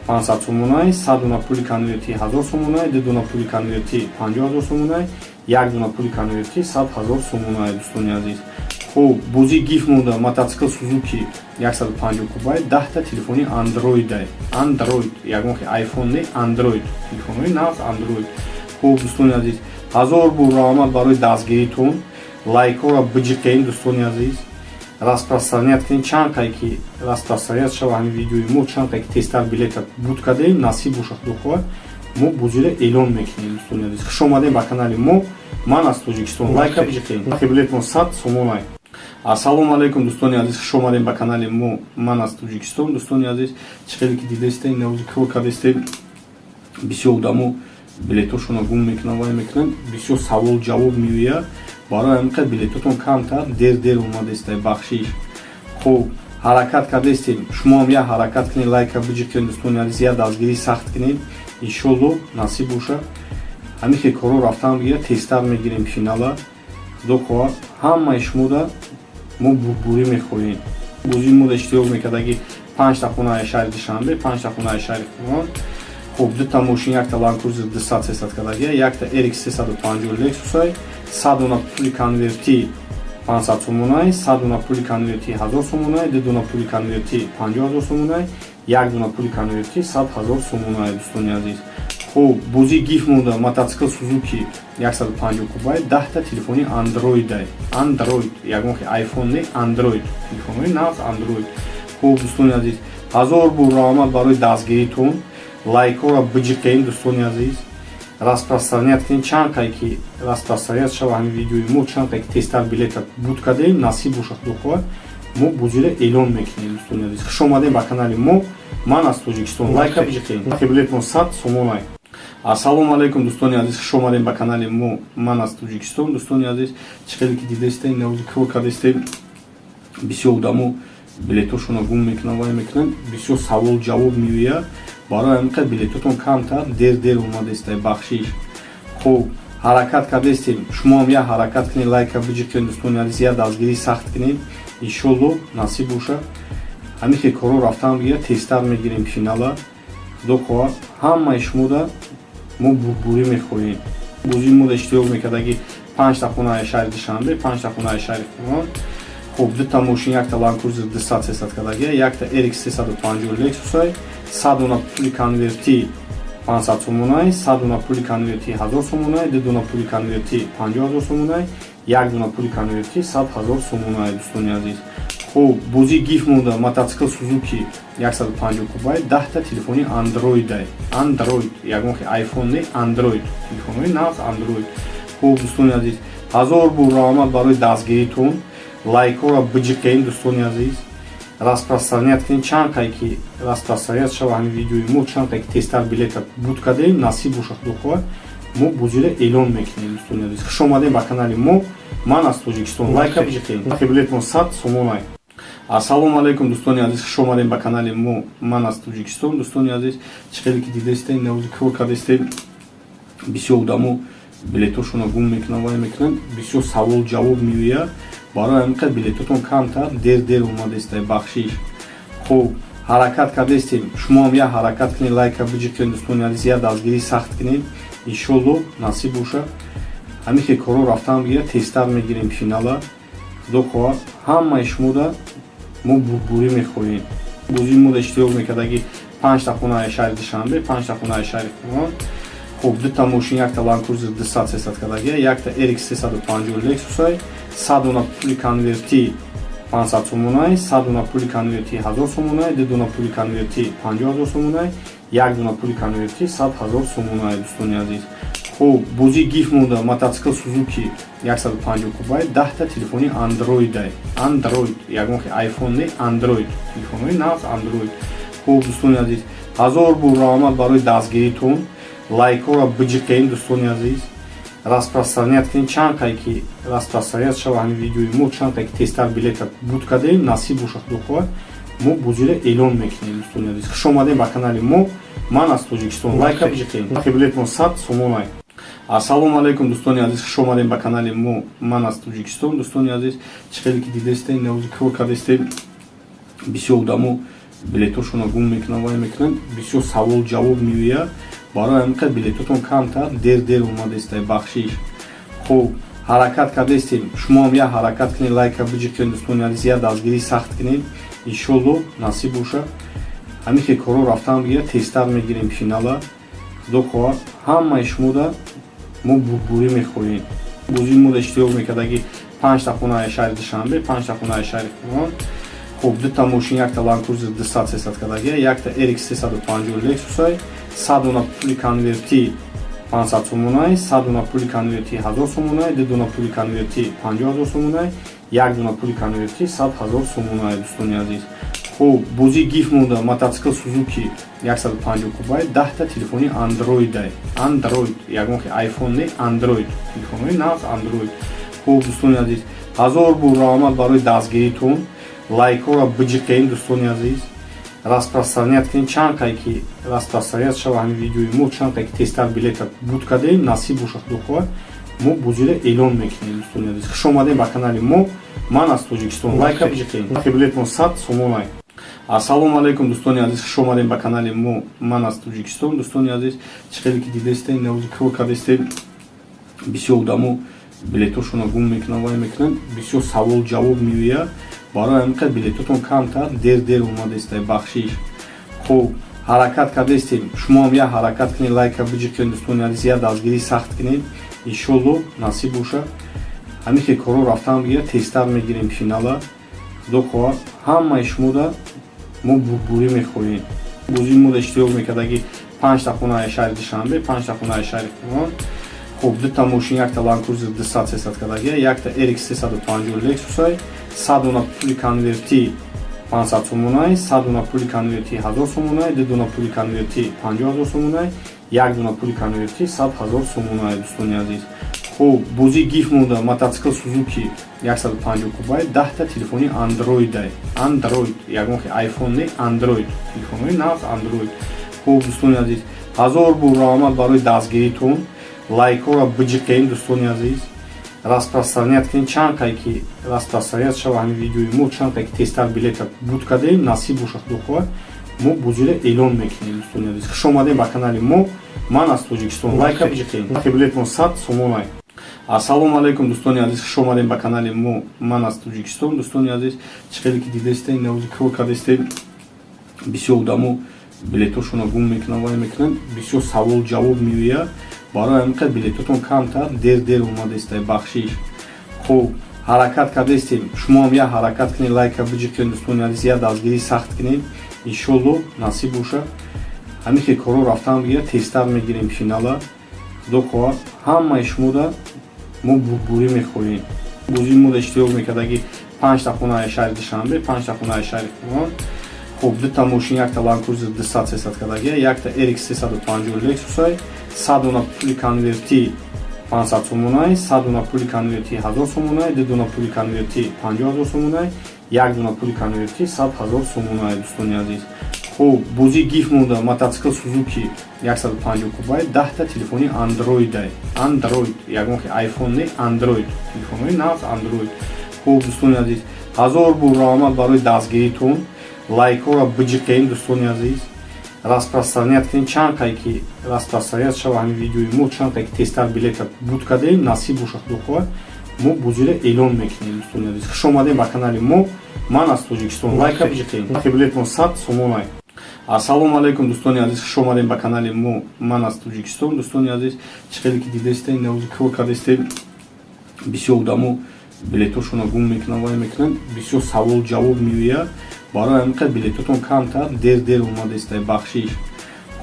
500 сомонай, 100 дона пули конвертӣ 1000 сомонай, ду дона пули конвертӣ 50 ҳазор сомонай, як дона пули конвертӣ 100 ҳазор сомонай, дӯстони азиз. Хуб, бозии гиф монда: мотоцикл Сузуки 150 кубай, 10-та телефони андроидай, андроид, ягон хе айфон не, андроид, телефонҳои нағз андроид. Хуб, дӯстони азиз, ҳазор бор раҳмат барои дастгиритон. Лайкҳоро биҷиқем, дӯстони азиз, распространять кунед. Чанд қай ки распространять шава ҳамин видеои мо, чанд қай ки тезтар билета буд кардем, насиб боша, худо хоҳад, мо бозиро эълон мекунем. Дӯстони азиз, хуш омадем ба канали мо. Ман аз Тоҷикистон. Лайка биҷиқем, билетмон 100 сомонай. Ассалому алайкум, дӯстони азиз, хуш омадем ба канали мо. Ман аз Тоҷикистон. Дӯстони азиз, чӣ хеле ки дидастем, навози кор кардастем. Бисёр одамо билетошонро гум мекунанд, вай мекунанд, бисёр савол ҷавоб меояд. Барои ҳамин қадр билетотон камтар, дер дер омадестай, бахшиш. Хуб, ҳаракат кардастем, шумоам як ҳаракат кунед, лайка биҷиқед, дӯстони азиз, як дастгирӣ сахт кунед. Иншолло, насиб боша, ҳамин хел корҳо рафтан бигирад, тезтар мегирем финала. Худо хоҳад, ҳамаи шумода мо бурдборӣ мехоҳем. Бозии мода иштирок мекардаги: панҷта хонаи шаҳри Душанбе, панҷта хонаи шаҳри Қуръон. Хуб, дута мошин, якта Ланд Крузер 200 300 кардагия, якта RX 350 Лексусай, 100 дона пули конвертӣ 500 сомонай, 100 дона пули конвертӣ 1000 сомонай, ду дона пули конвертӣ 50 000 сомонай, як дона пули конвертӣ 100 000 сомонай, дӯстони азиз. Хуб, бозии гиф монда: мотоцикл Сузуки 150 кубай, 10-та телефони андроидай, Андроид, ягон хе айфон не, Андроид, телефонҳои нағз Андроид. Хуб, дӯстони азиз, ҳазор бор раҳмат барои дастгиритон. Лайкҳоро биҷиқем, дӯстони азиз, распространять кунем. Чанд қай ки распространять шава ҳамин видеои мо, чанд қай ки тезтар билета буд кардем, насиб боша, худо хоҳад, мо бозиро эълон мекунем. Дӯстони азиз, хуш омадем ба канали мо, ман аз Тоҷикистон. Лайка биҷиқем, билетмон 100 сомонай. Ассалому алайкум, дӯстони азиз, хуш омадем ба канали мо, ман аз Тоҷикистон. Дӯстони азиз, чӣ хеле ки дидаистем, навози кор кардастем. Бисёр одамо билетошонро гум мекунанд, вай мекунанд, бисёр савол ҷавоб меояд. Барои ҳамин қадр билетотон камтар, дер дер омадестай, бахшиш. Хуб, ҳаракат кардастем, шумоам як ҳаракат кунед, лайка биҷиқем, дӯстони азиз, як дастгирӣ сахт кунед. Иншолло, насиб боша, ҳамин хел корҳо рафтан бигирад, тезтар мегирем финала. Худо хоҳад, ҳамаи шумода мо бурдборӣ мехоҳем. Бозии мода иштирок мекардаги: панҷта хонаи шаҳри Душанбе, панҷта хонаи шаҳри Қуръон. Хуб, дута мошин, якта Ланд Крузер 200 300 кардагия, якта RX 350 Лексусай, 100 дона пули конвертӣ 500 сомонай, 100 дона пули конвертӣ 1000 сомонай, ду дона пули конвертӣ 50 000 сомонай, як дона пули конвертӣ 100 000 сомонай, дӯстони азиз. Хуб, бозии гиф монда: мотоцикл Сузуки 150 кубай, 10-та телефони андроидай, Андроид, ягон хе айфон не, Андроид, телефонҳои нағз Андроид. Хуб, дӯстони азиз, ҳазор бор раҳмат барои дастгиритон. Лайкҳоро биҷиқем, дӯстони азиз, распространять кунем. Чанд қай ки распространять шава ҳамин видеои мо, чанд қай ки тезтар билета буд кардем, насиб боша, худо хоҳад, мо бозиро эълон мекунем. Дӯстони азиз, хуш омадем ба канали мо, ман аз Тоҷикистон. Лайка биҷиқем, билетмон 100 сомонай. Ассалому алайкум, дӯстони азиз, хуш омадем ба канали мо, ман аз Тоҷикистон. Дӯстони азиз, чӣ хеле ки дидаистем, навози кор кардастем. Бисёр одамо билетошонро гум мекунанд, вай мекунанд, бисёр савол ҷавоб меояд. Барои ҳамин қадр билетотон камтар, дер дер омадестай, бахшиш. Хуб, ҳаракат кардастем, шумоам як ҳаракат кунед, лайка биҷиқем, дӯстони азиз, як дастгирӣ сахт кунед. Иншолло, насиб боша, ҳамин хел корҳо рафтан бигирад, тезтар мегирем финала. Худо хоҳад, ҳамаи шумода мо бурдборӣ мехоҳем. Бозии мода иштирок мекардаги: панҷта хонаи шаҳри Душанбе, панҷта хонаи шаҳри Қуръон. Хуб, дута мошин, якта Ланд Крузер 200 300 кардагия, якта RX 350 Лексусай, 100 дона пули конвертӣ 500 сомонай, 100 дона пули конвертӣ 1000 сомонай, ду дона пули конвертӣ 50 000 сомонай, як дона пули конвертӣ 100 000 сомонай, дӯстони азиз. Хуб, бозии гиф монда: мотоцикл Сузуки 150 кубай, 10-та телефони андроидай, Андроид, ягон хе айфон не, Андроид, телефонҳои нағз Андроид. Хуб, дӯстони азиз, ҳазор бор раҳмат барои дастгиритон. Лайкҳоро биҷиқем, дӯстони азиз, распространять кунем. Чанд қай ки распространять шава ҳамин видеои мо, чанд қай ки тезтар билета буд кардем, насиб боша, худо хоҳад, мо бозиро эълон мекунем. Дӯстони азиз, хуш омадем ба канали мо, ман аз Тоҷикистон. Лайка биҷиқем, билетмон 100 сомонай. Ассалому алайкум, дӯстони азиз, хуш омадем ба канали мо, ман аз Тоҷикистон. Дӯстони азиз, чӣ хеле ки дидаистем, навози кор кардастем. Бисёр одамо билетошонро гум мекунанд, вай мекунанд, бисёр савол ҷавоб меояд. Барои ҳамин қадр билетотон камтар, дер дер омадестай, бахшиш. Хуб, ҳаракат кардастем, шумоам як ҳаракат кунед, лайка биҷиқем, дӯстони азиз, як дастгирӣ сахт кунед. Иншолло, насиб боша, ҳамин хел корҳо рафтан бигирад, тезтар мегирем финала. Худо хоҳад, ҳамаи шумода мо бурдборӣ мехоҳем. Бозии мода иштирок мекардаги: панҷта хонаи шаҳри Душанбе, панҷта хонаи шаҳри Қуръон. Хуб, дута мошин, якта Ланд Крузер 200 300 кардагия, якта RX 350 Лексусай, 100 дона пули конвертӣ 500 сомонай, 100 дона пули конвертӣ 1000 сомонай, ду дона пули конвертӣ 50 000 сомонай, як дона пули конвертӣ 100 000 сомонай, дӯстони азиз. Хуб, бозии гиф монда: мотоцикл Сузуки 150 кубай, 10-та телефони андроидай, Андроид, ягон хе айфон не, Андроид, телефонҳои нағз Андроид. Хуб, дӯстони азиз, ҳазор бор раҳмат барои дастгиритон. Лайкҳоро биҷиқем, дӯстони азиз, распространять кунем. Чанд қай ки распространять шава ҳамин видеои мо, чанд қай ки тезтар билета буд кардем, насиб боша, худо хоҳад, мо бозиро эълон мекунем. Дӯстони азиз, хуш омадем ба канали мо, ман аз Тоҷикистон. Лайка биҷиқем, билетмон 100 сомонай. Ассалому алайкум, дӯстони азиз, хуш омадем ба канали мо, ман аз Тоҷикистон. Дӯстони азиз, чӣ хеле ки дидаистем, навози кор кардастем. Бисёр одамо Билетошонро гум мекунанд, вай мекунанд, бисёр савол ҷавоб меояд. Барои ҳамин қадр билетотон камтар, дер дер омадестай, бахшиш. Хуб, ҳаракат кардестем, шумоам як ҳаракат кунед, лайка биҷиқед, дӯстони азиз, як дастгирӣ сахт кунед. Иншолло, насиб боша, ҳамин хел корҳо рафтан бигирад, тезтар мегирем финала. Худо хоҳад, ҳамаи шумода мо бурдборӣ мехоҳем. Бозии мода иштирок мекардаги: панҷта хонаи шаҳри Душанбе, панҷта хонаи шаҳри Қурғон. Хуб, дута мошин, якта Ланд Крузер 200 300 кардагия, якта RX 350 Лексусай, 100 дона пули конвертӣ 500 сомонай, 100 дона пули конвертӣ 1000 сомонай, ду дона пули конвертӣ 50 000 сомонай, як дона пули конвертӣ 100 000 сомонай, дӯстони азиз. Хуб, бозии гифт монда: мотоцикл Сузуки 150 кубай, 10-та телефони андроидай, Андроид, ягон айфон не, Андроид, телефонҳои нағз Андроид. Хуб, дӯстони азиз, ҳазор бор раҳмат барои дастгиритон. Лайкҳоро биҷиқем, дӯстони азиз, распространять кунед. Чанд қай ки распространять шава ҳамин видеои мо, чанд қай ки тезтар билета буд кардем, насиб боша, худо хоҳад, мо бозиро эълон мекунем. Дӯстони азиз, хуш омадем ба канали мо. Ман аз Тоҷикистон. Лайка биҷиқем, билетмон 100 сомонай. Ассалому алайкум, дӯстони азиз, хуш омадем ба канали мо. Ман аз Тоҷикистон. Дӯстони азиз, чӣ хеле ки дидастем, навози кор кардастем, бисёр одамо билетошонро гум мекунанд, вай мекунанд, бисёр савол ҷавоб меояд. Барои ҳамин қадр билетотон камтар, дер дер омадестай, бахшиш. Хуб, ҳаракат кардестем, шумоам як ҳаракат кунед, лайка биҷиқед, дӯстони азиз, як дастгирӣ сахт кунед. Иншолло, насиб боша, ҳамин хел корҳо рафтан бигирад, тезтар мегирем финала. Худо хоҳад, ҳамаи шумода мо бурдборӣ мехоҳем. Бозии мода иштирок мекардаги: панҷта хонаи шаҳри Душанбе, панҷта хонаи шаҳри Қурғон. Хуб, дута мошин, якта Ланд Крузер 200 300 кардагия, якта RX 350 Лексусай, 100 дона пули конвертӣ 500 сомонай, 100 дона пули конвертӣ 1000 сомонай, ду дона пули конвертӣ 50 000 сомонай, як дона пули конвертӣ 100 000 сомонай, дӯстони азиз. Хуб, бозии гифт монда: мотоцикл Сузуки 150 кубай, 10-та телефони андроидай, Андроид, ягон айфон не, Андроид, телефонҳои нағз Андроид. Хуб, дӯстони азиз, ҳазор бор раҳмат барои дастгиритон. Лайкҳоро биҷиқем, дӯстони азиз, распространять кунед. Чанд қай ки распространять шава ҳамин видеои мо, чанд қай ки тезтар билета буд кардем, насиб боша, худо хоҳад, мо бозиро эълон мекунем. Дӯстони азиз, хуш омадем ба канали мо. Ман аз Тоҷикистон. Лайка биҷиқем, билетмон 100 сомонай. Ассалому алайкум, дӯстони азиз, хуш омадем ба канали мо. Ман аз Тоҷикистон. Дӯстони азиз, чӣ хеле ки дидастем, навози кор кардастем, бисёр одамо билетошонро гум мекунанд, вай мекунанд, бисёр савол ҷавоб меояд. Барои ҳамин қадр билетотон камтар, дер дер омадестай, бахшиш.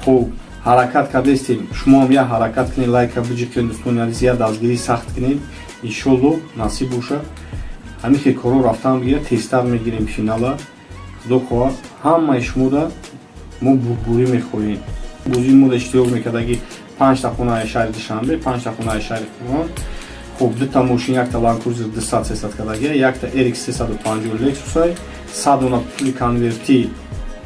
Хуб, ҳаракат кардестем, шумоам як ҳаракат кунед, лайка биҷиқед, дӯстони азиз, як дастгирӣ сахт кунед. Иншолло, насиб боша, ҳамин хел корҳо рафтан бигирад, тезтар мегирем финала. Худо хоҳад, ҳамаи шумода мо бурдборӣ мехоҳем. Бозии мода иштирок мекардаги: панҷта хонаи шаҳри Душанбе, панҷта хонаи шаҳри Қурғон. Хуб, дута мошин, якта Ланд Крузер 200 300 кардагия, якта RX 350 Лексусай, 100 дона пули конвертӣ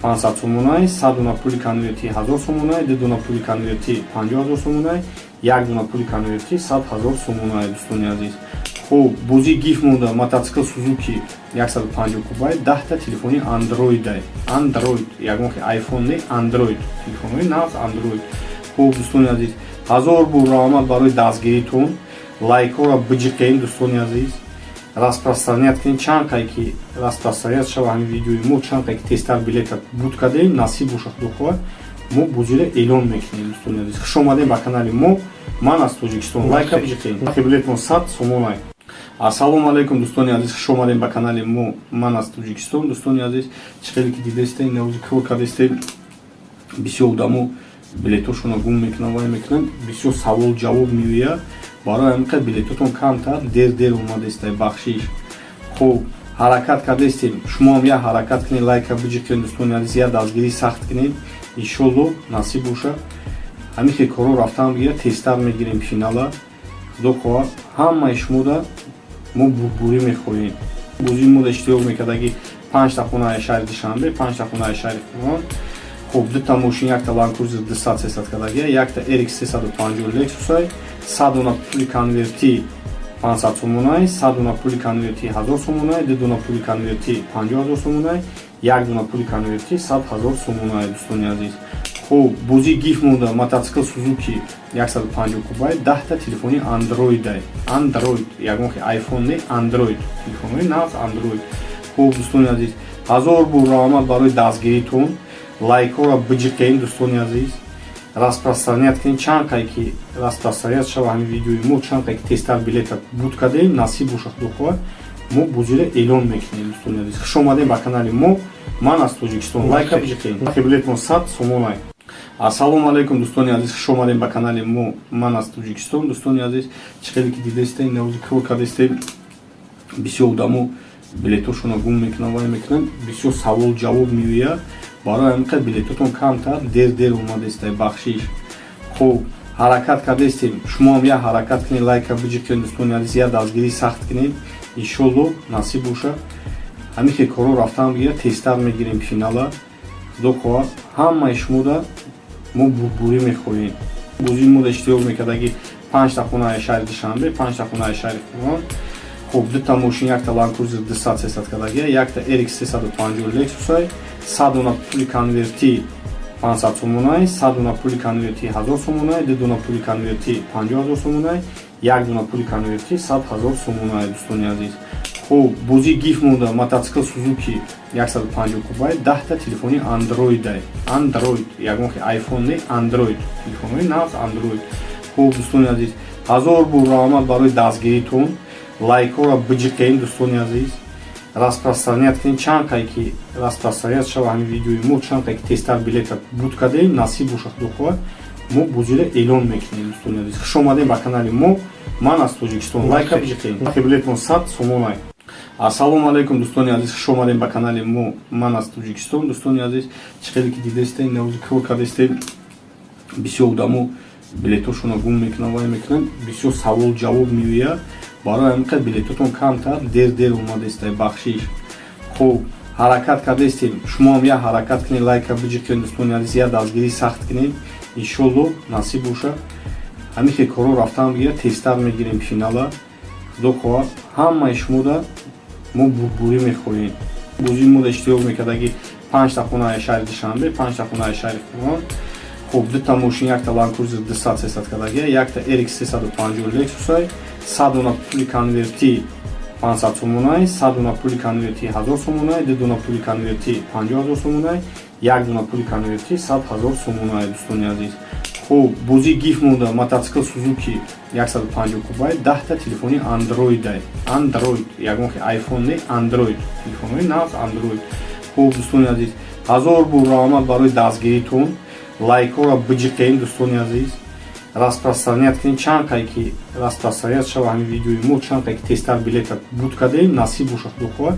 500 сомонай, 100 дона пули конвертӣ 1000 сомонай, ду дона пули конвертӣ 50 000 сомонай, як дона пули конвертӣ 100 000 сомонай, дӯстони азиз. Хуб, бозии гифт монда: мотоцикл Сузуки 150 кубай, 10-та телефони андроидай, Андроид, ягон айфон не, Андроид, телефонҳои нағз Андроид. Хуб, дӯстони азиз, ҳазор бор раҳмат барои дастгиритон. Лайкҳоро биҷиқем, дӯстони азиз, распространять кунед. Чанд қай ки распространять шава ҳамин видеои мо, чанд қай ки тезтар билета буд кардем, насиб боша, худо хоҳад, мо бозиро эълон мекунем. Дӯстони азиз, хуш омадем ба канали мо. Ман аз Тоҷикистон. Лайка биҷиқем, билетмон 100 сомонай. Ассалому алайкум, дӯстони азиз, хуш омадем ба канали мо. Ман аз Тоҷикистон. Дӯстони азиз, чӣ хеле ки дидастем, навози кор кардастем, бисёр одамо билетошонро гум мекунанд, вай мекунанд, бисёр савол ҷавоб меояд. Барои ҳамин қадр билетотон камтар, дер дер омадестай, бахшиш. Хуб, ҳаракат кардестем, шумоам як ҳаракат кунед, лайка биҷиқед, дӯстони азиз, як дастгирӣ сахт кунед. Иншолло, насиб боша, ҳамин хел корҳо рафтан бигирад, тезтар мегирем финала. Худо хоҳад, ҳамаи шумода мо бурдборӣ мехоҳем. Бозии мода иштирок мекардаги: панҷта хонаи шаҳри Душанбе, панҷта хонаи шаҳри Қурғон. Хуб, дута мошин, якта Ланд Крузер 200 300 кардагия, якта RX 350 Лексусай, 100 дона пули конвертӣ 500 сомонай, 100 дона пули конвертӣ 1000 сомонай, ду дона пули конвертӣ 50 000 сомонай, як дона пули конвертӣ 100 000 сомонай, дӯстони азиз. Хуб, бозии гиф монда, мотоцикл Сузуки 150 кубай, 10-та телефони андроидай, Андроид, ягон хе айфон не, Андроид, телефонҳои нағз Андроид. Хуб, дӯстони азиз, ҳазор бор раҳмат барои дастгиритон. Лайкҳоро биҷиқен, дӯстони азиз, распространять кунед. Чанд қай ки распространять шава ҳамин видеои мо, чанд қай ки тезтар билета буд кардем, насиб боша, худо хоҳад, мо бозиро эълон мекунем. Дӯстони азиз, хуш омадем ба канали мо. Ман аз Тоҷикистон. Лайка биҷиқен. Нархи билетмон 100 сомонай. Ассалому алайкум, дӯстони азиз, хуш омадем ба канали мо. Ман аз Тоҷикистон. Дӯстони азиз, чӣ хеле ки дидастем, навози кор кардастем, бисёр одамо билетошонро гум мекунанд, вай мекунанд, бисёр савол ҷавоб меояд. Барои ҳамин қадр билетотон камтар, дер дер омадестай, бахшиш. Хуб, ҳаракат кардастем, шумоам як ҳаракат кунед, лайка биҷиқен, дӯстони азиз, як дастгирӣ сахт кунед. Иншолло, насиб боша, ҳамин хел корҳо рафтан бигирад, тезтар мегирем финала. Худо хоҳад, ҳамаи шумода мо бурдборӣ мехоҳем. Бозии мода иштирок мекардаги: панҷта хонаи шаҳри Душанбе, панҷта хонаи шаҳри Қуръон. Хуб, дута мошин, якта Ланд Крузер 200 300 кардагия, якта RX 350 Лексусай, 100 дона пули конвертӣ 500 сомонай, 100 дона пули конвертӣ 1000 сомонай, ду дона пули конвертӣ 50 ҳазор сомонай, як дона пули конвертӣ 100 ҳазор сомонай. Дӯстони азиз, хуб, бозии гиф монда, мотоцикл Сузуки 150 кубай, 10-та телефони андроидай, Андроид, ягон хе айфон не, Андроид, телефонҳои нағз Андроид. Хуб, дӯстони азиз, ҳазор бор раҳмат барои дастгиритон. Лайкҳоро биҷиқен, дӯстони азиз, распространять кунед. Чанд қай ки распространять шава ҳамин видеои мо, чанд қай ки тезтар билета буд кардем, насиб боша, худо хоҳад, мо бозиро эълон мекунем. Дӯстони азиз, хуш омадем ба канали мо. Ман аз Тоҷикистон. Лайка биҷиқен. Нархи билетмон 100 сомонай. Ассалому алайкум, дӯстони азиз, хуш омадем ба канали мо. Ман аз Тоҷикистон. Дӯстони азиз, чӣ хеле ки дидастем, навози кор кардастем, бисёр одамо билетошонро гум мекунанд, вай мекунанд, бисёр савол ҷавоб меояд. Барои ҳамин қадр билетотон камтар, дер дер омадестай, бахшиш. Хуб, ҳаракат кардастем, шумоам як ҳаракат кунед, лайка биҷиқен, дӯстони азиз, як дастгирӣ сахт кунед. Иншолло, насиб боша, ҳамин хел корҳо рафтан бигирад, тезтар мегирем финала. Худо хоҳад, ҳамаи шумода мо бурдборӣ мехоҳем. Бозии мода иштирок мекардаги: панҷта хонаи шаҳри Душанбе, панҷта хонаи шаҳри Қуръон. Хуб, дута мошин, якта Ланд Крузер 200 300 кардагия, якта RX 350 Лексусай, 100 дона пули конвертӣ 500 сомонай, 100 дона пули конвертӣ 1000 сомонай, ду дона пули конвертӣ 50 ҳазор сомонай, як дона пули конвертӣ 100 ҳазор сомонай. Дӯстони азиз, хуб, бозии гиф монда, мотоцикл Сузуки 150 кубай, 10-та телефони андроидай, Андроид, ягон хе айфон не, Андроид, телефонҳои нағз Андроид. Хуб, дӯстони азиз, ҳазор бор раҳмат барои дастгиритон. Лайкҳоро биҷиқен, дӯстони азиз, распространять кунед. Чанд қай ки распространять шава ҳамин видеои мо, чанд қай ки тезтар билета буд кардем, насиб боша, худо хоҳад,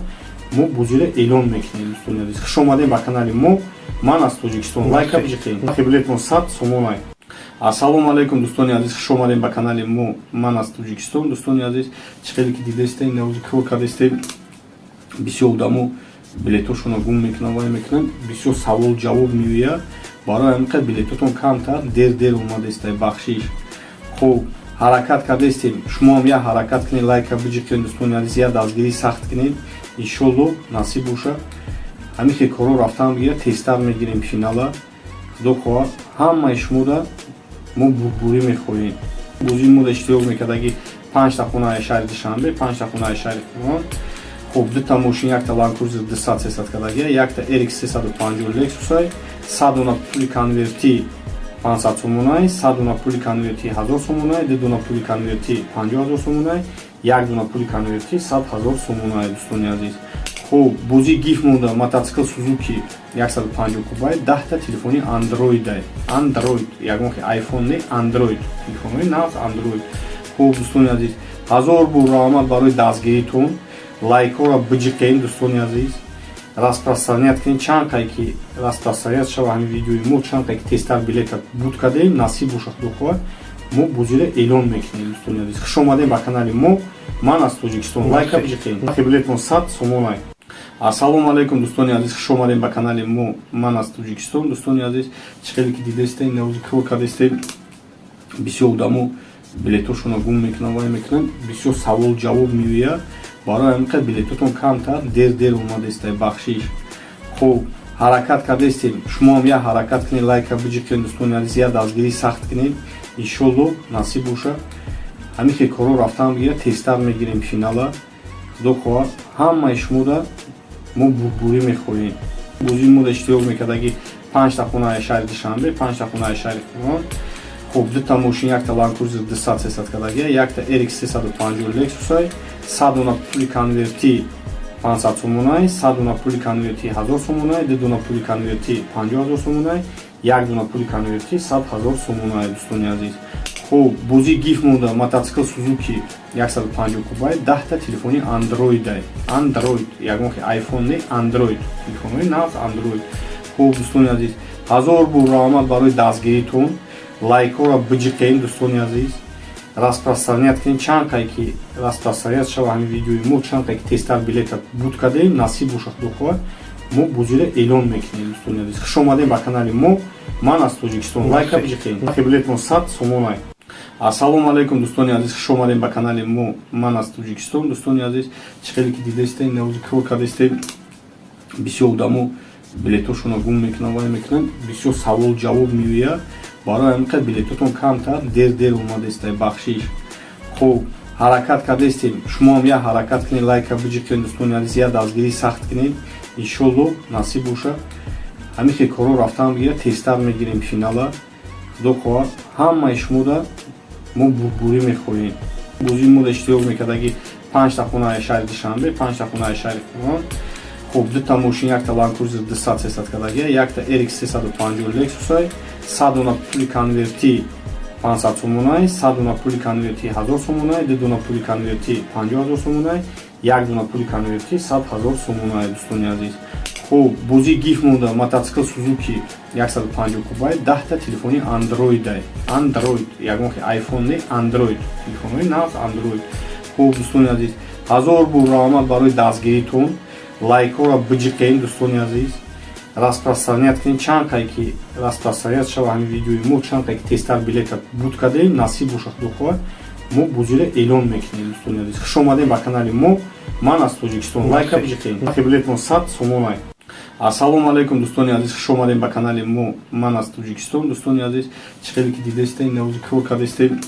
мо бозиро эълон мекунем. Дӯстони азиз, хуш омадем ба канали мо. Ман аз Тоҷикистон. Лайка биҷиқен. Нархи билетмон 100 сомонай. Ассалому алайкум, дӯстони азиз, хуш омадем ба канали мо. Ман аз Тоҷикистон. Дӯстони азиз, чӣ хеле ки дидастем, навози кор кардастем, бисёр одамо билетошонро гум мекунанд, вай мекунанд, бисёр савол ҷавоб меояд. Барои ҳамин қадр билетотон камтар, дер дер омадестай, бахшиш. Хуб, ҳаракат кардастем, шумоам як ҳаракат кунед, лайка биҷиқен, дӯстони азиз, як дастгирӣ сахт кунед. Иншолло, насиб боша, ҳамин хел корҳо рафтан бигирад, тезтар мегирем финала. Худо хоҳад, ҳамаи шумода мо бурдборӣ мехоҳем. Бозии мода иштирок мекардаги: панҷта хонаи шаҳри Душанбе, панҷта хонаи шаҳри Қуръон. Хуб, дута мошин, якта Ланд Крузер 200 300 кардагия, якта RX 350 Лексусай, 100 дона пули конвертӣ 500 сомонай, 100 дона пули конвертӣ 1000 сомонай, ду дона пули конвертӣ 50 ҳазор сомонай, як дона пули конвертӣ 100 ҳазор сомонай. Дӯстони азиз, хуб, бозии гиф монда, мотоцикл Сузуки 150 кубай, 10-та телефони андроидай, Андроид, ягон хе айфон не, Андроид, телефонҳои нағз Андроид. Хуб, дӯстони азиз, ҳазор бор раҳмат барои дастгиритон. Лайкҳоро биҷиқен, дӯстони азиз, распространять кунед. Чанд қай ки распространять шава ҳамин видеои мо, чанд қай ки тезтар билета буд кардем, насиб боша, худо хоҳад, мо бозиро эълон мекунем. Дӯстони азиз, хуш омадем ба канали мо. Ман аз Тоҷикистон. Лайка биҷиқен. Нархи билетмон 100 сомонай. Ассалому алайкум, дӯстони азиз, хуш омадем ба канали мо. Ман аз Тоҷикистон. Дӯстони азиз, чӣ хеле ки дидастем, навози кор кардастем, бисёр одамо билетошонро гум мекунанд, вай мекунанд, бисёр савол ҷавоб меояд. Барои ҳамин қадр билетотон камтар, дер дер омадестай, бахшиш. Хуб, Ҳаракат кардестем, шумоам як ҳаракат кунед, лайка биҷиқед, дӯстони азиз, як дастгирӣ сахт кунед. Иншолло, насиб боша, ҳамин хел корҳо рафтан бигирад, тезтар мегирем финала. Худо хоҳад, ҳамаи шумода мо бурдборӣ мехоҳем. Бозии мода иштирок мекардаги: панҷта хонаи шаҳри Душанбе, панҷта хонаи шаҳри Хуҷанд. Хуб, дута мошин, якта Ланд Крузер 200, 300 кардагия, якта RX 350 Лексусай, 100 дона пули конвертӣ 500 сомонай, 100 дона пули конвертӣ 1000 сомонай, ду дона пули конвертӣ 50 000 сомонай, як дона пули конвертӣ 100 000 сомонай, дӯстони азиз. Хуб, бозии гиф монда: мотоцикл Сузуки 150 кубай, 10-та телефони андроидай, Андроид, ягон хел айфон не, Андроид, телефонҳои нағз Андроид. Хуб, дӯстони азиз, ҳазор бор раҳмат барои дастгиритон. Лайкҳоро биҷиқем, дӯстони азиз, распространять кунед. Чанд қай ки распространять шава ҳамин видеои мо, чанд қай ки тезтар билета буд кардем, насиб боша, худо хоҳад, мо бозиро эълон мекунем. Дӯстони азиз, хуш омадем ба канали мо, ман аз Тоҷикистон. Лайка биҷиқем, билетмон 100 сомонай. Ассалому алайкум, дӯстони азиз, хуш омадем ба канали мо, ман аз Тоҷикистон. Дӯстони азиз, чӣ хеле ки дидастем, навози кор кардастем, бисёр одамо билетошонро гум мекунанд, вай мекунанд, бисёр савол ҷавоб меояд. Барои ҳамин қадр билетотон камтар, дер дер омадестай, бахшиш. Хуб, ҳаракат кардестем, шумоам як ҳаракат кунед, лайка биҷиқед, дӯстони азиз, як дастгирӣ сахт кунед. Иншолло, насиб боша, ҳамин хел корҳо рафтан бигирад, тезтар мегирем финала. Худо хоҳад, ҳамаи шумода мо бурдборӣ мехоҳем. Бозии мода иштирок мекардаги: панҷта хонаи шаҳри Душанбе, панҷта хонаи шаҳри Хуҷанд. Хуб, дута мошин, якта Ланд Крузер 200, 300 кардагия, якта RX 350 Лексусай, 100 дона пули конвертӣ 500 сомонай, 100 дона пули конвертӣ 1000 сомонай, ду дона пули конвертӣ 50 000 сомонай, як дона пули конвертӣ 100 000 сомонай, дӯстони азиз. Хуб, бозии гиф монда: мотоцикл Сузуки 150 кубай, 10-та телефони андроидай, Андроид, ягон хел айфон не, Андроид, телефонҳои нағз Андроид. Хуб, дӯстони азиз, ҳазор бор раҳмат барои дастгиритон. Лайкҳоро биҷиқем, дӯстони азиз, распространять кунед. Чанд қай ки распространять шава ҳамин видеои мо, чанд қай ки тезтар билета буд кардем, насиб боша, худо хоҳад, мо бозиро эълон мекунем. Дӯстони азиз, хуш омадем ба канали мо, ман аз Тоҷикистон. Лайка биҷиқем, билетмон 100 сомонай. Ассалому алайкум, дӯстони азиз, хуш омадем ба канали мо, ман аз Тоҷикистон. Дӯстони азиз, чӣ хеле ки дидастем, навози кор кардастем,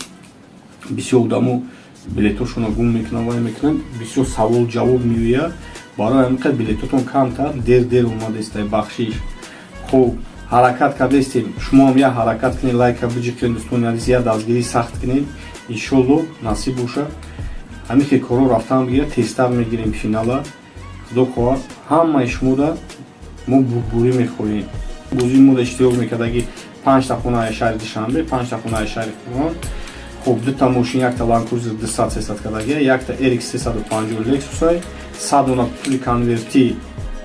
бисёр одамо билетошонро гум мекунанд, вай мекунанд, бисёр савол ҷавоб меояд. Барои ҳамин қадр билетотон камтар, дер дер омадестай, бахшиш. Хуб, ҳаракат кардестем, шумоам як ҳаракат кунед, лайка биҷиқед, дӯстони азиз, як дастгирӣ сахт кунед. Иншолло, насиб боша, ҳамин хел корҳо рафтан бигирад, тезтар мегирем финала. Худо хоҳад, ҳамаи шумода мо бурдборӣ мехоҳем. Бозии мода иштирок мекардаги: панҷта хонаи шаҳри Душанбе, панҷта хонаи шаҳри Хуҷанд. Хуб, дута мошин, якта Ланд Крузер 200, 300 кардагия, якта RX 350 Лексусай, 100 дона пули конвертӣ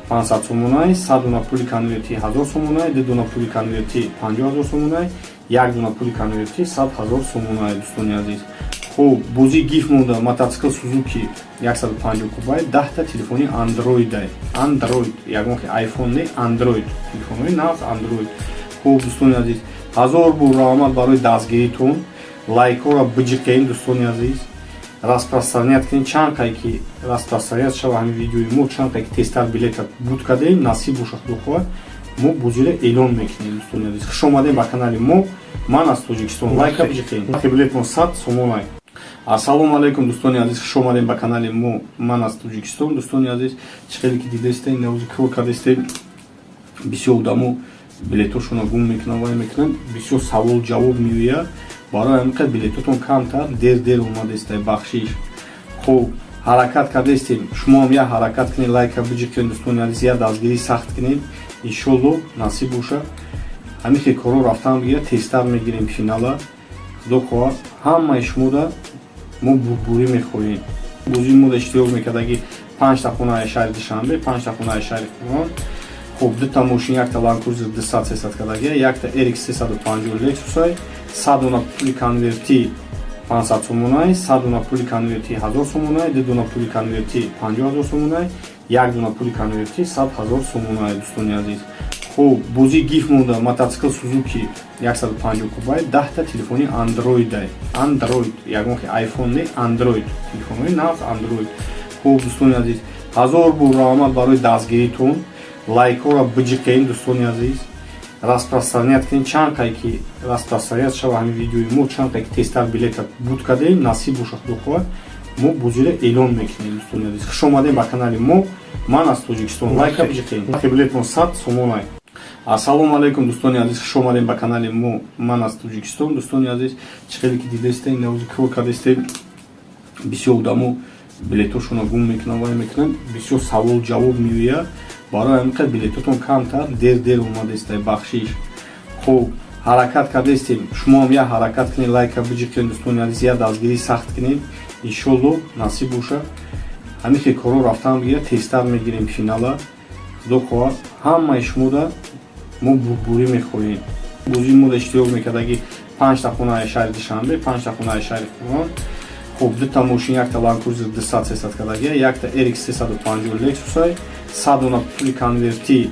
500 сомонай, 100 дона пули конвертӣ 1000 сомонай, ду дона пули конвертӣ 50 000 сомонай, як дона пули конвертӣ 100 000 сомонай, дӯстони азиз. Хуб, бозии гиф монда: мотоцикл Сузуки 150 кубай, 10-та телефони андроидай, Андроид, ягон хел айфон не, Андроид, телефонҳои нағз Андроид. Хуб, дӯстони азиз, ҳазор бор раҳмат барои дастгиритон. Лайкҳоро биҷиқем, дӯстони азиз, распространять кунед. Чанд қай ки распространять шава ҳамин видеои мо, чанд қай ки тезтар билета буд кардем, насиб боша, худо хоҳад, мо бозиро эълон мекунем. Дӯстони азиз, хуш омадем ба канали мо, ман аз Тоҷикистон. Лайка биҷиқем, билетмон 100 сомонай. Ассалому алайкум, дӯстони азиз, хуш омадем ба канали мо, ман аз Тоҷикистон. Дӯстони азиз, чӣ хеле ки дидастем, навози кор кардастем, бисёр одамо билетошонро гум мекунанд, вай мекунанд, бисёр савол ҷавоб меояд. Барои ҳамин қадр билетотон камтар, дер дер омадестай, бахшиш. Хуб, ҳаракат кардестем, шумоам як ҳаракат кунед, лайка биҷиқед, дӯстони азиз, як дастгирӣ сахт кунед. Иншолло, насиб боша, ҳамин хел корҳо рафтан бигирад, тезтар мегирем финала. Худо хоҳад, ҳамаи шумода мо бурдборӣ мехоҳем. Бозии мода иштирок мекардаги: панҷта хонаи шаҳри Душанбе, панҷта хонаи шаҳри Хуҷанд. Хуб, дута мошин, якта Ланд Крузер 200, 300 кардагия, якта RX 350 Лексусай, 100 дона пули конвертӣ 500 сомонай, 100 дона пули конвертӣ 1000 сомонай, ду дона пули конвертӣ 50 000 сомонай, як дона пули конвертӣ 100 000 сомонай, дӯстони азиз. Хуб, бозии гиф монда: мотоцикл Сузуки 150 кубай, 10-та телефони андроидай, Андроид, ягон хел айфон не, Андроид, телефонҳои нағз Андроид. Хуб, дӯстони азиз, ҳазор бор раҳмат барои дастгиритон. Лайкҳоро биҷиқем, дӯстони азиз, распространять кунем. Чанд қай ки распространять шава ҳамин видеои мо, чанд қай ки тезтар билета буд кардем, насиб боша, худо хоҳад, мо бозиро эълон мекунем. Дӯстони азиз, хуш омадем ба канали мо. Ман аз Тоҷикистон. Лайка биҷиқем. Билетмон 100 сомонай. Ассалому алайкум, дӯстони азиз, хуш омадем ба канали мо. Ман аз Тоҷикистон. Дӯстони азиз, чӣ хеле ки дидастем, навози кор кардастем. Бисёр одамо билетошонро гум мекунанд, вай мекунанд, бисёр савол ҷавоб меояд. Барои ҳамин қадр билетотон камтар, дер дер омадестай, бахшиш. Хуб, ҳаракат кардастем, шумоам як ҳаракат кунед, лайка биҷиқем, дӯстони азиз, як дастгирӣ сахт кунем. Иншолло, насиб боша, ҳамин хел корҳо рафтан бигирад, тезтар мегирем финала. Худо хоҳад, ҳамаи шумода мо бурдборӣ мехоҳем. Бозии мода иштирок мекардаги: панҷта хонаи шаҳри Душанбе, панҷта хонаи шаҳри Хуросон. Хуб, дута мошин, якта Ланд Крузер 200 300 кардагия, якта RX 350 Лексусай, 100 дона пули конвертӣ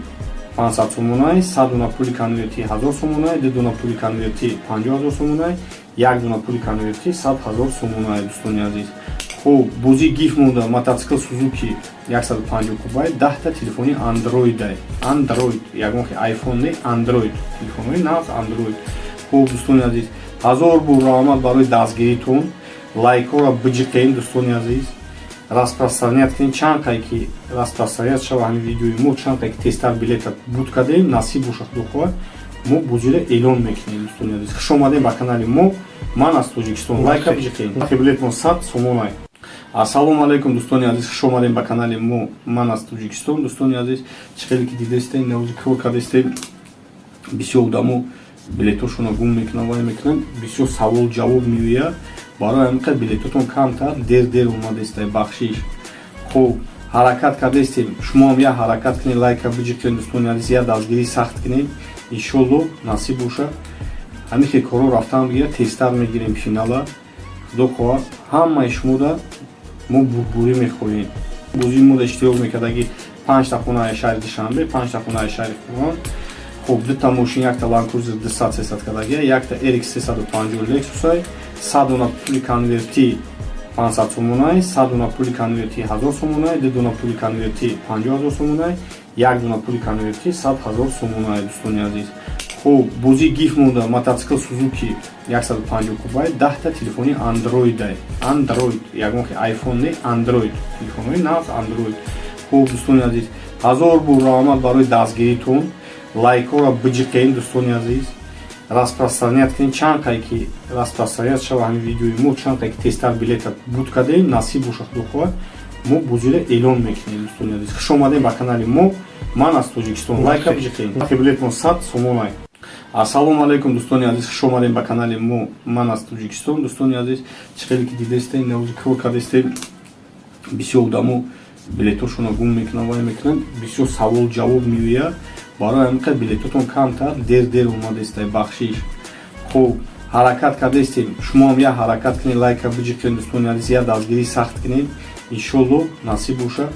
500 сомонай, 100 дона пули конвертӣ 1000 сомонай, ду дона пули конвертӣ 50 ҳазор сомонай, як дона пули конвертӣ 100 ҳазор сомонай. Дӯстони азиз, хуб, бозии гиф монда: мотоцикл Сузуки 150 кубай, 10-та телефони андроидай, андроид, ягон хе айфон не, андроид, телефонҳои нағз андроид. Хуб, дӯстони азиз, ҳазор бор раҳмат барои дастгиритон. Лайкҳоро биҷиқем, дӯстони азиз, распространять кунем. Чанд қай ки распространять шава ҳамин видеои мо, чанд қай ки тезтар билета буд кардем, насиб боша, худо хоҳад, мо бозиро эълон мекунем. Дӯстони азиз, хуш омадем ба канали мо. Ман аз Тоҷикистон. Лайка биҷиқем. Билетмон 100 сомонай. Ассалому алайкум, дӯстони азиз, хуш омадем ба канали мо. Ман аз Тоҷикистон. Дӯстони азиз, чӣ хеле ки дидастем, навози кор кардастем. Бисёр одамо билетошонро гум мекунанд, вай мекунанд, бисёр савол ҷавоб меояд. Барои ҳамин қадр билетотон камтар, дер дер омадестай, бахшиш. Хуб, ҳаракат кардастем, шумоам як ҳаракат кунед, лайка биҷиқем, дӯстони азиз, як дастгирӣ сахт кунем. Иншолло, насиб боша, ҳамин хел корҳо рафтан бигирад, тезтар мегирем финала. Худо хоҳад, ҳамаи шумода мо бурдборӣ мехоҳем. Бозии мода иштирок мекардаги: панҷта хонаи шаҳри Душанбе, панҷта хонаи шаҳри Хуросон. Хуб, дута мошин, якта Ланд Крузер 200 300 кардагия, якта RX 350 Лексусай, 100 дона пули конвертӣ 500 сомонай, 100 дона пули конвертӣ 1000 сомонай, ду дона пули конвертӣ 50 ҳазор сомонай, як дона пули конвертӣ 100 ҳазор сомонай. Дӯстони азиз, хуб, бозии гиф монда: мотоцикл Сузуки 150 кубай, 10-та телефони андроидай, андроид, ягон хе айфон не, андроид, телефонҳои нағз андроид. Хуб, дӯстони азиз, ҳазор бор раҳмат барои дастгиритон. Лайкҳоро биҷиқем, дӯстони азиз, распространять кунем. Чанд қай ки распространять шава ҳамин видеои мо, чанд қай ки тезтар билета буд кардем, насиб боша, худо хоҳад, мо бозиро эълон мекунем. Дӯстони азиз, хуш омадем ба канали мо. Ман аз Тоҷикистон. Лайка биҷиқем. Билетмон 100 сомонай. Ассалому алайкум, дӯстони азиз, хуш омадем ба канали мо. Ман аз Тоҷикистон. Дӯстони азиз, чӣ хеле ки дидастем, навози кор кардастем. Бисёр одамо билетошонро гум мекунанд, вай мекунанд, бисёр савол ҷавоб меояд. Барои ҳамин қадр билетотон камтар, дер дер омадестай, бахшиш. Хуб, ҳаракат кардастем, шумоам як ҳаракат кунед, лайка биҷиқем, дӯстони азиз, як дастгирӣ сахт кунем. Иншолло, насиб боша,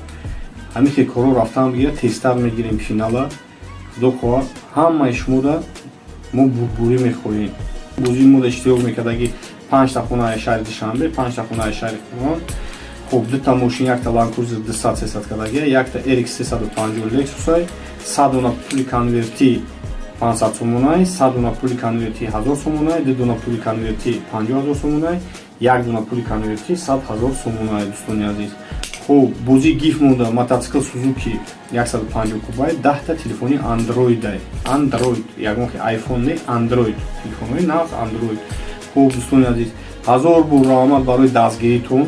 ҳамин хел корҳо рафтан бигирад, тезтар мегирем финала. Худо хоҳад, ҳамаи шумода мо бурдборӣ мехоҳем. Бозии мода иштирок мекардаги: панҷта хонаи шаҳри Душанбе, панҷта хонаи шаҳри Хуросон. Хуб, дута мошин, якта Ланд Крузер 200 300 кардагия, якта RX 350 Лексусай, 100 дона пули конвертӣ 500 сомонай, 100 дона пули конвертӣ 1000 сомонай, ду дона пули конвертӣ 50 ҳазор сомонай, як дона пули конвертӣ 100 ҳазор сомонай. Дӯстони азиз, хуб, бозии гиф монда: мотоцикл Сузуки 150 кубай, 10-та телефони андроидай, андроид, ягон хе айфон не, андроид, телефонҳои нағз андроид. Хуб, дӯстони азиз, ҳазор бор раҳмат барои дастгиритон.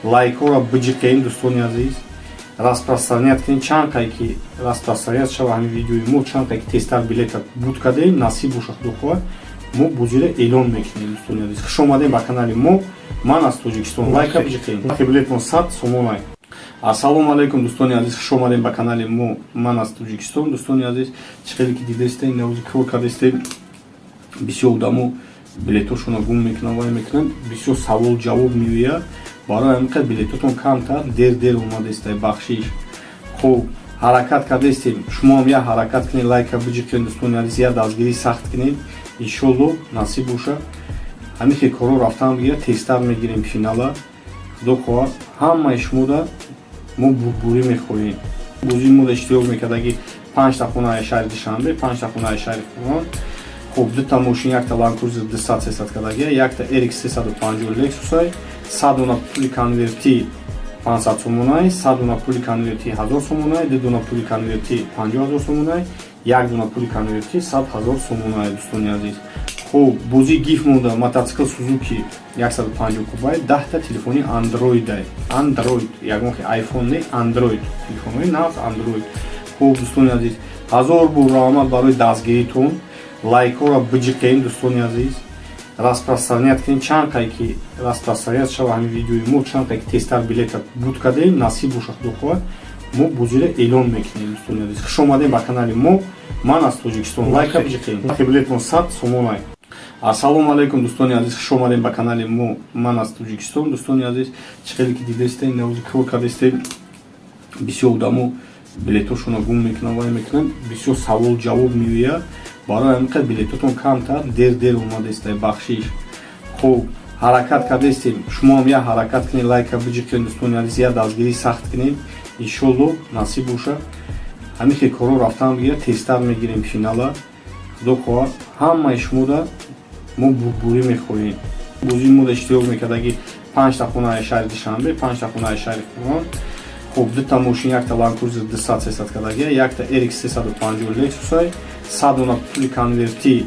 Лайкҳоро биҷиқем, дӯстони азиз, распространять кунем. Чанд қай ки распространять шава ҳамин видеои мо, чанд қай ки тезтар билета буд кардем, насиб боша, худо хоҳад, мо бозиро эълон мекунем. Дӯстони азиз, хуш омадем ба канали мо. Ман аз Тоҷикистон. Лайка биҷиқем. Билетмон 100 сомонай. Ассалому алайкум, дӯстони азиз, хуш омадем ба канали мо. Ман аз Тоҷикистон. Дӯстони азиз, чӣ хеле ки дидастем, навози кор кардастем. Бисёр одамо билетошонро гум мекунанд, вай мекунанд, бисёр савол ҷавоб меояд. Барои ҳамин қадр билетотон камтар, дер дер омадестай, бахшиш. Хуб, ҳаракат кардастем, шумоам як ҳаракат кунед, лайка биҷиқем, дӯстони азиз, як дастгирӣ сахт кунем. Иншолло, насиб боша, ҳамин хел корҳо рафтан бигирад, тезтар мегирем финала. Худо хоҳад, ҳамаи шумода мо бурдборӣ мехоҳем. Бозии мода иштирок мекардаги: Панҷта хонаи шаҳри Душанбе, панҷта хонаи шаҳри Хуҷанд. Хуб, дута мошин, якта Ланд Крузер 200 300 кардагия, якта RX 350 Lexus, 100 дона пули конвертӣ 500 сомонай, 100 дона пули конвертӣ 1000 сомонай, ду дона пули конвертӣ 50 000 сомонай, як дона пули конвертӣ 100 000 сомонай, дӯстони азиз. Хуб, бозии гиф монда, мотоцикл Сузуки 150 кубай, 10-та телефони андроидай, Андроид, ягон хе айфон не, Андроид, телефонҳои нағз Андроид. Хуб, дӯстони азиз, ҳазор бор раҳмат барои дастгиритон. Лайкҳоро биҷиқем, дӯстони азиз, распространять кунем. Чанд қай ки распространять шава ҳамин видеои мо, чанд қай ки тезтар билета буд кардем, насиб боша, худо хоҳад, мо бозиро эълон мекунем. Дӯстони азиз, хуш омадем ба канали мо, ман аз Тоҷикистон. Лайка биҷиқем, билетмон 100 сомонай. Ассалому алайкум, дӯстони азиз, хуш омадем ба канали мо, ман аз Тоҷикистон. Дӯстони азиз, чӣ хеле ки дидастем, навози кор кардастем, бисёр одамо билетошонро гум мекунанд, вай мекунанд, бисёр савол ҷавоб меояд. Барои ҳамин қадр билетотон камтар, дер дер омадеста, бахшиш. Хуб, ҳаракат кардастем, шумоам як ҳаракат кунед, лайка биҷиқем, дӯстони азиз, як дастгирӣ сахт кунем. Иншолло, насиб боша, ҳамин хел корҳо рафтан бигирад, тезтар мегирем финала. Худо хоҳад, ҳамаи шумода мо бурдборӣ мехоҳем. Бозии мода иштирок мекардаги: панҷта хонаи шаҳри Душанбе, панҷта хонаи шаҳри Хуҷанд. Хуб, дута мошин, якта Ланд Крузер 200 300 кардагия, якта RX 350 Lexus, 100 дона пули конвертӣ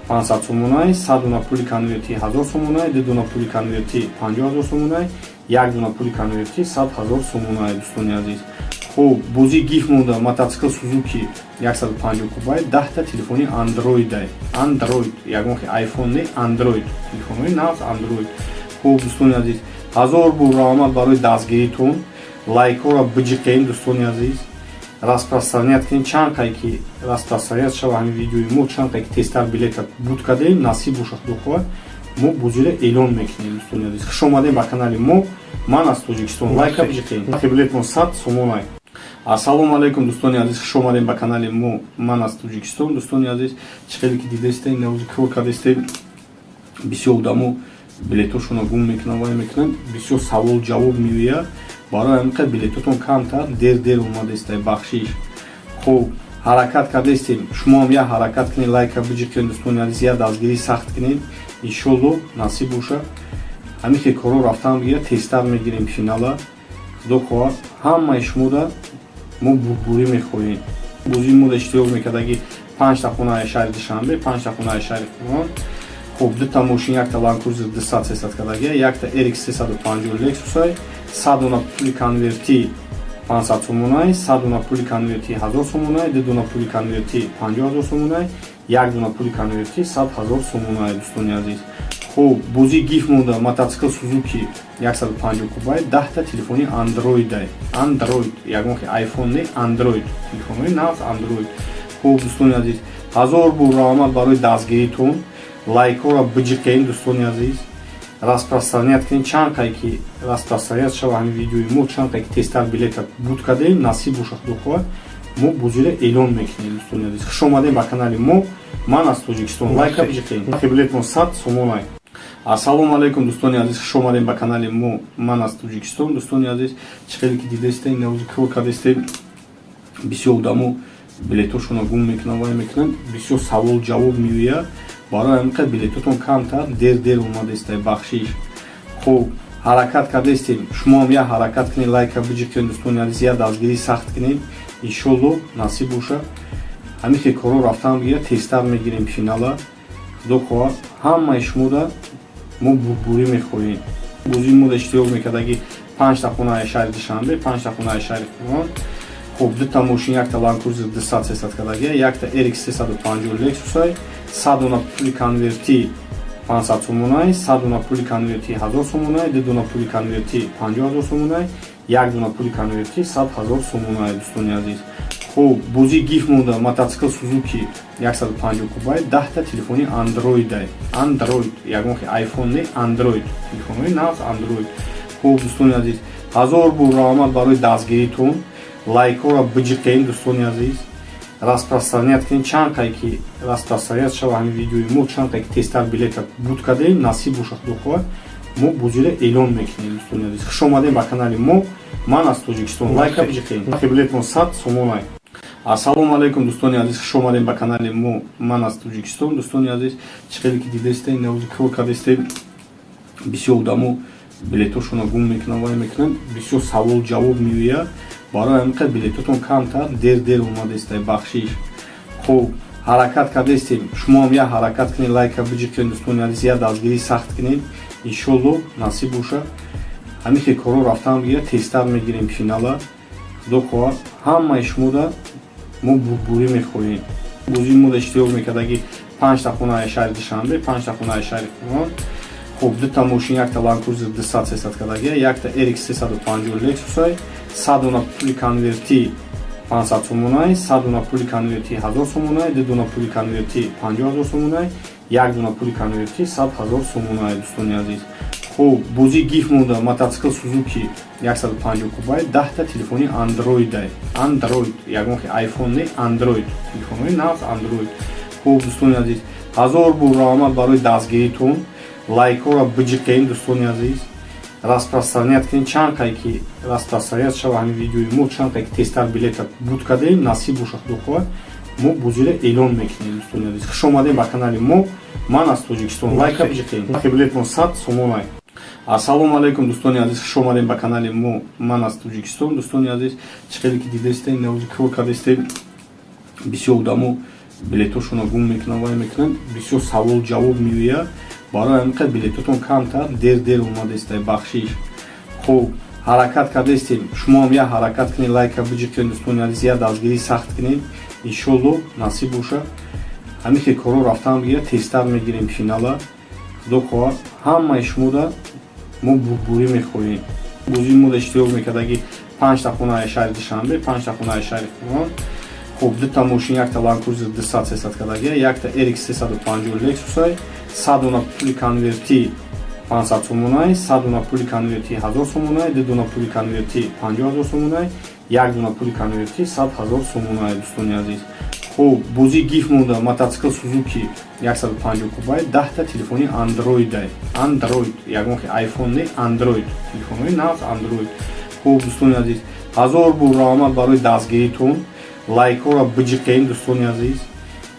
500 сомонай, 100 дона пули конвертӣ 1000 сомонай, ду дона пули конвертӣ 50 000 сомонай, як дона пули конвертӣ 100 000 сомонай, дӯстони азиз. Хуб, бозии гиф монда, мотоцикл Сузуки 150 кубай, 10-та телефони андроидай, Андроид, ягон хе айфон не, Андроид, телефонҳои нағз Андроид. Хуб, дӯстони азиз, ҳазор бор раҳмат барои дастгиритон. Лайкҳоро биҷиқем, дӯстони азиз, распространять кунем. Чанд қай ки распространять шава ҳамин видеои мо, чанд қай ки тезтар билета буд кардем, насиб боша, худо хоҳад, мо бозиро эълон мекунем. Дӯстони азиз, хуш омадем ба канали мо, ман аз Тоҷикистон. Лайка биҷиқем, билетмон 100 сомонай. Ассалому алайкум, дӯстони азиз, хуш омадем ба канали мо, ман аз Тоҷикистон. Дӯстони азиз, чӣ хеле ки дидастем, навози кор кардастем, бисёр одамо билетошонро гум мекунанд, вай мекунанд, бисёр савол ҷавоб меояд. Барои ҳамин қадр билетотон камтар, дер дер омадеста, бахшиш. Хуб, ҳаракат кардастем, шумоам як ҳаракат кунед, лайка биҷиқем, дӯстони азиз, як дастгирӣ сахт кунем. Иншолло, насиб боша, ҳамин хел корҳо рафтан бигирад, тезтар мегирем финала. Худо хоҳад, ҳамаи шумода мо бурдборӣ мехоҳем. Бозии мода иштирок мекардаги: панҷта хонаи шаҳри Душанбе, панҷта хонаи шаҳри Хуҷанд. Хуб, дута мошин, якта Ланд Крузер 200 300 кардагия, якта RX 350 Lexus, 100 дона пули конвертӣ 500 сомонай, 100 дона пули конвертӣ 1000 сомонай, ду дона пули конвертӣ 50 000 сомонай, як дона пули конвертӣ 100 000 сомонай, дӯстони азиз. Хуб, бозии гиф монда, мотоцикл Сузуки 150 кубай, 10-та телефони андроидай, Андроид, ягон хе айфон не, Андроид, телефонҳои нағз Андроид. Хуб, дӯстони азиз, ҳазор бор раҳмат барои дастгиритон. Лайкҳоро биҷиқем, дӯстони азиз, распространять кунем. Чанд қай ки распространять шава ҳамин видеои мо, чанд қай ки тезтар билета буд кардем, насиб боша, худо хоҳад, мо бозиро эълон мекунем. Дӯстони азиз, хуш омадем ба канали мо, ман аз Тоҷикистон. Лайка биҷиқем, билетмон 100 сомонай. Ассалому алайкум, дӯстони азиз, хуш омадем ба канали мо, ман аз Тоҷикистон. Дӯстони азиз, чӣ хеле ки дидастем, навози кор кардастем, бисёр одамо билетошонро гум мекунанд, вай мекунанд, бисёр савол ҷавоб меояд. Барои ҳамин қадр билетотон камтар, дер дер омадеста, бахшиш. Хуб, ҳаракат кардастем, шумоам як ҳаракат кунед, лайка биҷиқем, дӯстони азиз, як дастгирӣ сахт кунем. Иншолло, насиб боша, ҳамин хел корҳо рафтан бигирад, тезтар мегирем финала. Худо хоҳад, ҳамаи шумода мо бурдборӣ мехоҳем. Бозии мода иштирок мекардаги: панҷта хонаи шаҳри Душанбе, панҷта хонаи шаҳри Хуҷанд. Хуб, дута мошин, якта Ланд Крузер 200 300 кардагия, якта RX 350 Lexus, 100 дона пули конвертӣ 500 сомонай, 100 дона пули конвертӣ 1000 сомонай, ду дона пули конвертӣ 50 000 сомонай, як дона пули конвертӣ 100 000 сомонай, дӯстони азиз. Хуб, бозии гиф монда, мотоцикл Сузуки 150 кубай, 10-та телефони андроидай, Андроид, ягон хе айфон не, Андроид, телефонҳои нағз Андроид. Хуб, дӯстони азиз, ҳазор бор раҳмат барои дастгиритон. Лайкҳоро биҷиқем, дӯстони азиз, распространять кунем. Чанд қай ки распространять шава ҳамин видеои мо, чанд қай ки тезтар билета буд кардем, насиб боша, худо хоҳад, мо бозиро эълон мекунем. Дӯстони азиз, хуш омадем ба канали мо, ман аз Тоҷикистон. Лайка биҷиқем, билетмон 100 сомонай. Ассалому алайкум, дӯстони азиз, хуш омадем ба канали мо. Ман аз Тоҷикистон. Дӯстони азиз, чӣ хеле ки дидастем, навози кор кардастем. Бисёр одамо билетошонро гум мекунанд, вай мекунанд, бисёр савол ҷавоб меояд. Барои ҳамин қадр билетотон камтар, дер дер омадестай, бахшиш. Хуб, ҳаракат кардастем, шумоам як ҳаракат кунед, лайка биҷиқед, дӯстони азиз, як дастгирӣ сахт кунед. Иншолло, насиб боша, ҳамин хел корҳо рафтан бигирад, тезтар мегирем финала. Худо хоҳад, ҳамаи шумода мо бурдборӣ мехоҳем. Бозии мода иштирок мекардаги: панҷта хонаи шаҳри Душанбе, панҷта хонаи шаҳри Қуръон. Хуб, дута мошин, якта Ланд Крузер 200 300 кардагия, якта RX 350 Лексусай, 100 дона пули конвертӣ 500 сомонай, 100 дона пули конвертӣ 1000 сомонай, ду дона пули конвертӣ 50 ҳазор сомонай, як дона пули конвертӣ 100 ҳазор сомонай, дӯстони азиз. Хуб, бозии гиф монда: мотоцикл Сузуки 150 кубай, 10-та телефони андроидай, андроид, ягон хе айфон не, андроид, телефонҳои нағз андроид. Хуб, дӯстони азиз, ҳазор бор раҳмат барои дастгиритон. Лайкҳоро биҷиқем, дӯстони азиз, распространять кунед. Чанд қай ки распространять шава ҳамин видеои мо, чанд қай ки тезтар билета буд кардем, насиб боша, худо хоҳад, мо бозиро эълон мекунем. Дӯстони азиз, хуш омадем ба канали мо. Ман аз Тоҷикистон. Лайка биҷиқем, билетмон 100 сомонай. Ассалому алайкум, дӯстони азиз, хуш омадем ба канали мо. Ман аз Тоҷикистон. Дӯстони азиз, чӣ хеле ки дидастем, навози кор кардастем. Бисёр одамо билетошонро гум мекунанд, вай мекунанд, бисёр савол ҷавоб меояд. Барои ҳамин қадр билетотон камтар, дер дер омадестай, бахшиш. Хуб, ҳаракат кардастем, шумоам як ҳаракат кунед, лайка биҷиқед, дӯстони азиз, як дастгирӣ сахт кунед. Иншолло, насиб боша, ҳамин хел корҳо рафтан бигирад, тезтар мегирем финала. Худо хоҳад, ҳамаи шумода мо бурдборӣ мехоҳем. Бозии мода иштирок мекардаги: панҷта хонаи шаҳри Душанбе, панҷта хонаи шаҳри Қуръон. Хуб, дута мошин, якта Ланд Крузер 200 300 кардагия, якта RX 350 Лексусай, 100 дона пули конвертӣ 500 сомонай, 100 дона пули конвертӣ 1000 сомонай, ду дона пули конвертӣ 50 ҳазор сомонай, як дона пули конвертӣ 100 ҳазор сомонай, дӯстони азиз. Хуб, бозии гиф монда: мотоцикл Сузуки 150 кубай, 10-та телефони андроидай, андроид, ягон хе айфон не, андроид, телефонҳои нағз андроид. Хуб, дӯстони азиз, ҳазор бор раҳмат барои дастгиритон. Лайкҳоро биҷиқем, дӯстони азиз,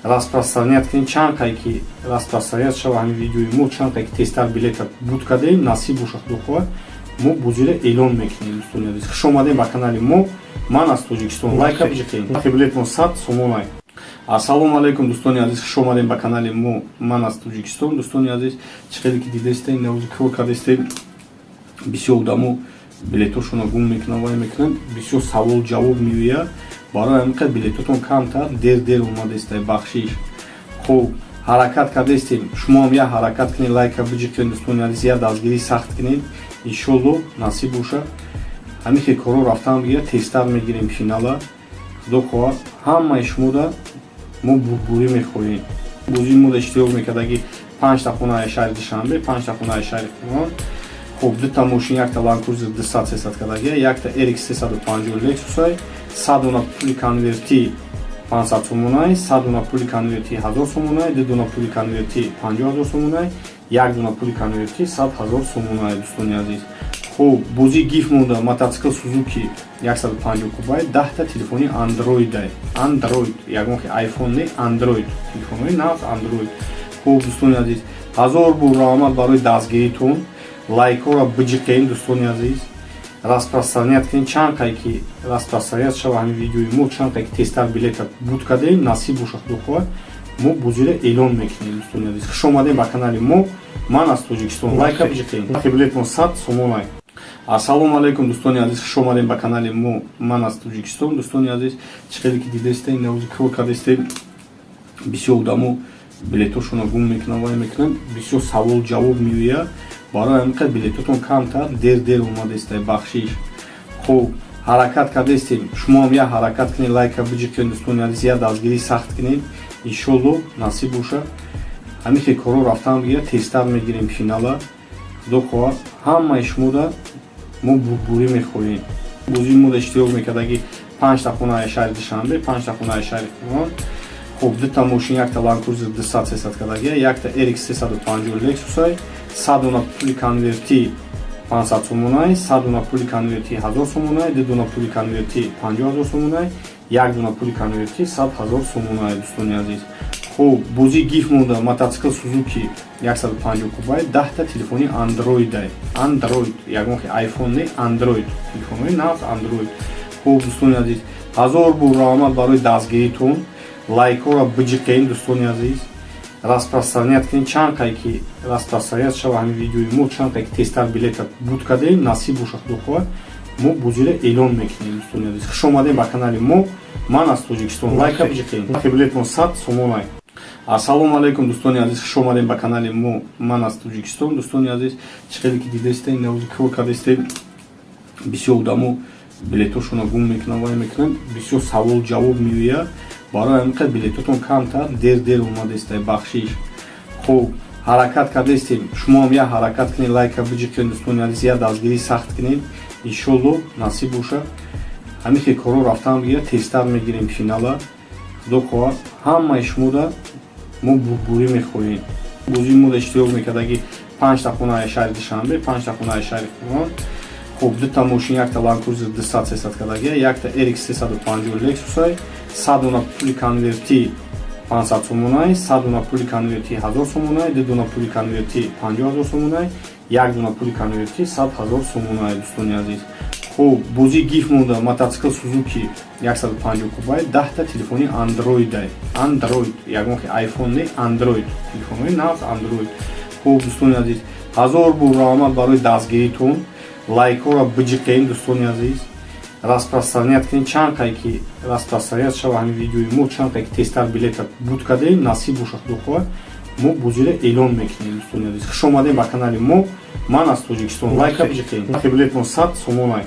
распространять кунед. Чанд қай ки распространять шава ҳамин видеои мо, чанд қай ки тезтар билета буд кардем, насиб боша, худо хоҳад, мо бозиро эълон мекунем. Дӯстони азиз, хуш омадем ба канали мо. Ман аз Тоҷикистон. Лайка биҷиқем, билетмон 100 сомонай. Ассалому алайкум, дӯстони азиз, хуш омадем ба канали мо. Ман аз Тоҷикистон. Дӯстони азиз, чӣ хеле ки дидастем, навози кор кардастем. Бисёр одамо билетошонро гум мекунанд, вай мекунанд, бисёр савол ҷавоб меояд. Барои ҳамин қадр билетотон камтар, дер дер омадестай, бахшиш. Хуб, ҳаракат кардастем, шумоам як ҳаракат кунед, лайка биҷиқед, дӯстони азиз, як дастгирӣ сахт кунед. Иншолло, насиб боша, ҳамин хел корҳо рафтан бигирад, тезтар мегирем финала. Худо хоҳад, ҳамаи шумода мо бурдборӣ мехоҳем. Бозии мода иштирок мекардаги: панҷта хонаи шаҳри Душанбе, панҷта хонаи шаҳри Қуръон. Хуб, дута мошин, якта Ланд Крузер 200 300 кардагия, якта RX 350 Лексусай, 100 дона пули конвертӣ 500 сомонай, 100 дона пули конвертӣ 1000 сомонай, ду дона пули конвертӣ 50 ҳазор сомонай, як дона пули конвертӣ 100 ҳазор сомонай, дӯстони азиз. Хуб, бозии гиф монда: мотоцикл Сузуки 150 кубай, 10-та телефони андроидай, андроид, ягон хе айфон не, андроид, телефонҳои нағз андроид. Хуб, дӯстони азиз, ҳазор бор раҳмат барои дастгиритон. Лайкҳоро биҷиқем, дӯстони азиз, распространять кунед. Чанд қай ки распространять шава ҳамин видеои мо, чанд қай ки тезтар билета буд кардем, насиб боша, худо хоҳад, мо бозиро эълон мекунем. Дӯстони азиз, хуш омадем ба канали мо. Ман аз Тоҷикистон. Лайка биҷиқем, билетмон 100 сомонай. Ассалому алайкум, дӯстони азиз, хуш омадем ба канали мо. Ман аз Тоҷикистон. Дӯстони азиз, чӣ хеле ки дидастем, навози кор кардастем. Бисёр одамо билетошонро гум мекунанд, вай мекунанд, бисёр савол ҷавоб меояд. Барои ҳамин қадр билетотон камтар, дер дер омадестай, бахшиш. Хуб, ҳаракат кардастем, шумоам як ҳаракат кунед, лайка биҷиқед, дӯстони азиз, як дастгирӣ сахт кунед. Иншолло, насиб боша, ҳамин хел корҳо рафтан бигирад, тезтар мегирем финала. Худо хоҳад, ҳамаи шумода мо бурдборӣ мехоҳем. Бозии мода иштирок мекардаги: панҷта хонаи шаҳри Душанбе, панҷта хонаи шаҳри Қуръон. Хуб, дута мошин, якта Ланд Крузер 200 300 кардагия, якта RX 350 Лексусай, 100 дона пули конвертӣ 500 сомонай, 100 дона пули конвертӣ 1000 сомонай, ду дона пули конвертӣ 50 ҳазор сомонай, Як дона пули конвертӣ 100 000 сомонае, дӯстони азиз. Хуб, бозии гиф монда: мотоцикл Сузуки 150 кубай, 10-та телефони андроидай, Андроид, ягон хе айфон не, Андроид, телефонҳои нағз Андроид. Хуб, дӯстони азиз, ҳазор бор раҳмат барои дастгиритон. Лайкҳоро биҷиқен, дӯстони азиз, распространять кунед. Чанд қай ки распространять шава ҳамин видеои мо, чанд қай ки тезтар билета буд кардем, насиб боша, худо хоҳад, мо бозиро эълон мекунем. Дӯстони азиз, хуш омадем ба канали мо. Ман аз Тоҷикистон. Лайка биҷиқен. Билетмон 100 сомонай. Ассалому алайкум, дӯстони азиз, хуш омадем ба канали мо. Ман аз Тоҷикистон. Дӯстони азиз, чӣ хеле ки дидаистем, навози кор кардастем. Бисёр одамо билетошонро гум мекунанд, вай мекунанд, бисёр савол ҷавоб меояд. Барои ҳамин қадр билетотон камтар, дер дер омадестай, бахшиш. Хуб, ҳаракат кардастем, шумоам як ҳаракат кунед, лайка биҷиқен, дӯстони азиз, як дастгирӣ сахт кунед. Иншолло, насиб боша, ҳамин хел корҳо рафтан бигирад, тезтар мегирем финала. Худо хоҳад, ҳамаи шумода мо бурдборӣ мехоҳем. Бозии мода иштирок мекардаги: панҷта хонаи шаҳри Душанбе, панҷта хонаи шаҳри Қуръон. Хуб, дута мошин: якта Ланд Крузер 200 300 кардагия, якта RX 350 Лексусай, 100 дона пули конвертӣ 500 сомонай, 100 дона пули конвертӣ 1000 сомонай, ду дона пули конвертӣ 50 000 сомонай, як дона пули конвертӣ 100 000 сомонай, дӯстони азиз. Хуб, бозии гиф монда: мотоцикл Сузуки 150 кубай, 10-та телефони андроидай, Андроид, ягон хе айфон не, Андроид, телефонҳои нағз Андроид. Хуб, дӯстони азиз, ҳазор бор раҳмат барои дастгиритон. Лайкҳоро биҷиқен, дӯстони азиз, распространять кунед. Чанд қай ки распространять шава ҳамин видеои мо, чанд қай ки тезтар билета буд кардем, насиб боша, худо хоҳад, мо бозиро эълон мекунем. Дӯстони азиз, хуш омадем ба канали мо. Ман аз Тоҷикистон. Лайка биҷиқен. Билетмон 100 сомонай.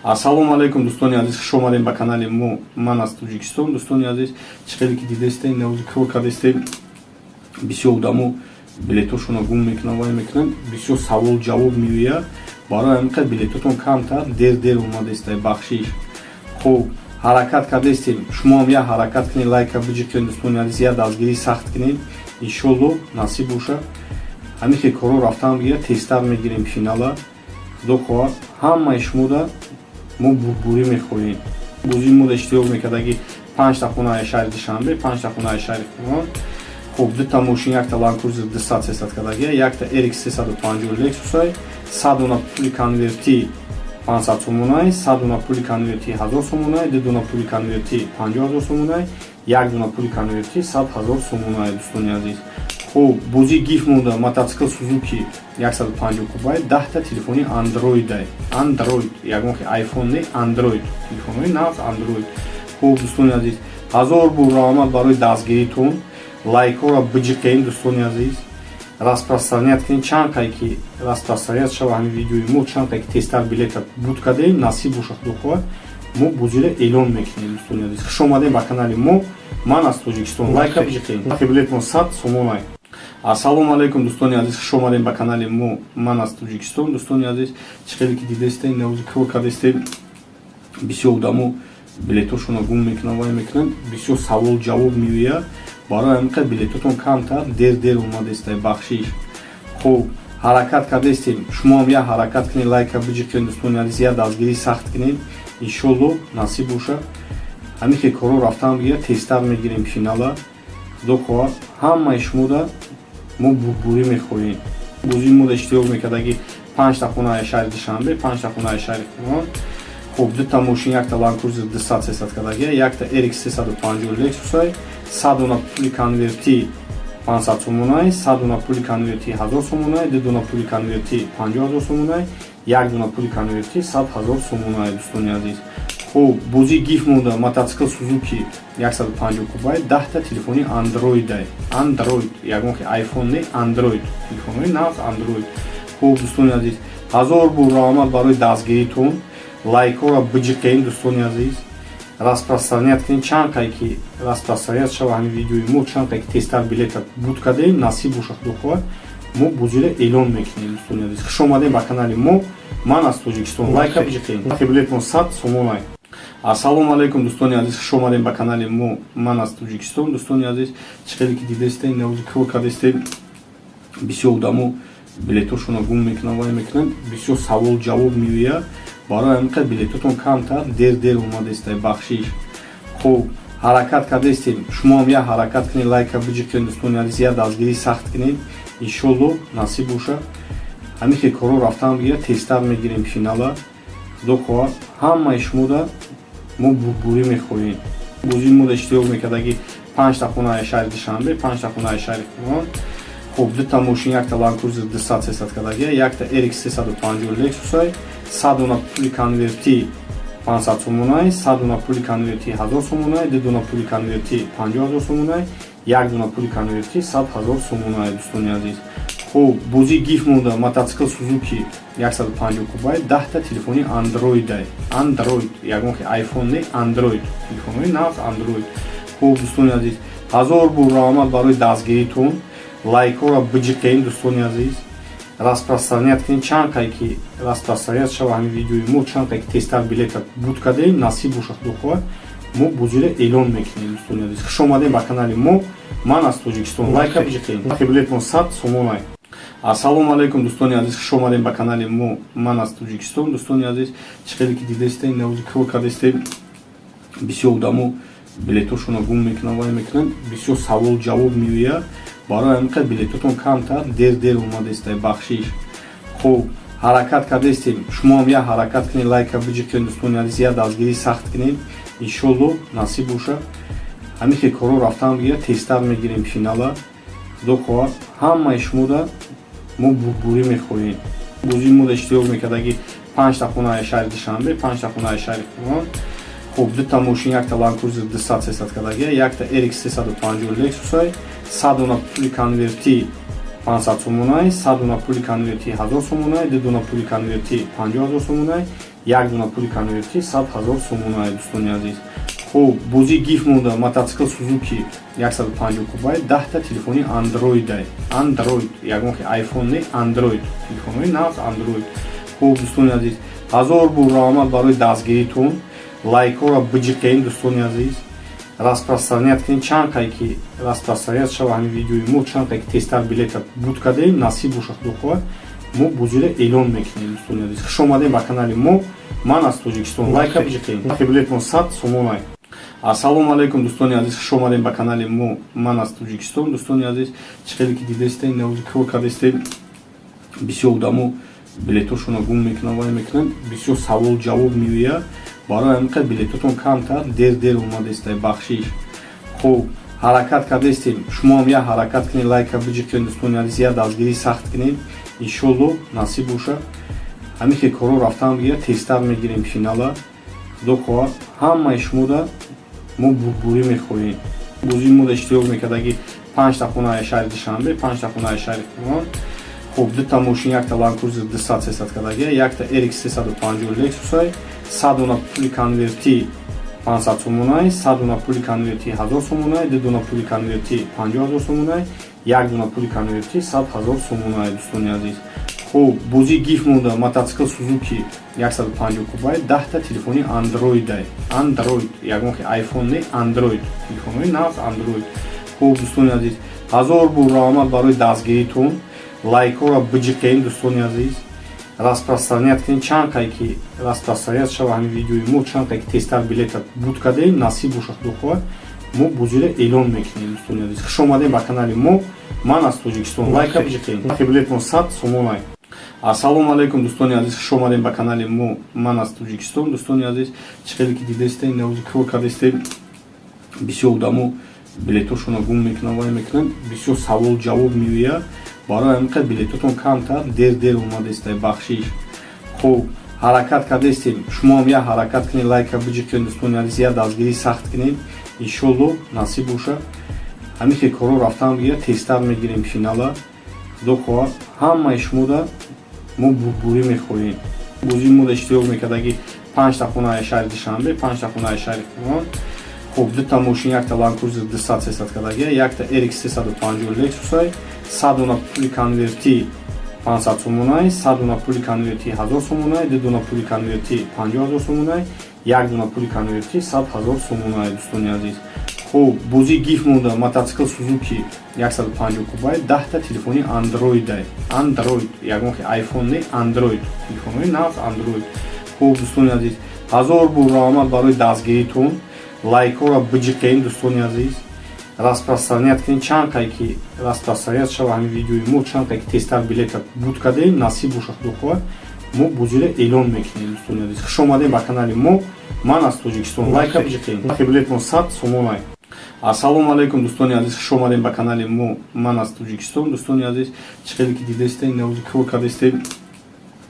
Ассалому алайкум, дӯстони азиз, хуш омадем ба канали мо. Ман аз Тоҷикистон. Дӯстони азиз, чӣ хеле ки дидаистем, навози кор кардастем. Бисёр одамо билетошонро гум мекунанд, вай мекунанд, бисёр савол ҷавоб меояд. Барои ҳамин қадр билетотон камтар, дер дер омадестай, бахшиш. Хуб, ҳаракат кардастем, шумоам як ҳаракат кунед, лайка биҷиқен, дӯстони азиз, як дастгирӣ сахт кунед. Иншолло, насиб боша, ҳамин хел корҳо рафтан бигирад, тезтар мегирем финала. Худо хоҳад, ҳамаи шумода мо бурдборӣ мехоҳем. Бозии мода иштирок мекардаги: панҷта хонаи шаҳри Душанбе, панҷта хонаи шаҳри Қуръон. Хуб, дута мошин: якта Ланд Крузер 200 300 кардагия, якта RX 350 Лексусай, 100 дона пули конвертӣ 500 сомонай, 100 дона пули конвертӣ 1000 сомонай, ду дона пули конвертӣ 50 000 сомонай, як дона пули конвертӣ 100 000 сомонай, дӯстони азиз. Хуб, бозии гиф монда: мотоцикл Сузуки 150 кубай, 10-та телефони андроидай, Андроид, ягон хе айфон не, Андроид, телефонҳои нағз Андроид. Хуб, дӯстони азиз, ҳазор бор раҳмат барои дастгиритон. Лайкҳоро биҷиқен, дӯстони азиз, распространять кунед. Чанд қай ки распространять шава ҳамин видеои мо, чанд қай ки тезтар билета буд кардем, насиб боша, худо хоҳад, мо бозиро эълон мекунем. Дӯстони азиз, хуш омадем ба канали мо. Ман аз Тоҷикистон. Лайка биҷиқен. Билетмон 100 сомонай. Ассалому алайкум, дӯстони азиз, хуш омадем ба канали мо. Ман аз Тоҷикистон. Дӯстони азиз, чӣ хеле ки дидаистем, навози кор кардастем. Бисёр одамо билетошонро гум мекунанд, вай мекунанд, бисёр савол ҷавоб меояд. Барои ҳамин қадр билетотон камтар, дер дер омадестай, бахшиш. Хуб, ҳаракат кардастем, шумоам як ҳаракат кунед, лайка биҷиқен, дӯстони азиз, як дастгирӣ сахт кунед. Иншолло, насиб боша, ҳамин хел корҳо рафтан бигирад, тезтар мегирем финала. Худо хоҳад, ҳамаи шумода мо бурдборӣ мехоҳем. Бозии мода иштирок мекардаги: панҷта хонаи шаҳри Душанбе, панҷта хонаи шаҳри Қуръон. Хуб, дута мошин: якта Ланд Крузер 200 300 кардагия, якта RX 350 Лексусай, 100 дона пули конвертӣ 500 сомонай, 100 дона пули конвертӣ 1000 сомонай, ду дона пули конвертӣ 50 000 сомонай, як дона пули конвертӣ 100 000 сомонай, дӯстони азиз. Хуб, бозии гиф монда: мотоцикл Сузуки 150 кубай, 10-та телефони андроидай, Андроид, ягон хе айфон не, Андроид, телефонҳои нағз Андроид. Хуб, дӯстони азиз, ҳазор бор раҳмат барои дастгиритон. Лайкҳоро биҷиқен, дӯстони азиз, распространять кунед. Чанд қай ки распространять шава ҳамин видеои мо, чанд қай ки тезтар билета буд кардем, насиб боша, худо хоҳад, мо бозиро эълон мекунем. Дӯстони азиз, хуш омадем ба канали мо. Ман аз Тоҷикистон. Лайка биҷиқен. Билетмон 100 сомонай. Ассалому алайкум, дӯстони азиз, хуш омадем ба канали мо. Ман аз Тоҷикистон. Дӯстони азиз, чӣ хеле ки дидаистем, навози кор кардастем. Бисёр одамо билетошонро гум мекунанд, вай мекунанд, бисёр савол ҷавоб меояд. Барои ҳамин қадр билетотон камтар, дер дер омадестай, бахшиш. Хуб, ҳаракат кардастем, шумоам як ҳаракат кунед, лайка биҷиқед, дӯстони азиз, як дастгирӣ сахт кунед. Иншолло, насиб боша, ҳамин хел корҳо рафтан бигирад, тезтар мегирем финала. Худо хоҳад, ҳамаи шумода мо бурдборӣ мехоҳем. Бозии мода иштирок мекардаги: панҷта хонаи шаҳри Душанбе, панҷта хонаи шаҳри Қурғон. Хуб, дута мошин, якта Ланд Крузер 200 300 кардагия, якта RX 350 Лексусай, 100 дона пули конвертӣ 500 сомонай, 100 дона пули конвертӣ 1000 сомонай, ду дона пули конвертӣ 50 000 сомонай, як дона пули конвертӣ 100 000 сомонай, дӯстони азиз. Хуб, бозии гифт монда: мотоцикл Сузуки 150 кубай, 10-та телефони андроидай, Андроид, ягон айфон не, Андроид, телефонҳои нағз Андроид. Хуб, дӯстони азиз, ҳазор бор раҳмат барои дастгиритон. Лайкҳоро биҷиқен, дӯстони азиз, распространять кунед. Чанд қай ки распространять шава ҳамин видеои мо, чанд қай ки тезтар билета буд кардем, насиб боша, худо хоҳад, мо бозиро эълон мекунем. Дӯстони азиз, хуш омадем ба канали мо. Ман аз Тоҷикистон. Лайка биҷиқен, билетмон 100 сомонай. Ассалому алайкум, дӯстони азиз, хуш омадем ба канали мо. Ман аз Тоҷикистон. Дӯстони азиз, чӣ хеле ки дидастем, навози кор кардастем, бисёр одамо билетошонро гум мекунанд, вай мекунанд, бисёр савол ҷавоб меояд. Барои ҳамин қадр билетотон камтар дер дер омадастай, бахшиш. Хуб, ҳаракат кардастем, шумоам як ҳаракат кунед, лайка биҷиқед, дӯстони азиз, як дастгирӣ сахт кунед. Иншолло, насиб боша, ҳамин хел корҳо рафтан бигирад, тезтар мегирем финала. Худо хоҳад, ҳамаи шумода мо бурдборӣ мехоҳем. Бозии мода иштирок мекардаги: панҷта хонаи шаҳри Душанбе, панҷта хонаи шаҳри Қурғон. Хуб, дута мошин, якта Ланд Крузер 200 300 кардагия, якта RX 350 Лексусай, 100 дона пули конвертӣ 500 сомонай, 100 дона пули конвертӣ 1000 сомонай, ду дона пули конвертӣ 50 000 сомонай, як дона пули конвертӣ 100 000 сомонай, дӯстони азиз. Хуб, бозии гифт монда: мотоцикл Сузуки 150 кубай, 10-та телефони андроидай, Андроид, ягон айфон не, Андроид, телефонҳои нағз Андроид. Хуб, дӯстони азиз, ҳазор бор раҳмат барои дастгиритон. Лайкҳоро биҷиқен, дӯстони азиз, распространять кунед. Чанд қай ки распространять шава ҳамин видеои мо, чанд қай ки тезтар билета буд кардем, насиб боша, худо хоҳад, мо бозиро эълон мекунем. Дӯстони азиз, хуш омадем ба канали мо. Ман аз Тоҷикистон. Лайка биҷиқен, билетмон 100 сомонай. Ассалому алайкум, дӯстони азиз, хуш омадем ба канали мо. Ман аз Тоҷикистон. Дӯстони азиз, чӣ хеле ки дидастем, навози кор кардастем, бисёр одамо билетошонро гум мекунанд, вай мекунанд, бисёр савол ҷавоб меояд. Барои ҳамин қадр билетотон камтар дер дер омадастай, бахшиш. Хуб, ҳаракат кардастем, шумоам як ҳаракат кунед, лайка биҷиқед, дӯстони азиз, як дастгирӣ сахт кунед. Иншолло, насиб боша, ҳамин хел корҳо рафтан бигирад, тезтар мегирем финала. Худо хоҳад, ҳамаи шумода мо бурдборӣ мехоҳем. Бозии мода иштирок мекардаги: панҷта хонаи шаҳри Душанбе, панҷта хонаи шаҳри Қурғон. Хуб, дута мошин, якта Ланд Крузер 200 300 кардагия, якта RX 350 Лексусай, 100 дона пули конвертӣ 500 сомонай, 100 дона пули конвертӣ 1000 сомонай, ду дона пули конвертӣ 50 000 сомонай, як дона пули конвертӣ 100 000 сомонай, дӯстони азиз. Хуб, бозии гифт монда: мотоцикл Сузуки 150 кубай, 10-та телефони андроидай, Андроид, ягон айфон не, Андроид, телефонҳои нағз Андроид. Хуб, дӯстони азиз, ҳазор бор раҳмат барои дастгиритон. Лайкҳоро биҷиқен, дӯстони азиз, распространять кунед. Чанд қай ки распространять шава ҳамин видеои мо, чанд қай ки тезтар билета буд кардем, насиб боша, худо хоҳад, мо бозиро эълон мекунем. Дӯстони азиз, хуш омадем ба канали мо. Ман аз Тоҷикистон. Лайка биҷиқен, билетмон 100 сомонай. Ассалому алайкум, дӯстони азиз, хуш омадем ба канали мо. Ман аз Тоҷикистон. Дӯстони азиз, чӣ хеле ки дидастем, навози кор кардастем, бисёр одамо билетошонро гум мекунанд, вай мекунанд, бисёр савол ҷавоб меояд. Барои ҳамин қадр билетотон камтар дер дер омадастай, бахшиш. Хуб, ҳаракат кардастем, шумоам як ҳаракат кунед, лайка биҷиқед, дӯстони азиз, як дастгирӣ сахт кунед. Иншолло, насиб боша, ҳамин хел корҳо рафтан бигирад, тезтар мегирем финала. Худо хоҳад, ҳамаи шумода мо бурдборӣ мехоҳем. Бозии мода иштирок мекардаги: панҷта хонаи шаҳри Душанбе, панҷта хонаи шаҳри Қурғон. Хуб, дута мошин, якта Ланд Крузер 200 300 кардагия, якта RX 350 Лексусай, 100 дона пули конвертӣ 500 сомонай, 100 дона пули конвертӣ 1000 сомонай, ду дона пули конвертӣ 50 000 сомонай, як дона пули конвертӣ 100 000 сомонай, дӯстони азиз. Хуб, бозии гифт монда: мотоцикл Сузуки 150 кубай, 10-та телефони андроидай, Андроид, ягон айфон не, Андроид, телефонҳои нағз Андроид. Хуб, дӯстони азиз, ҳазор бор раҳмат барои дастгиритон. Лайкҳоро биҷиқен, дӯстони азиз, распространять кунед. Чанд қай ки распространять шава ҳамин видеои мо, чанд қай ки тезтар билета буд кардем, насиб боша, худо хоҳад, мо бозиро эълон мекунем. Дӯстони азиз, хуш омадем ба канали мо. Ман аз Тоҷикистон. Лайка биҷиқен. Нархи билетмон 100 сомонай. Ассалому алайкум, дӯстони азиз, хуш омадем ба канали мо. Ман аз Тоҷикистон. Дӯстони азиз, чӣ хеле ки дидастем, навози кор кардастем,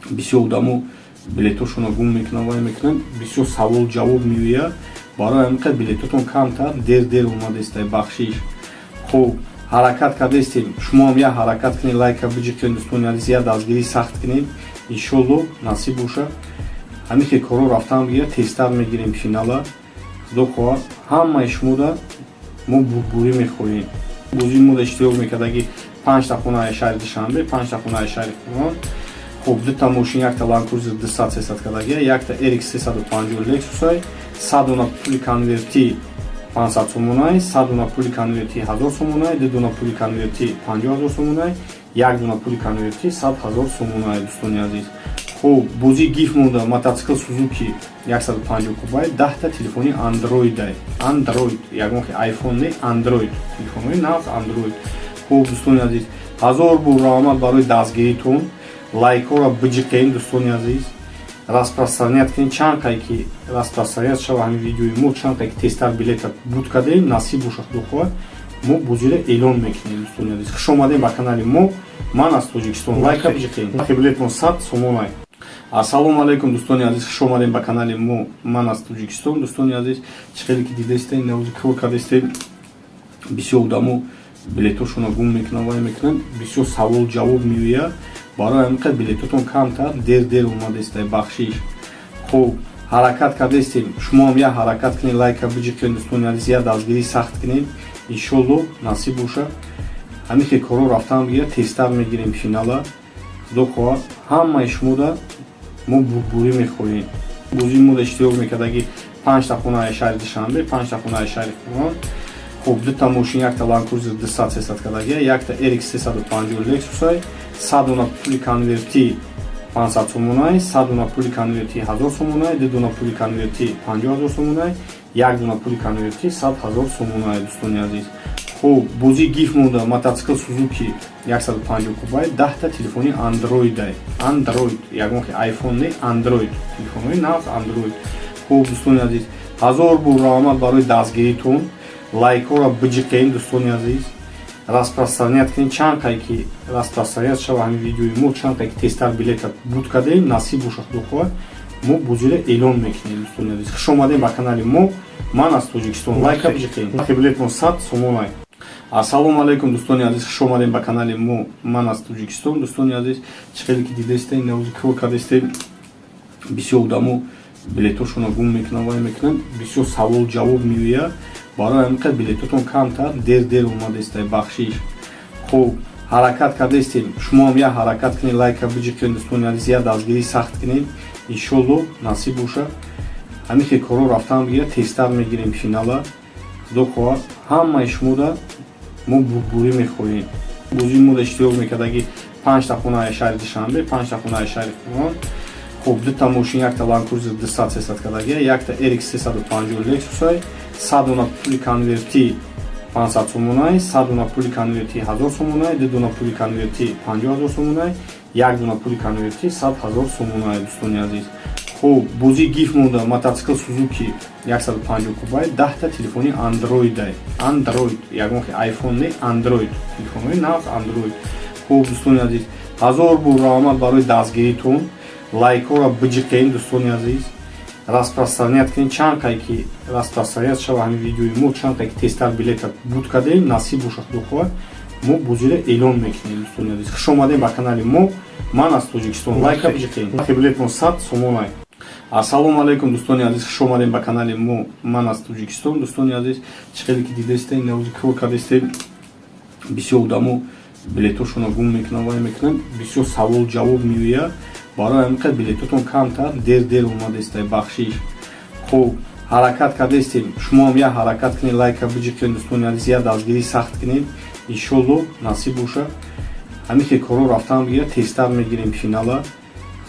бисёр одамо билетошонро гум мекунанд, вай мекунанд, бисёр савол ҷавоб меояд. Барои ҳамин қадр билетотон камтар дер дер омадестай, бахшиш. Хуб, ҳаракат кардастем, шумоам як ҳаракат кунед, лайка биҷиқен, дӯстони азиз, як дастгирӣ сахт кунед. Иншолло, насиб боша, ҳамин хел корҳо рафтан бигирад, тезтар мегирем финала. Худо хоҳад, ҳамаи шумода мо бурдборӣ мехоҳем. Бозии мода иштирок мекардаги: панҷта хонаи шаҳри Душанбе, панҷта хонаи шаҳри Қуръон. Хуб, дута мошин, якта Ланд Крузер 200 300 кардагия, якта RX 350 Лексусай, 100 дона пули конвертӣ 500 сомонай, 100 дона пули конвертӣ 1000 сомонай, ду дона пули конвертӣ 50 ҳазор сомонай, як дона пули конвертӣ 100 ҳазор сомонай. Дӯстони азиз, хуб, бозии гиф монда: мотоцикл Сузуки 150 кубай, 10-та телефони андроидай, андроид, ягон хе айфон не, андроид, телефонҳои нағз андроид. Хуб, дӯстони азиз, ҳазор бор раҳмат барои дастгиритон. Лайкҳоро биҷиқен, дӯстони азиз, распространять кунед. Чанд қай ки распространять шава ҳамин видеои мо, чанд қай ки тезтар билета буд кардем, насиб боша, худо хоҳад, мо бозиро эълон мекунем. Дӯстони азиз, хуш омадем ба канали мо. Ман аз Тоҷикистон. Лайка биҷиқен. Нархи билетмон 100 сомонай. Ассалому алайкум, дӯстони азиз, хуш омадем ба канали мо. Ман аз Тоҷикистон. Дӯстони азиз, чӣ хеле ки дидастем, навози кор кардастем, бисёр одамо билетошонро гум мекунанд, вай мекунанд, бисёр савол ҷавоб меояд. Барои ҳамин қадр билетотон камтар дер дер омадестай, бахшиш. Хуб, ҳаракат кардастем, шумоам як ҳаракат кунед, лайка биҷиқен, дӯстони азиз, як дастгирӣ сахт кунед. Иншолло, насиб боша, ҳамин хел корҳо рафтан бигирад, тезтар мегирем финала. Худо хоҳад, ҳамаи шумода мо бурдборӣ мехоҳем. Бозии мода иштирок мекардаги: панҷта хонаи шаҳри Душанбе, панҷта хонаи шаҳри Қуръон. Хуб, дута мошин, якта Ланд Крузер 200 300 кардагия, якта RX 350 Лексусай, 100 дона пули конвертӣ 500 сомонай, 100 дона пули конвертӣ 1000 сомонай, ду дона пули конвертӣ 50 ҳазор сомонай, як дона пули конвертӣ 100 ҳазор сомонай. Дӯстони азиз, хуб, бозии гиф монда: мотоцикл Сузуки 150 кубай, 10-та телефони андроидай, андроид, ягон хе айфон не, андроид, телефонҳои нағз андроид. Хуб, дӯстони азиз, ҳазор бор раҳмат барои дастгиритон. Лайкҳоро биҷиқен, дӯстони азиз, распространять кунед. Чанд қай ки распространять шава ҳамин видеои мо, чанд қай ки тезтар билета буд кардем, насиб боша, худо хоҳад, мо бозиро эълон мекунем. Дӯстони азиз, хуш омадем ба канали мо. Ман аз Тоҷикистон. Лайка биҷиқен. Нархи билетмон 100 сомонай. Ассалому алайкум, дӯстони азиз, хуш омадем ба канали мо. Ман аз Тоҷикистон. Дӯстони азиз, чӣ хеле ки дидастем, навози кор кардастем, бисёр одамо билетошонро гум мекунанд, вай мекунанд, бисёр савол ҷавоб меояд. Барои ҳамин қадр билетотон камтар дер дер омадестай, бахшиш. Хуб, ҳаракат кардастем, шумоам як ҳаракат кунед, лайка биҷиқен, дӯстони азиз, як дастгирӣ сахт кунед. Иншолло, насиб боша, ҳамин хел корҳо рафтан бигирад, тезтар мегирем финала. Худо хоҳад, ҳамаи шумода мо бурдборӣ мехоҳем. Бозии мода иштирок мекардаги: панҷта хонаи шаҳри Душанбе, панҷта хонаи шаҳри Қуръон. Хуб, дута мошин, якта Ланд Крузер 200 300 кардагия, якта RX 350 Лексусай, 100 дона пули конвертӣ 500 сомонай, 100 дона пули конвертӣ 1000 сомонай, ду дона пули конвертӣ 50 ҳазор сомонай, як дона пули конвертӣ 100 ҳазор сомонай. Дӯстони азиз, хуб, бозии гиф монда: мотоцикл Сузуки 150 кубай, 10-та телефони андроидай, андроид, ягон хе айфон не, андроид, телефонҳои нағз андроид. Хуб, дӯстони азиз, ҳазор бор раҳмат барои дастгиритон. Лайкҳоро биҷиқен, дӯстони азиз, распространять кунед. Чанд қай ки распространять шава ҳамин видеои мо, чанд қай ки тезтар билета буд кардем, насиб боша, худо хоҳад, мо бозиро эълон мекунем. Дӯстони азиз, хуш омадем ба канали мо. Ман аз Тоҷикистон. Лайка биҷиқен. Нархи билетмон 100 сомонай. Ассалому алайкум, дӯстони азиз, хуш омадем ба канали мо. Ман аз Тоҷикистон. Дӯстони азиз, чӣ хеле ки дидастем, навози кор кардастем, бисёр одамо билетошонро гум мекунанд, вай мекунанд, бисёр савол ҷавоб меояд. Барои ҳамин қадр билетотон камтар дер дер омадестай, бахшиш. Хуб, ҳаракат кардастем, шумоам як ҳаракат кунед, лайка биҷиқен, дӯстони азиз, як дастгирӣ сахт кунед. Иншолло, насиб боша, ҳамин хел корҳо рафтан бигирад, тезтар мегирем финала.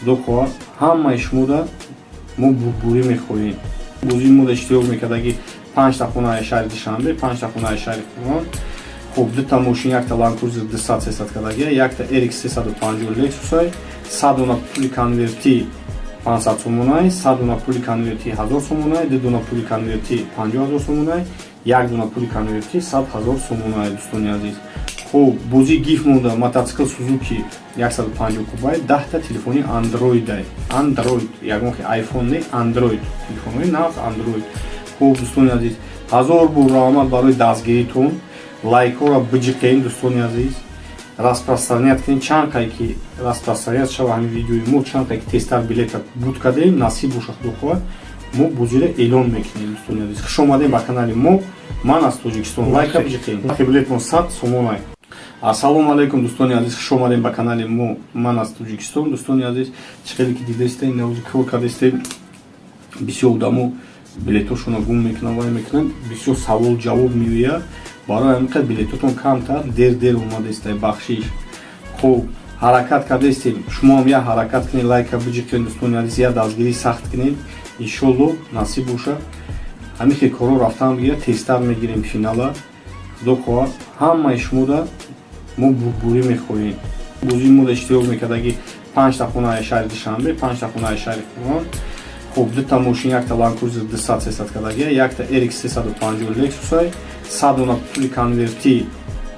Худо хоҳад, ҳамаи шумода мо бурдборӣ мехоҳем. Бозии мода иштирок мекардаги: Панҷта хонаи шаҳри Душанбе, панҷта хонаи шаҳри Қурғон. Хуб, дута мошин, якта Ланд Крузер 200, 300 кардагия, якта RX 350 Лексусай, 100 дона пули конвертӣ 500 сомонай, 100 дона пули конвертӣ 1000 сомонай, ду дона пули конвертӣ 50 ҳазор сомонай, як дона пули конвертӣ 100 ҳазор сомонай, дӯстони азиз. Хуб, бозии гиф монда, мотоцикл Сузуки 150 кубай, 10-та телефони андроидай, Андроид, ягон хе айфон не, Андроид, телефонҳои нағз Андроид. Хуб, дӯстони азиз, ҳазор бор раҳмат барои дастгиритон. Лайкҳоро биҷиқен, дӯстони азиз, распространять кунед. Чанд қай ки распространять шава ҳамин видеои мо, чанд қай ки тезтар билета буд кардем, насиб боша, худо хоҳад, мо бозиро эълон мекунем. Дӯстони азиз, хуш омадем ба канали мо, ман аз Тоҷикистон. Лайка биҷиқен, билетмон 100 сомонай. Ассалому алайкум, дӯстони азиз, хуш омадем ба канали мо, ман аз Тоҷикистон. Дӯстони азиз, чӣ хеле ки дидаистем, навози кор кардастем, бисёр одамо билетошонро гум мекунанд, вай мекунанд, бисёр савол ҷавоб меояд. Барои ҳамин қадр билетотон камтар дер дер омадаистай, бахшиш. Хуб, ҳаракат кардаистем, шумоам як ҳаракат кунед, лайка биҷиқен, дӯстони азиз, як дастгирӣ сахт кунед. Иншолло, насиб боша, ҳамин хел корҳо рафтан бигирад, тезтар мегирем финала. Худо хоҳад, ҳамаи шумода мо бурдборӣ мехоҳем. Бозии мода иштирок мекардаги: панҷта хонаи шаҳри Душанбе, панҷта хонаи шаҳри Қурғон. Хуб, дута мошин, якта Ланд Крузер 200, 300 кардагия, якта RX 350 Лексусай, 100 дона пули конвертӣ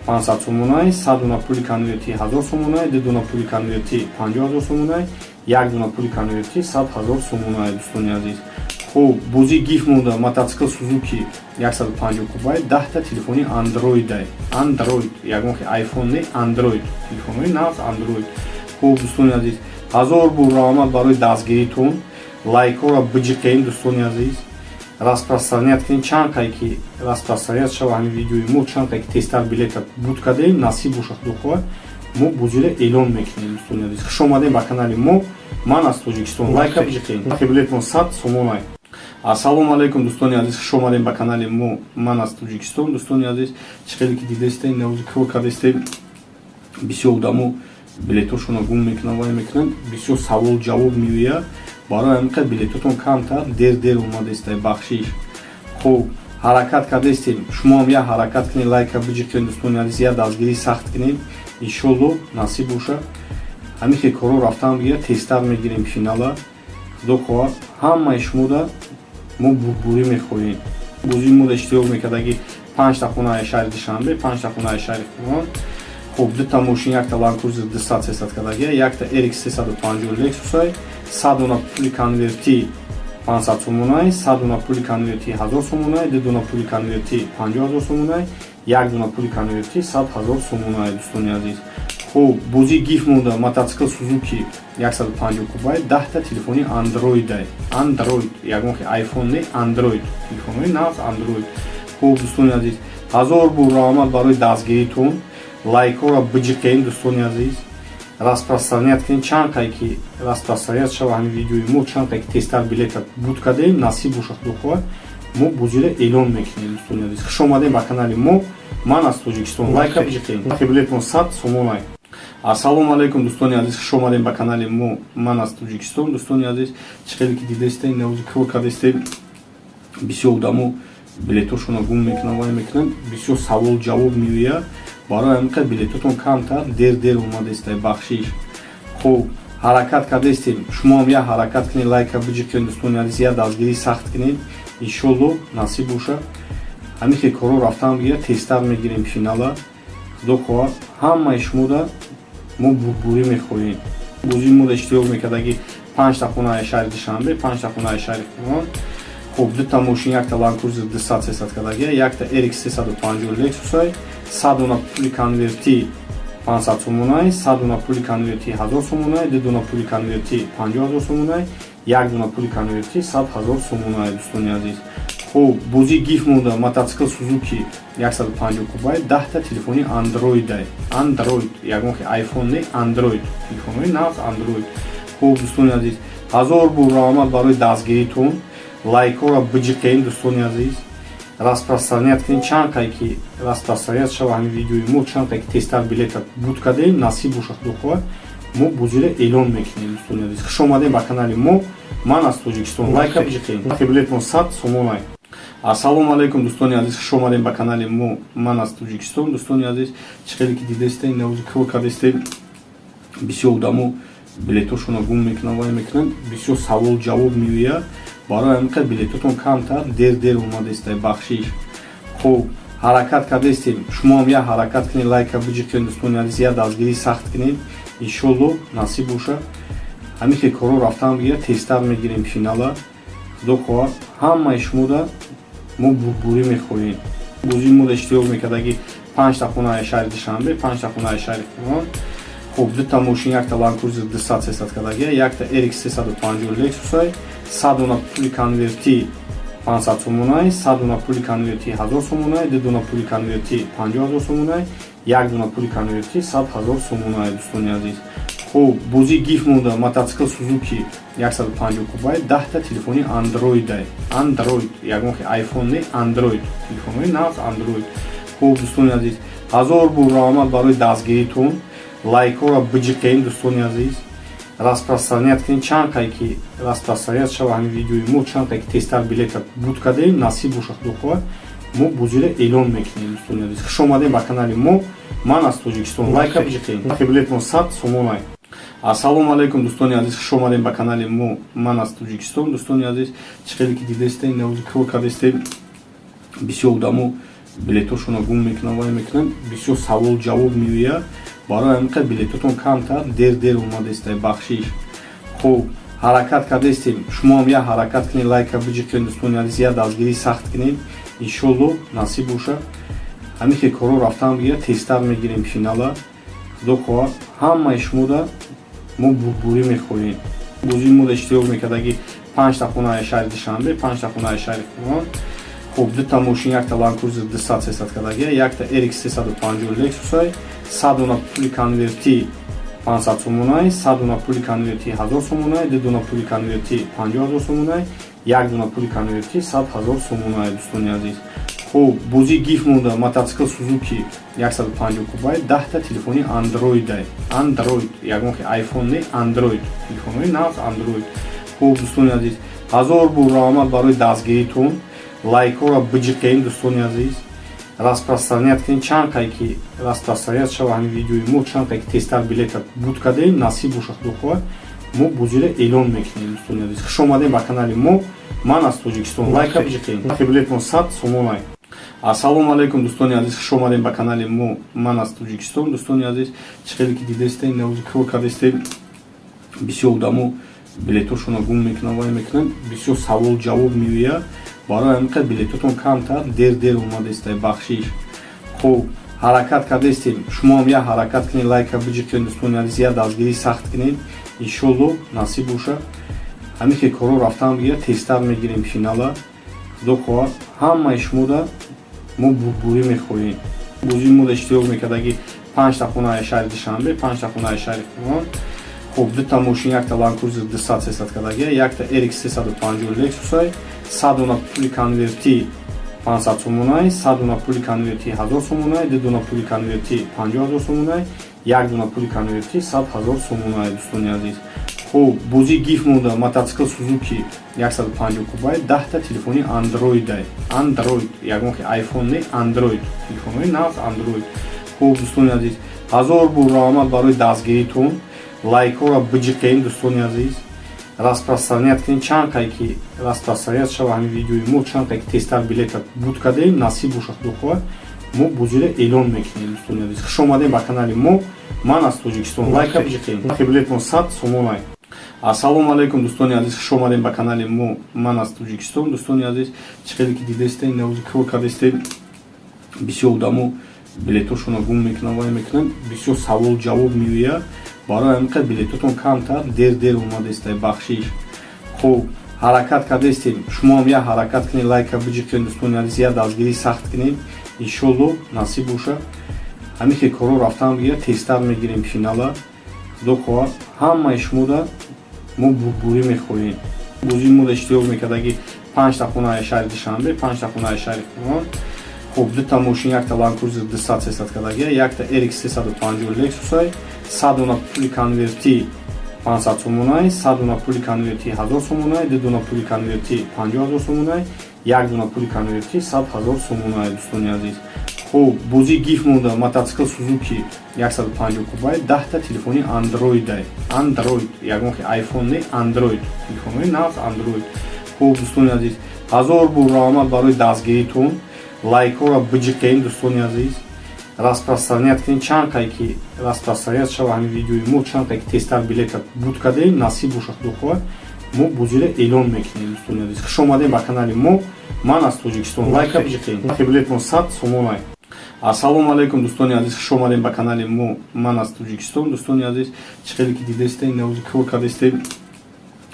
500 сомонай, 100 дона пули конвертӣ 1000 сомонай, ду дона пули конвертӣ 50 ҳазор сомонай, як дона пули конвертӣ 100 ҳазор сомонай, дӯстони азиз. Хуб, бозии гиф монда, мотоцикл Сузуки 150 кубай, 10-та телефони андроидай, Андроид, ягон хе айфон не, Андроид, телефонҳои нағз Андроид. Хуб, дӯстони азиз, ҳазор бор раҳмат барои дастгиритон. Лайкҳоро биҷиқен, дӯстони азиз, распространять кунед. Чанд қай ки распространять шава ҳамин видеои мо, чанд қай ки тезтар билета буд кардем, насиб боша, худо хоҳад, мо бозиро эълон мекунем. Дӯстони азиз, хуш омадем ба канали мо, ман аз Тоҷикистон. Лайка биҷиқен, билетмон 100 сомонай. Ассалому алайкум, дӯстони азиз, хуш омадем ба канали мо, ман аз Тоҷикистон. Дӯстони азиз, чӣ хеле ки дидаистем, навози кор кардаистем, бисёр одамо билетошонро гум мекунанд, вай мекунанд, бисёр савол ҷавоб меояд. Барои ҳамин қадр билетотон камтар дер дер омадаистай, бахшиш. Хуб, ҳаракат кардаистем, шумоам як ҳаракат кунед, лайка биҷиқен, дӯстони азиз, як дастгирӣ сахт кунед. Иншолло, насиб боша, ҳамин хел корҳо рафтан бигирад, тезтар мегирем финала. Худо хоҳад, ҳамаи шумода мо бурдборӣ мехоҳем. Бозии мода иштирок мекардаги: панҷта хонаи шаҳри Душанбе, панҷта хонаи шаҳри Қурғон. Хуб, дута мошин, якта Ланд Крузер 200, 300 кардагия, якта RX 350 Лексусай, 100 дона пули конвертӣ 500 сомонай, 100 дона пули конвертӣ 1000 сомонай, ду дона пули конвертӣ 50 ҳазор сомонай, як дона пули конвертӣ 100 ҳазор сомонай, дӯстони азиз. Хуб, бозии гиф монда, мотоцикл Сузуки 150 кубай, 10-та телефони андроидай, Андроид, ягон хе айфон не, Андроид, телефонҳои нағз Андроид. Хуб, дӯстони азиз, ҳазор бор раҳмат барои дастгиритон. Лайкҳоро биҷиқен, дӯстони азиз, распространять кунед. Чанд қай ки распространять шава ҳамин видеои мо, чанд қай ки тезтар билета буд кардем, насиб боша, худо хоҳад, мо бозиро эълон мекунем. Дӯстони азиз, хуш омадем ба канали мо, ман аз Тоҷикистон. Лайка биҷиқен, билетмон 100 сомонай. Ассалому алайкум, дӯстони азиз, хуш омадем ба канали мо, ман аз Тоҷикистон. Дӯстони азиз, чӣ хеле ки дидаистем, навози кор кардаистем, бисёр одамо билетошонро гум мекунанд, вай мекунанд, бисёр савол ҷавоб меояд. Барои ҳамин қадр билетотон камтар дер дер омадаистай, бахшиш. Хуб, ҳаракат кардаистем, шумоам як ҳаракат кунед, лайка биҷиқен, дӯстони азиз, як дастгирӣ сахт кунед. Иншолло, насиб боша, ҳамин хел корҳо рафтан бигирад, тезтар мегирем финала. Худо хоҳад, ҳамаи шумода мо бурдборӣ мехоҳем. Бозии мода иштирок мекардаги: панҷта хонаи шаҳри Душанбе, панҷта хонаи шаҳри Қурғон. Хуб, дута мошин, якта Ланд Крузер 200, 300 кардагия, якта RX 350 Лексусай, 100 дона пули конвертӣ 500 сомонай, 100 дона пули конвертӣ 1000 сомонай, ду дона пули конвертӣ 50 ҳазор сомонай, як дона пули конвертӣ 100 ҳазор сомонай, дӯстони азиз. Хуб, бозии гиф монда, мотоцикл Сузуки 150 кубай, 10-та телефони андроидай, Андроид, ягон хе айфон не, Андроид, телефонҳои нағз Андроид. Хуб, дӯстони азиз, ҳазор бор раҳмат барои дастгиритон. Лайкҳоро биҷиқен, дӯстони азиз, распространять кунед. Чанд қай ки распространять шава ҳамин видеои мо, чанд қай ки тезтар билета буд кардем, насиб боша, худо хоҳад, мо бозиро эълон мекунем. Дӯстони азиз, хуш омадем ба канали мо, ман аз Тоҷикистон. Лайка биҷиқен, билетмон 100 сомонай. Ассалому алайкум, дӯстони азиз, хуш омадем ба канали мо. Ман аз Тоҷикистон. Дӯстони азиз, чӣ хеле ки дидастем, навози кор кардастем. Бисёр одамо билетошонро гум мекунанд, вай мекунанд, бисёр савол ҷавоб меояд. Барои ҳамин қадр билетотон камтар, дер дер омадастай, бахшиш. Хуб, ҳаракат кардастем, шумоам як ҳаракат кунед, лайка биҷиқед, дӯстони азиз, як дастгирӣ сахт кунед. Иншолло, насиб боша, ҳамин хел корҳо рафтан бигирад, тезтар мегирем финала. Худо хоҳад, ҳамаи шумода мо бурдборӣ мехоҳем. Бозии мода иштирок мекардаги: панҷта хонаи шаҳри Душанбе, панҷта хонаи шаҳри Қуръон. Хуб, дута мошин, якта Ланд Крузер 200 300 кардагия, якта RX 350 Лексусай, 100 дона пули конвертӣ 500 сомонай, 100 дона пули конвертӣ 1000 сомонай, ду дона пули конвертӣ 50 ҳазор сомонай, як дона пули конвертӣ 100 ҳазор сомонай, дӯстони азиз. Хуб, бозии гиф монда: мотоцикл Сузуки 150 кубай, 10-та телефони андроидай, андроид, ягон хе айфон не, андроид, телефонҳои нағз андроид. Хуб, дӯстони азиз, ҳазор бор раҳмат барои дастгиритон. Лайкҳоро биҷиқем, дӯстони азиз, распространять кунед. Чанд қай ки распространять шава ҳамин видеои мо, чанд қай ки тезтар билета буд кардем, насиб боша, худо хоҳад, мо бозиро эълон мекунем. Дӯстони азиз, хуш омадем ба канали мо. Ман аз Тоҷикистон. Лайка биҷиқем, билетмон 100 сомонай. Ассалому алайкум, дӯстони азиз, хуш омадем ба канали мо. Ман аз Тоҷикистон. Дӯстони азиз, чӣ хеле ки дидастем, навози кор кардастем. Бисёр одамо билетошонро гум мекунанд, вай мекунанд, бисёр савол ҷавоб меояд. Барои ҳамин қадр билетотон камтар, дер дер омадастай, бахшиш. Хуб, ҳаракат кардастем, шумоам як ҳаракат кунед, лайка биҷиқед, дӯстони азиз, як дастгирӣ сахт кунед. Иншолло, насиб боша, ҳамин хел корҳо рафтан бигирад, тезтар мегирем финала. Худо хоҳад, ҳамаи шумода мо бурдборӣ мехоҳем. Бозии мода иштирок мекардаги: панҷта хонаи шаҳри Душанбе, панҷта хонаи шаҳри Қуръон. Хуб, дута мошин, якта Ланд Крузер 200 300 кардагия, якта RX 350 Лексусай, 100 дона пули конвертӣ 500 сомонай, 100 дона пули конвертӣ 1000 сомонай, ду дона пули конвертӣ 50 ҳазор сомонай, як дона пули конвертӣ 100 ҳазор сомонай, дӯстони азиз. Хуб, бозии гиф монда: мотоцикл Сузуки 150 кубай, 10-та телефони андроидай, андроид, ягон хе айфон не, андроид, телефонҳои нағз андроид. Хуб, дӯстони азиз, ҳазор бор раҳмат барои дастгиритон. Лайкҳоро биҷиқем, дӯстони азиз, распространять кунед. Чанд қай ки распространять шава ҳамин видеои мо, чанд қай ки тезтар билета буд кардем, насиб боша, худо хоҳад, мо бозиро эълон мекунем. Дӯстони азиз, хуш омадем ба канали мо. Ман аз Тоҷикистон. Лайка биҷиқем, билетмон 100 сомонай. Ассалому алайкум, дӯстони азиз, хуш омадем ба канали мо. Ман аз Тоҷикистон. Дӯстони азиз, чӣ хеле ки дидастем, навози кор кардастем. Бисёр одамо билетошонро гум мекунанд, вай мекунанд, бисёр савол ҷавоб меояд. Барои ҳамин қадр билетотон камтар, дер дер омадастай, бахшиш. Хуб, ҳаракат кардастем, шумоам як ҳаракат кунед, лайка биҷиқед, дӯстони азиз, як дастгирӣ сахт кунед. Иншолло, насиб боша, ҳамин хел корҳо рафтан бигирад, тезтар мегирем финала. Худо хоҳад, ҳамаи шумода мо бурдборӣ мехоҳем. Бозии мода иштирок мекардаги: панҷта хонаи шаҳри Душанбе, панҷта хонаи шаҳри Қуръон. Хуб, дута мошин, якта Ланд Крузер 200 300 кардагия, якта RX 350 Лексусай, 100 дона пули конвертӣ 500 сомонай, 100 дона пули конвертӣ 1000 сомонай, ду дона пули конвертӣ 50 ҳазор сомонай, як дона пули конвертӣ 100 ҳазор сомонай, дӯстони азиз. Хуб, бозии гиф монда: мотоцикл Сузуки 150 кубай, 10-та телефони андроидай, андроид, ягон хе айфон не, андроид, телефонҳои нағз андроид. Хуб, дӯстони азиз, ҳазор бор раҳмат барои дастгиритон. Лайкҳоро биҷиқем, дӯстони азиз, распространять кунед. Чанд қай ки распространять шава ҳамин видеои мо, чанд қай ки тезтар билета буд кардем, насиб боша, худо хоҳад, мо бозиро эълон мекунем. Дӯстони азиз, хуш омадем ба канали мо. Ман аз Тоҷикистон. Лайка биҷиқем, билетмон 100 сомонай. Ассалому алайкум, дӯстони азиз, хуш омадем ба канали мо. Ман аз Тоҷикистон. Дӯстони азиз, чӣ хеле ки дидастем, навози кор кардастем. Бисёр одамо билетошонро гум мекунанд, вай мекунанд, бисёр савол ҷавоб меояд. Барои ҳамин қадр билетотон камтар, дер дер омадастай, бахшиш. Хуб, ҳаракат кардастем, шумоам як ҳаракат кунед, лайка биҷиқед, дӯстони азиз, як дастгирӣ сахт кунед. Иншолло, насиб боша, ҳамин хел корҳо рафтан бигирад, тезтар мегирем финала. Худо хоҳад, ҳамаи шумода мо бурдборӣ мехоҳем. Бозии мода иштирок мекардаги: панҷта хонаи шаҳри Душанбе, панҷта хонаи шаҳри Қуръон. Хуб, дута мошин, якта Ланд Крузер 200 300 кардагия, якта RX 350 Лексусай, 100 дона пули конвертӣ 500 сомонай, 100 дона пули конвертӣ 1000 сомонай, ду дона пули конвертӣ 50 ҳазор сомонай, Як дона пули конвертӣ 100 000 сомонае, дӯстони азиз. Хуб, бозии гиф монда: мотоцикл Сузуки 150 кубай, 10-та телефони андроидай, Андроид, ягон хе айфон не, Андроид, телефонҳои нағз Андроид. Хуб, дӯстони азиз, ҳазор бор раҳмат барои дастгиритон. Лайкҳоро биҷиқен, дӯстони азиз, распространять кунед. Чанд қай ки распространять шава ҳамин видеои мо, чанд қай ки тезтар билета буд кардем, насиб боша, худо хоҳад, мо бозиро эълон мекунем. Дӯстони азиз, хуш омадем ба канали мо. Ман аз Тоҷикистон. Лайка биҷиқен. Билетмон 100 сомонай. Ассалому алайкум, дӯстони азиз, хуш омадем ба канали мо. Ман аз Тоҷикистон. Дӯстони азиз, чӣ хеле ки дидастем, навози кор кардастем.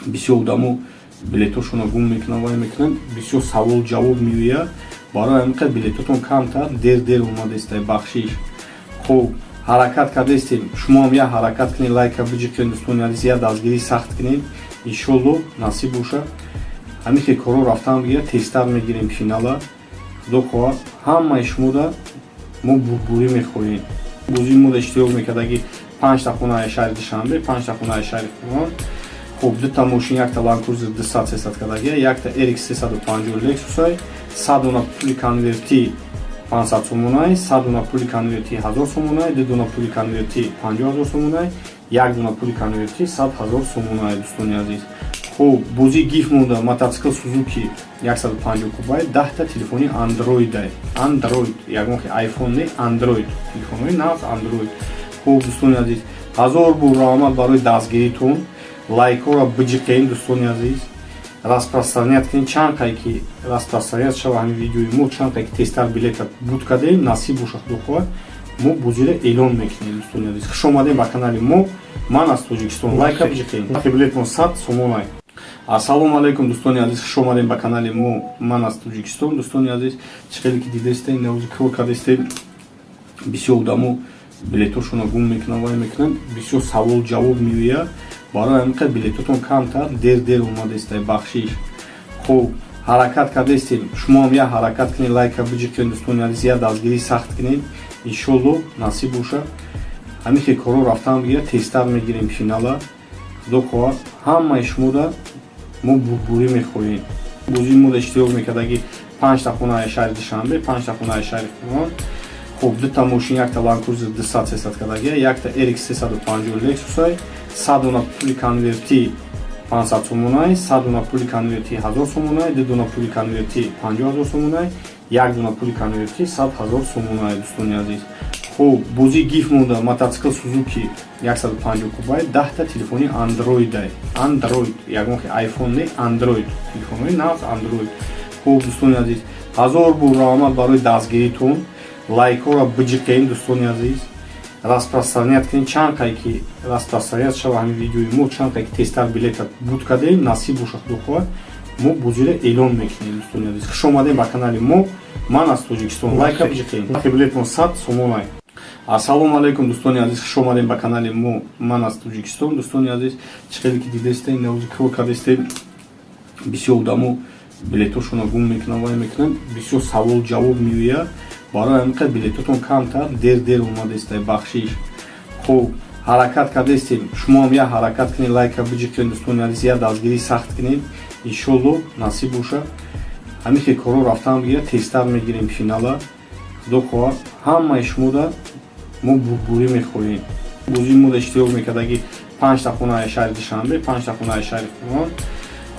Бисёр одамо билетошонро гум мекунанд, вай мекунанд, бисёр савол ҷавоб меояд. Барои ҳамин қадр билетотон камтар, дер дер омадестай, бахшиш. Хуб, ҳаракат кардастем, шумоам як ҳаракат кунед, лайка биҷиқен, дӯстони азиз, як дастгирӣ сахт кунед. Иншолло, насиб боша, ҳамин хел корҳо рафтан бигирад, тезтар мегирем финала. Худо хоҳад, ҳамаи шумода мо бурдборӣ мехоҳем. Бозии мода иштирок мекардаги: панҷта хонаи шаҳри Душанбе, панҷта хонаи шаҳри Хуросон. Хуб, дута мошин, якта Ланд Крузер 200 300 кардагия, якта RX 350 Лексусай, 100 дона пули конвертӣ 500 сомонай, 100 дона пули конвертӣ 1000 сомонай, ду дона пули конвертӣ 50 000 сомонай, як дона пули конвертӣ 100 000 сомонай, дӯстони азиз. Хуб, бозии гиф монда: мотоцикл Сузуки 150 кубай, 10-та телефони андроидай, Андроид, ягон хе айфон не, Андроид, телефонҳои нағз Андроид. Хуб, дӯстони азиз, ҳазор бор раҳмат барои дастгиритон. Лайкҳоро биҷиқен, дӯстони азиз, распространять кунед. Чанд қай ки распространять шава ҳамин видеои мо, чанд қай ки тезтар билета буд кардем, насиб боша, худо хоҳад, мо бозиро эълон мекунем. Дӯстони азиз, хуш омадем ба канали мо. Ман аз Тоҷикистон. Лайка биҷиқен. Билетмон 100 сомонай. Ассалому алайкум, дӯстони азиз, хуш омадем ба канали мо. Ман аз Тоҷикистон. Дӯстони азиз, чӣ хеле ки дидастем, навози кор кардастем. Бисёр одамо билетошонро гум мекунанд, вай мекунанд, бисёр савол ҷавоб меояд. Барои ҳамин қадр билетотон камтар, дер дер омадестай, бахшиш. Хуб, ҳаракат кардастем, шумоам як ҳаракат кунед, лайка биҷиқен, дӯстони азиз, як дастгирӣ сахт кунед. Иншолло, насиб боша, ҳамин хел корҳо рафтан бигирад, тезтар мегирем финала. Худо хоҳад, ҳамаи шумода мо бурдборӣ мехоҳем. Бозии мода иштирок мекардаги: панҷта хонаи шаҳри Душанбе, панҷта хонаи шаҳри Хуросон. Хуб, дута мошин, якта Ланд Крузер 200 300 кардагия, якта RX 350 Лексусай, 100 дона пули конвертӣ 500 сомонай, 100 дона пули конвертӣ 1000 сомонай, ду дона пули конвертӣ 50 000 сомонай, як дона пули конвертӣ 100 000 сомонай, дӯстони азиз. Хуб, бозии гиф монда: мотоцикл Сузуки 150 кубай, 10-та телефони андроидай, Андроид, ягон хе айфон не, Андроид, телефонҳои нағз Андроид. Хуб, дӯстони азиз, ҳазор бор раҳмат барои дастгиритон. Лайкҳоро биҷиқен, дӯстони азиз, распространять кунед. Чанд қай ки распространять шава ҳамин видеои мо, чанд қай ки тезтар билета буд кардем, насиб боша, худо хоҳад, мо бозиро эълон мекунем. Дӯстони азиз, хуш омадем ба канали мо. Ман аз Тоҷикистон. Лайка биҷиқен. Билетмон 100 сомонай. Ассалому алайкум, дӯстони азиз, хуш омадем ба канали мо. Ман аз Тоҷикистон. Дӯстони азиз, чӣ хеле ки дидастем, навози кор кардастем. Бисёр одамо билетошонро гум мекунанд, вай мекунанд, бисёр савол ҷавоб меояд. Барои ҳамин қадр билетотон камтар, дер дер омадестай, бахшиш. Хуб, ҳаракат кардастем, шумоам як ҳаракат кунед, лайка биҷиқен, дӯстони азиз, як дастгирӣ сахт кунед. Иншолло, насиб боша, ҳамин хел корҳо рафтан бигирад, тезтар мегирем финала. Худо хоҳад, ҳамаи шумода мо бурдборӣ мехоҳем. Бозии мода иштирок мекардаги: панҷта хонаи шаҳри Душанбе, панҷта хонаи шаҳри Хуросон.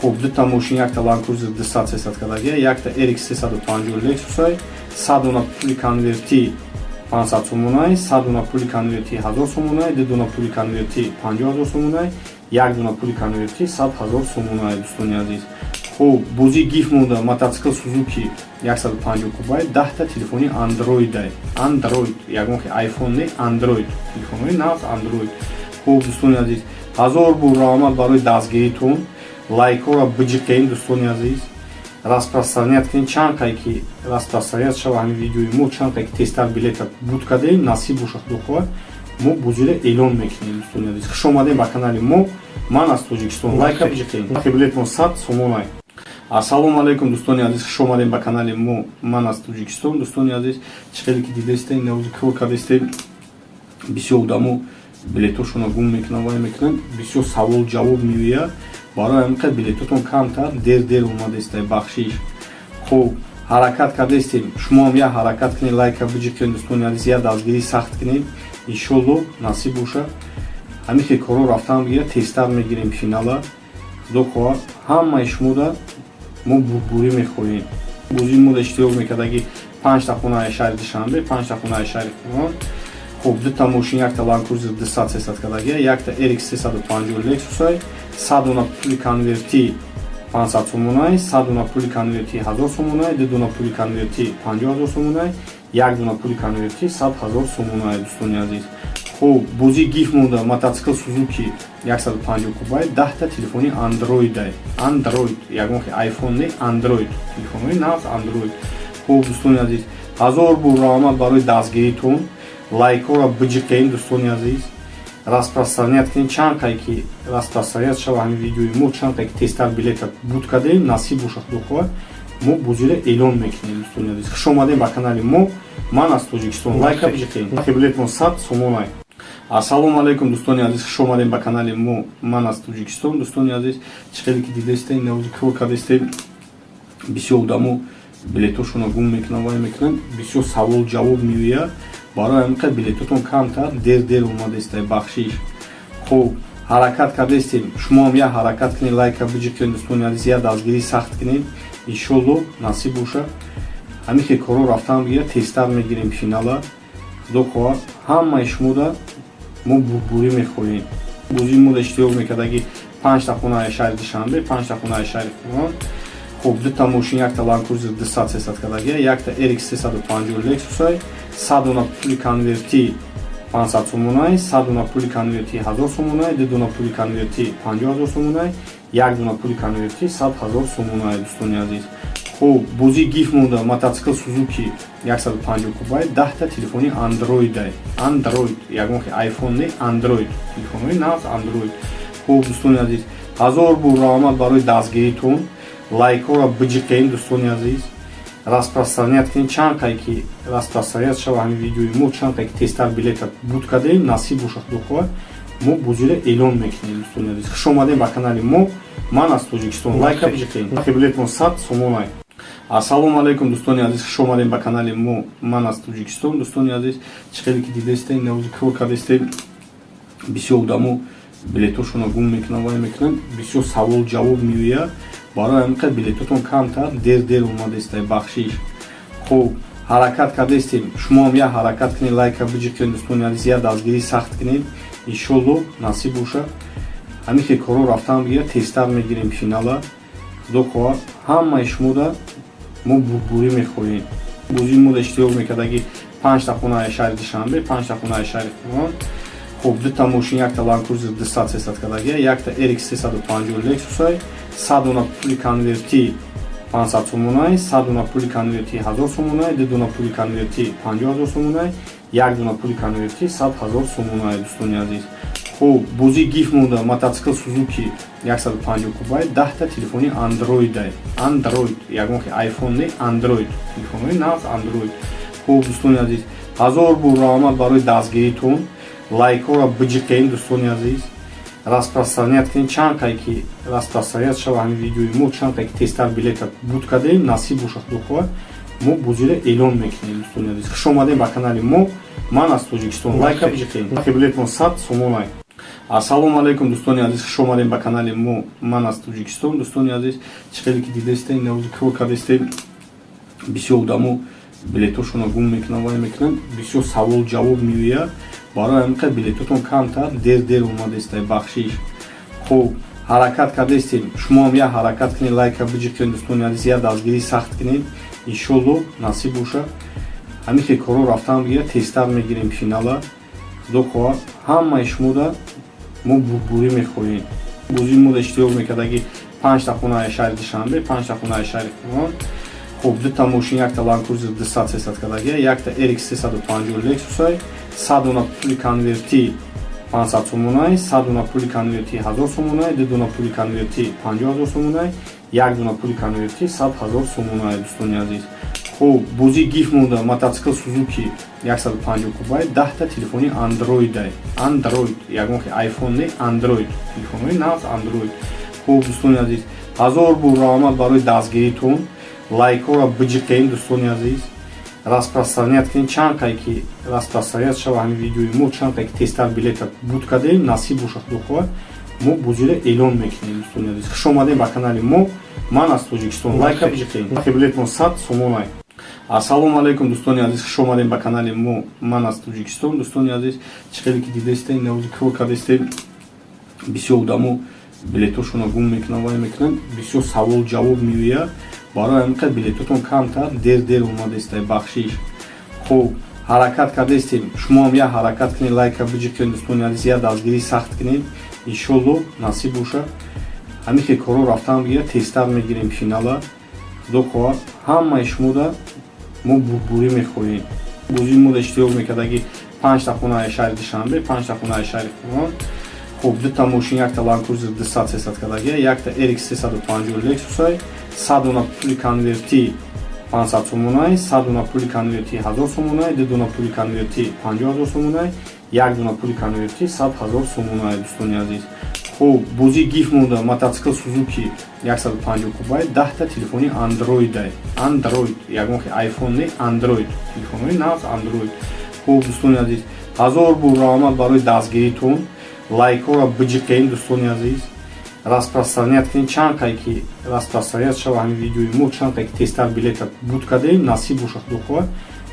Хуб, дута мошин, якта Ланд Крузер 200 300 кардагия, якта RX 350 Лексусай, 100 дона пули конвертӣ 500 сомонай, 100 дона пули конвертӣ 1000 сомонай, ду дона пули конвертӣ 50 000 сомонай, як дона пули конвертӣ 100 000 сомонай, дӯстони азиз. Хуб, бозии гиф монда: мотоцикл Сузуки 150 кубай, 10-та телефони андроидай, Андроид, ягон хе айфон не, Андроид, телефонҳои нағз Андроид. Хуб, дӯстони азиз, ҳазор бор раҳмат барои дастгиритон. Лайкҳоро биҷиқен, дӯстони азиз, распространять кунед. Чанд қай ки распространять шава ҳамин видеои мо, чанд қай ки тезтар билета буд кардем, насиб боша, худо хоҳад, мо бозиро эълон мекунем. Дӯстони азиз, хуш омадем ба канали мо. Ман аз Тоҷикистон. Лайка биҷиқен. Билетмон 100 сомонай. Ассалому алайкум, дӯстони азиз, хуш омадем ба канали мо. Ман аз Тоҷикистон. Дӯстони азиз, чӣ хеле ки дидастем, навози кор кардастем. Бисёр одамо билетошонро гум мекунанд, вай мекунанд, бисёр савол ҷавоб меояд. Барои ҳамин қадр билетотон камтар, дер дер омадестай, бахшиш. Хуб, ҳаракат кардаистем, шумоам як ҳаракат кунед, лайка биҷиқед, дӯстони азиз, як дастгирӣ сахт кунед. Иншолло, насиб боша, ҳамин хел корҳо рафтан бигирад, тезтар мегирем финала. Худо хоҳад, ҳамаи шумода мо бурдборӣ мехоҳем. Бозии мода иштирок мекардаги: панҷта хонаи шаҳри Душанбе, панҷта хонаи шаҳри Қурғон. Хуб, дута мошин, якта Ланд Крузер 200 300 кардагия, якта RX 350 Лексусай, 100 дона пули конвертӣ 500 сомонай, 100 дона пули конвертӣ 1000 сомонай, ду дона пули конвертӣ 50 ҳазор сомонай, як дона пули конвертӣ 100 ҳазор сомонай, дӯстони азиз. Хуб, бозии гиф монда: мотоцикл Сузуки 150 кубай, 10-та телефони андроидай, Андроид, ягон айфон не, Андроид, телефонҳои нағз Андроид. Хуб, дӯстони азиз, ҳазор бор раҳмат барои дастгиритон. Лайкҳоро биҷиқем, дӯстони азиз, распространять кунед. Чанд қай ки распространять шава ҳамин видеои мо, чанд қай ки тезтар билета буд кардем, насиб боша, худо хоҳад, мо бозиро эълон мекунем. Дӯстони азиз, хуш омадем ба канали мо. Ман аз Тоҷикистон. Лайка биҷиқем, билетмон 100 сомонай. Ассалому алайкум, дӯстони азиз, хуш омадем ба канали мо. Ман аз Тоҷикистон. Дӯстони азиз, чӣ хеле ки дидаистем, навози кор кардаистем. Бисёр одамо билетошонро гум мекунанд, вай мекунанд, бисёр савол ҷавоб меояд. Барои ҳамин қадр билетотон камтар, дер дер омадаистай, бахшиш. Хуб, ҳаракат кардаистем, шумоам як ҳаракат кунед, лайка биҷиқед, дӯстони азиз, як дастгирӣ сахт кунед. Иншолло, насиб боша, ҳамин хел корҳо рафтан бигирад, тезтар мегирем финала. Худо хоҳад, ҳамаи шумода мо бурдборӣ мехоҳем. Бозии мода иштирок мекардаги: панҷта хонаи шаҳри Душанбе, панҷта хонаи шаҳри Қурғон. Хуб, дута мошин, якта Ланд Крузер 200 300 кардагия, якта RX 350 Лексусай, 100 дона пули конвертӣ 500 сомонай, 100 дона пули конвертӣ 1000 сомонай, ду дона пули конвертӣ 50 ҳазор сомонай, як дона пули конвертӣ 100 ҳазор сомонай, дӯстони азиз. Хуб, бозии гиф монда: мотоцикл Сузуки 150 кубай, 10-та телефони андроидай, Андроид, ягон айфон не, Андроид, телефонҳои нағз Андроид. Хуб, дӯстони азиз, ҳазор бор раҳмат барои дастгиритон. Лайкҳоро биҷиқем, дӯстони азиз, распространять кунед. Чанд қай ки распространять шава ҳамин видеои мо, чанд қай ки тезтар билета буд кардем, насиб боша, худо хоҳад, мо бозиро эълон мекунем. Дӯстони азиз, хуш омадем ба канали мо. Ман аз Тоҷикистон. Лайка биҷиқем, билетмон 100 сомонай. Ассалому алайкум, дӯстони азиз, хуш омадем ба канали мо. Ман аз Тоҷикистон. Дӯстони азиз, чӣ хеле ки дидаистем, навози кор кардаистем. Бисёр одамо билетошонро гум мекунанд, вай мекунанд, бисёр савол ҷавоб меояд. Барои ҳамин қадр билетотон камтар, дер дер омадаистай, бахшиш. Хуб, ҳаракат кардаистем, шумоам як ҳаракат кунед, лайка биҷиқед, дӯстони азиз, як дастгирӣ сахт кунед. Иншолло, насиб боша, ҳамин хел корҳо рафтан бигирад, тезтар мегирем финала. Худо хоҳад, ҳамаи шумода мо бурдборӣ мехоҳем. Бозии мода иштирок мекардаги: панҷта хонаи шаҳри Душанбе, панҷта хонаи шаҳри Қурғон. Хуб, дута мошин, якта Ланд Крузер 200 300 кардагия, якта RX 350 Лексусай, 100 дона пули конвертӣ 500 сомонай, 100 дона пули конвертӣ 1000 сомонай, ду дона пули конвертӣ 50 ҳазор сомонай, як дона пули конвертӣ 100 ҳазор сомонай, дӯстони азиз. Хуб, бозии гиф монда: мотоцикл Сузуки 150 кубай, 10-та телефони андроидай, Андроид, ягон айфон не, Андроид, телефонҳои нағз Андроид. Хуб, дӯстони азиз, ҳазор бор раҳмат барои дастгиритон. Лайкҳоро биҷиқем, дӯстони азиз, распространять кунед. Чанд қай ки распространять шава ҳамин видеои мо, чанд қай ки тезтар билета буд кардем, насиб боша, худо хоҳад, мо бозиро эълон мекунем. Дӯстони азиз, хуш омадем ба канали мо. Ман аз Тоҷикистон. Лайка биҷиқем, билетмон 100 сомонай. Ассалому алайкум, дӯстони азиз, хуш омадем ба канали мо. Ман аз Тоҷикистон. Дӯстони азиз, чӣ хеле ки дидаистем, навози кор кардаистем. Бисёр одамо билетошонро гум мекунанд, вай мекунанд, бисёр савол ҷавоб меояд. Барои ҳамин қадр билетотон камтар, дер дер омадаистай, бахшиш. Хуб, ҳаракат кардаистем, шумоам як ҳаракат кунед, лайка биҷиқед, дӯстони азиз, як дастгирӣ сахт кунед. Иншолло, насиб боша, ҳамин хел корҳо рафтан бигирад, тезтар мегирем финала. Худо хоҳад, ҳамаи шумода мо бурдборӣ мехоҳем. Бозии мода иштирок мекардаги: панҷта хонаи шаҳри Душанбе, панҷта хонаи шаҳри Қурғон. Хуб, дута мошин, якта Ланд Крузер 200 300 кардагия, якта RX 350 Лексусай, 100 дона пули конвертӣ 500 сомонай, 100 дона пули конвертӣ 1000 сомонай, ду дона пули конвертӣ 50 ҳазор сомонай, як дона пули конвертӣ 100 ҳазор сомонай, дӯстони азиз. Хуб, бозии гиф монда: мотоцикл Сузуки 150 кубай, 10-та телефони андроидай, Андроид, ягон айфон не, Андроид, телефонҳои нағз Андроид. Хуб, дӯстони азиз, ҳазор бор раҳмат барои дастгиритон. Лайкҳоро биҷиқем, дӯстони азиз, распространять кунем. Чанд қай ки распространять шава ҳамин видеои мо, чанд қай ки тезтар билета буд кардем, насиб боша, худо хоҳад, мо бозиро эълон мекунем. Дӯстони азиз, хуш омадем ба канали мо. Ман аз Тоҷикистон. Лайка биҷиқем. Нархи билетмон 100 сомонай. Ассалому алайкум, дӯстони азиз, хуш омадем ба канали мо. Ман аз Тоҷикистон. Дӯстони азиз, чӣ хеле ки дидаистем, навози кор кардастем. Бисёр одамо билетошонро гум мекунанд, вай мекунанд, бисёр савол ҷавоб меояд. Барои ҳамин қадр билетотон камтар, дер дер омадаистай, бахшиш. Хуб, ҳаракат кардаистем, шумоам як ҳаракат кунед, лайка биҷиқем, дӯстони азиз, як дастгирӣ сахт кунед. Иншолло, насиб боша, ҳамин хел корҳо рафтан бигирад, тезтар мегирем финала. Худо хоҳад, ҳамаи шумода мо бурдборӣ мехоҳем. Бозии мода иштирок мекардаги: панҷта хонаи шаҳри Душанбе, панҷта хонаи шаҳри Қуръон. Хуб, дута мошин, якта Ланд Крузер 200 300 кардагия, якта RX 350 Лексусай, 100 дона пули конвертӣ 500 сомонай, 100 дона пули конвертӣ 1000 сомонай, ду дона пули конвертӣ 50 ҳазор сомонай, як дона пули конвертӣ 100 ҳазор сомонай. Дӯстони азиз, хуб, бозии гиф монда: мотоцикл Сузуки 150 кубай, 10-та телефони андроидай, андроид, ягон хе айфон не, андроид, телефонҳои нағз андроид. Хуб, дӯстони азиз, ҳазор бор раҳмат барои дастгиритон. Лайкҳоро биҷиқем, дӯстони азиз, распространять кунем. Чанд қай ки распространять шава ҳамин видеои мо, чанд қай ки тезтар билета буд кардем, насиб боша, худо хоҳад,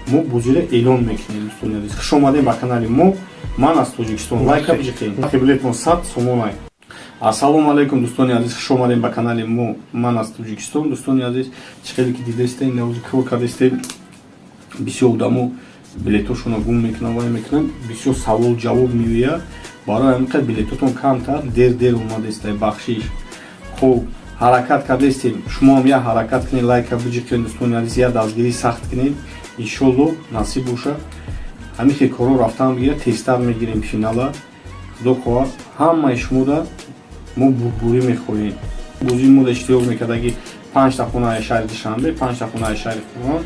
мо бозиро эълон мекунем. Дӯстони азиз, хуш омадем ба канали мо. Ман аз Тоҷикистон. Лайка биҷиқем. Нархи билетмон 100 сомонай. Ассалому алайкум, дӯстони азиз, хуш омадем ба канали мо. Ман аз Тоҷикистон. Дӯстони азиз, чӣ хеле ки дидаистем, навози кор кардастем. Бисёр одамо билетошонро гум мекунанд, вай мекунанд, бисёр савол ҷавоб меояд. Барои ҳамин қадр билетотон камтар, дер дер омадаистай, бахшиш. Хуб, ҳаракат кардаистем, шумоам як ҳаракат кунед, лайка биҷиқем, дӯстони азиз, як дастгирӣ сахт кунед. Иншолло, насиб боша, ҳамин хел корҳо рафтан бигирад, тезтар мегирем финала. Худо хоҳад, ҳамаи шумода мо бурдборӣ мехоҳем. Бозии мода иштирок мекардаги: панҷта хонаи шаҳри Душанбе, панҷта хонаи шаҳри Қуръон.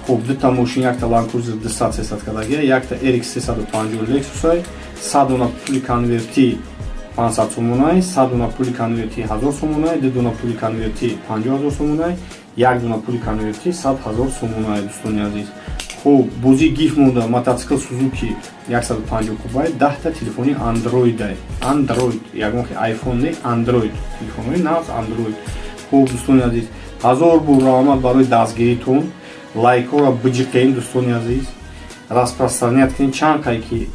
Хуб, дута мошин, якта Ланд Крузер 200 300 кардагия, якта RX 350 Лексусай, 100 дона пули конвертӣ 500 сомонай, 100 дона пули конвертӣ 1000 сомонай, ду дона пули конвертӣ 50 ҳазор сомонай, як дона пули конвертӣ 100 ҳазор сомонай. Дӯстони азиз, хуб, бозии гиф монда: мотоцикл Сузуки 150 кубай, 10-та телефони андроидай, андроид, ягон хе айфон не, андроид, телефонҳои нағз андроид. Хуб, дӯстони азиз, ҳазор бор раҳмат барои дастгиритон. Лайкҳоро биҷиқем, дӯстони азиз, распространять кунед. Чанд қай ки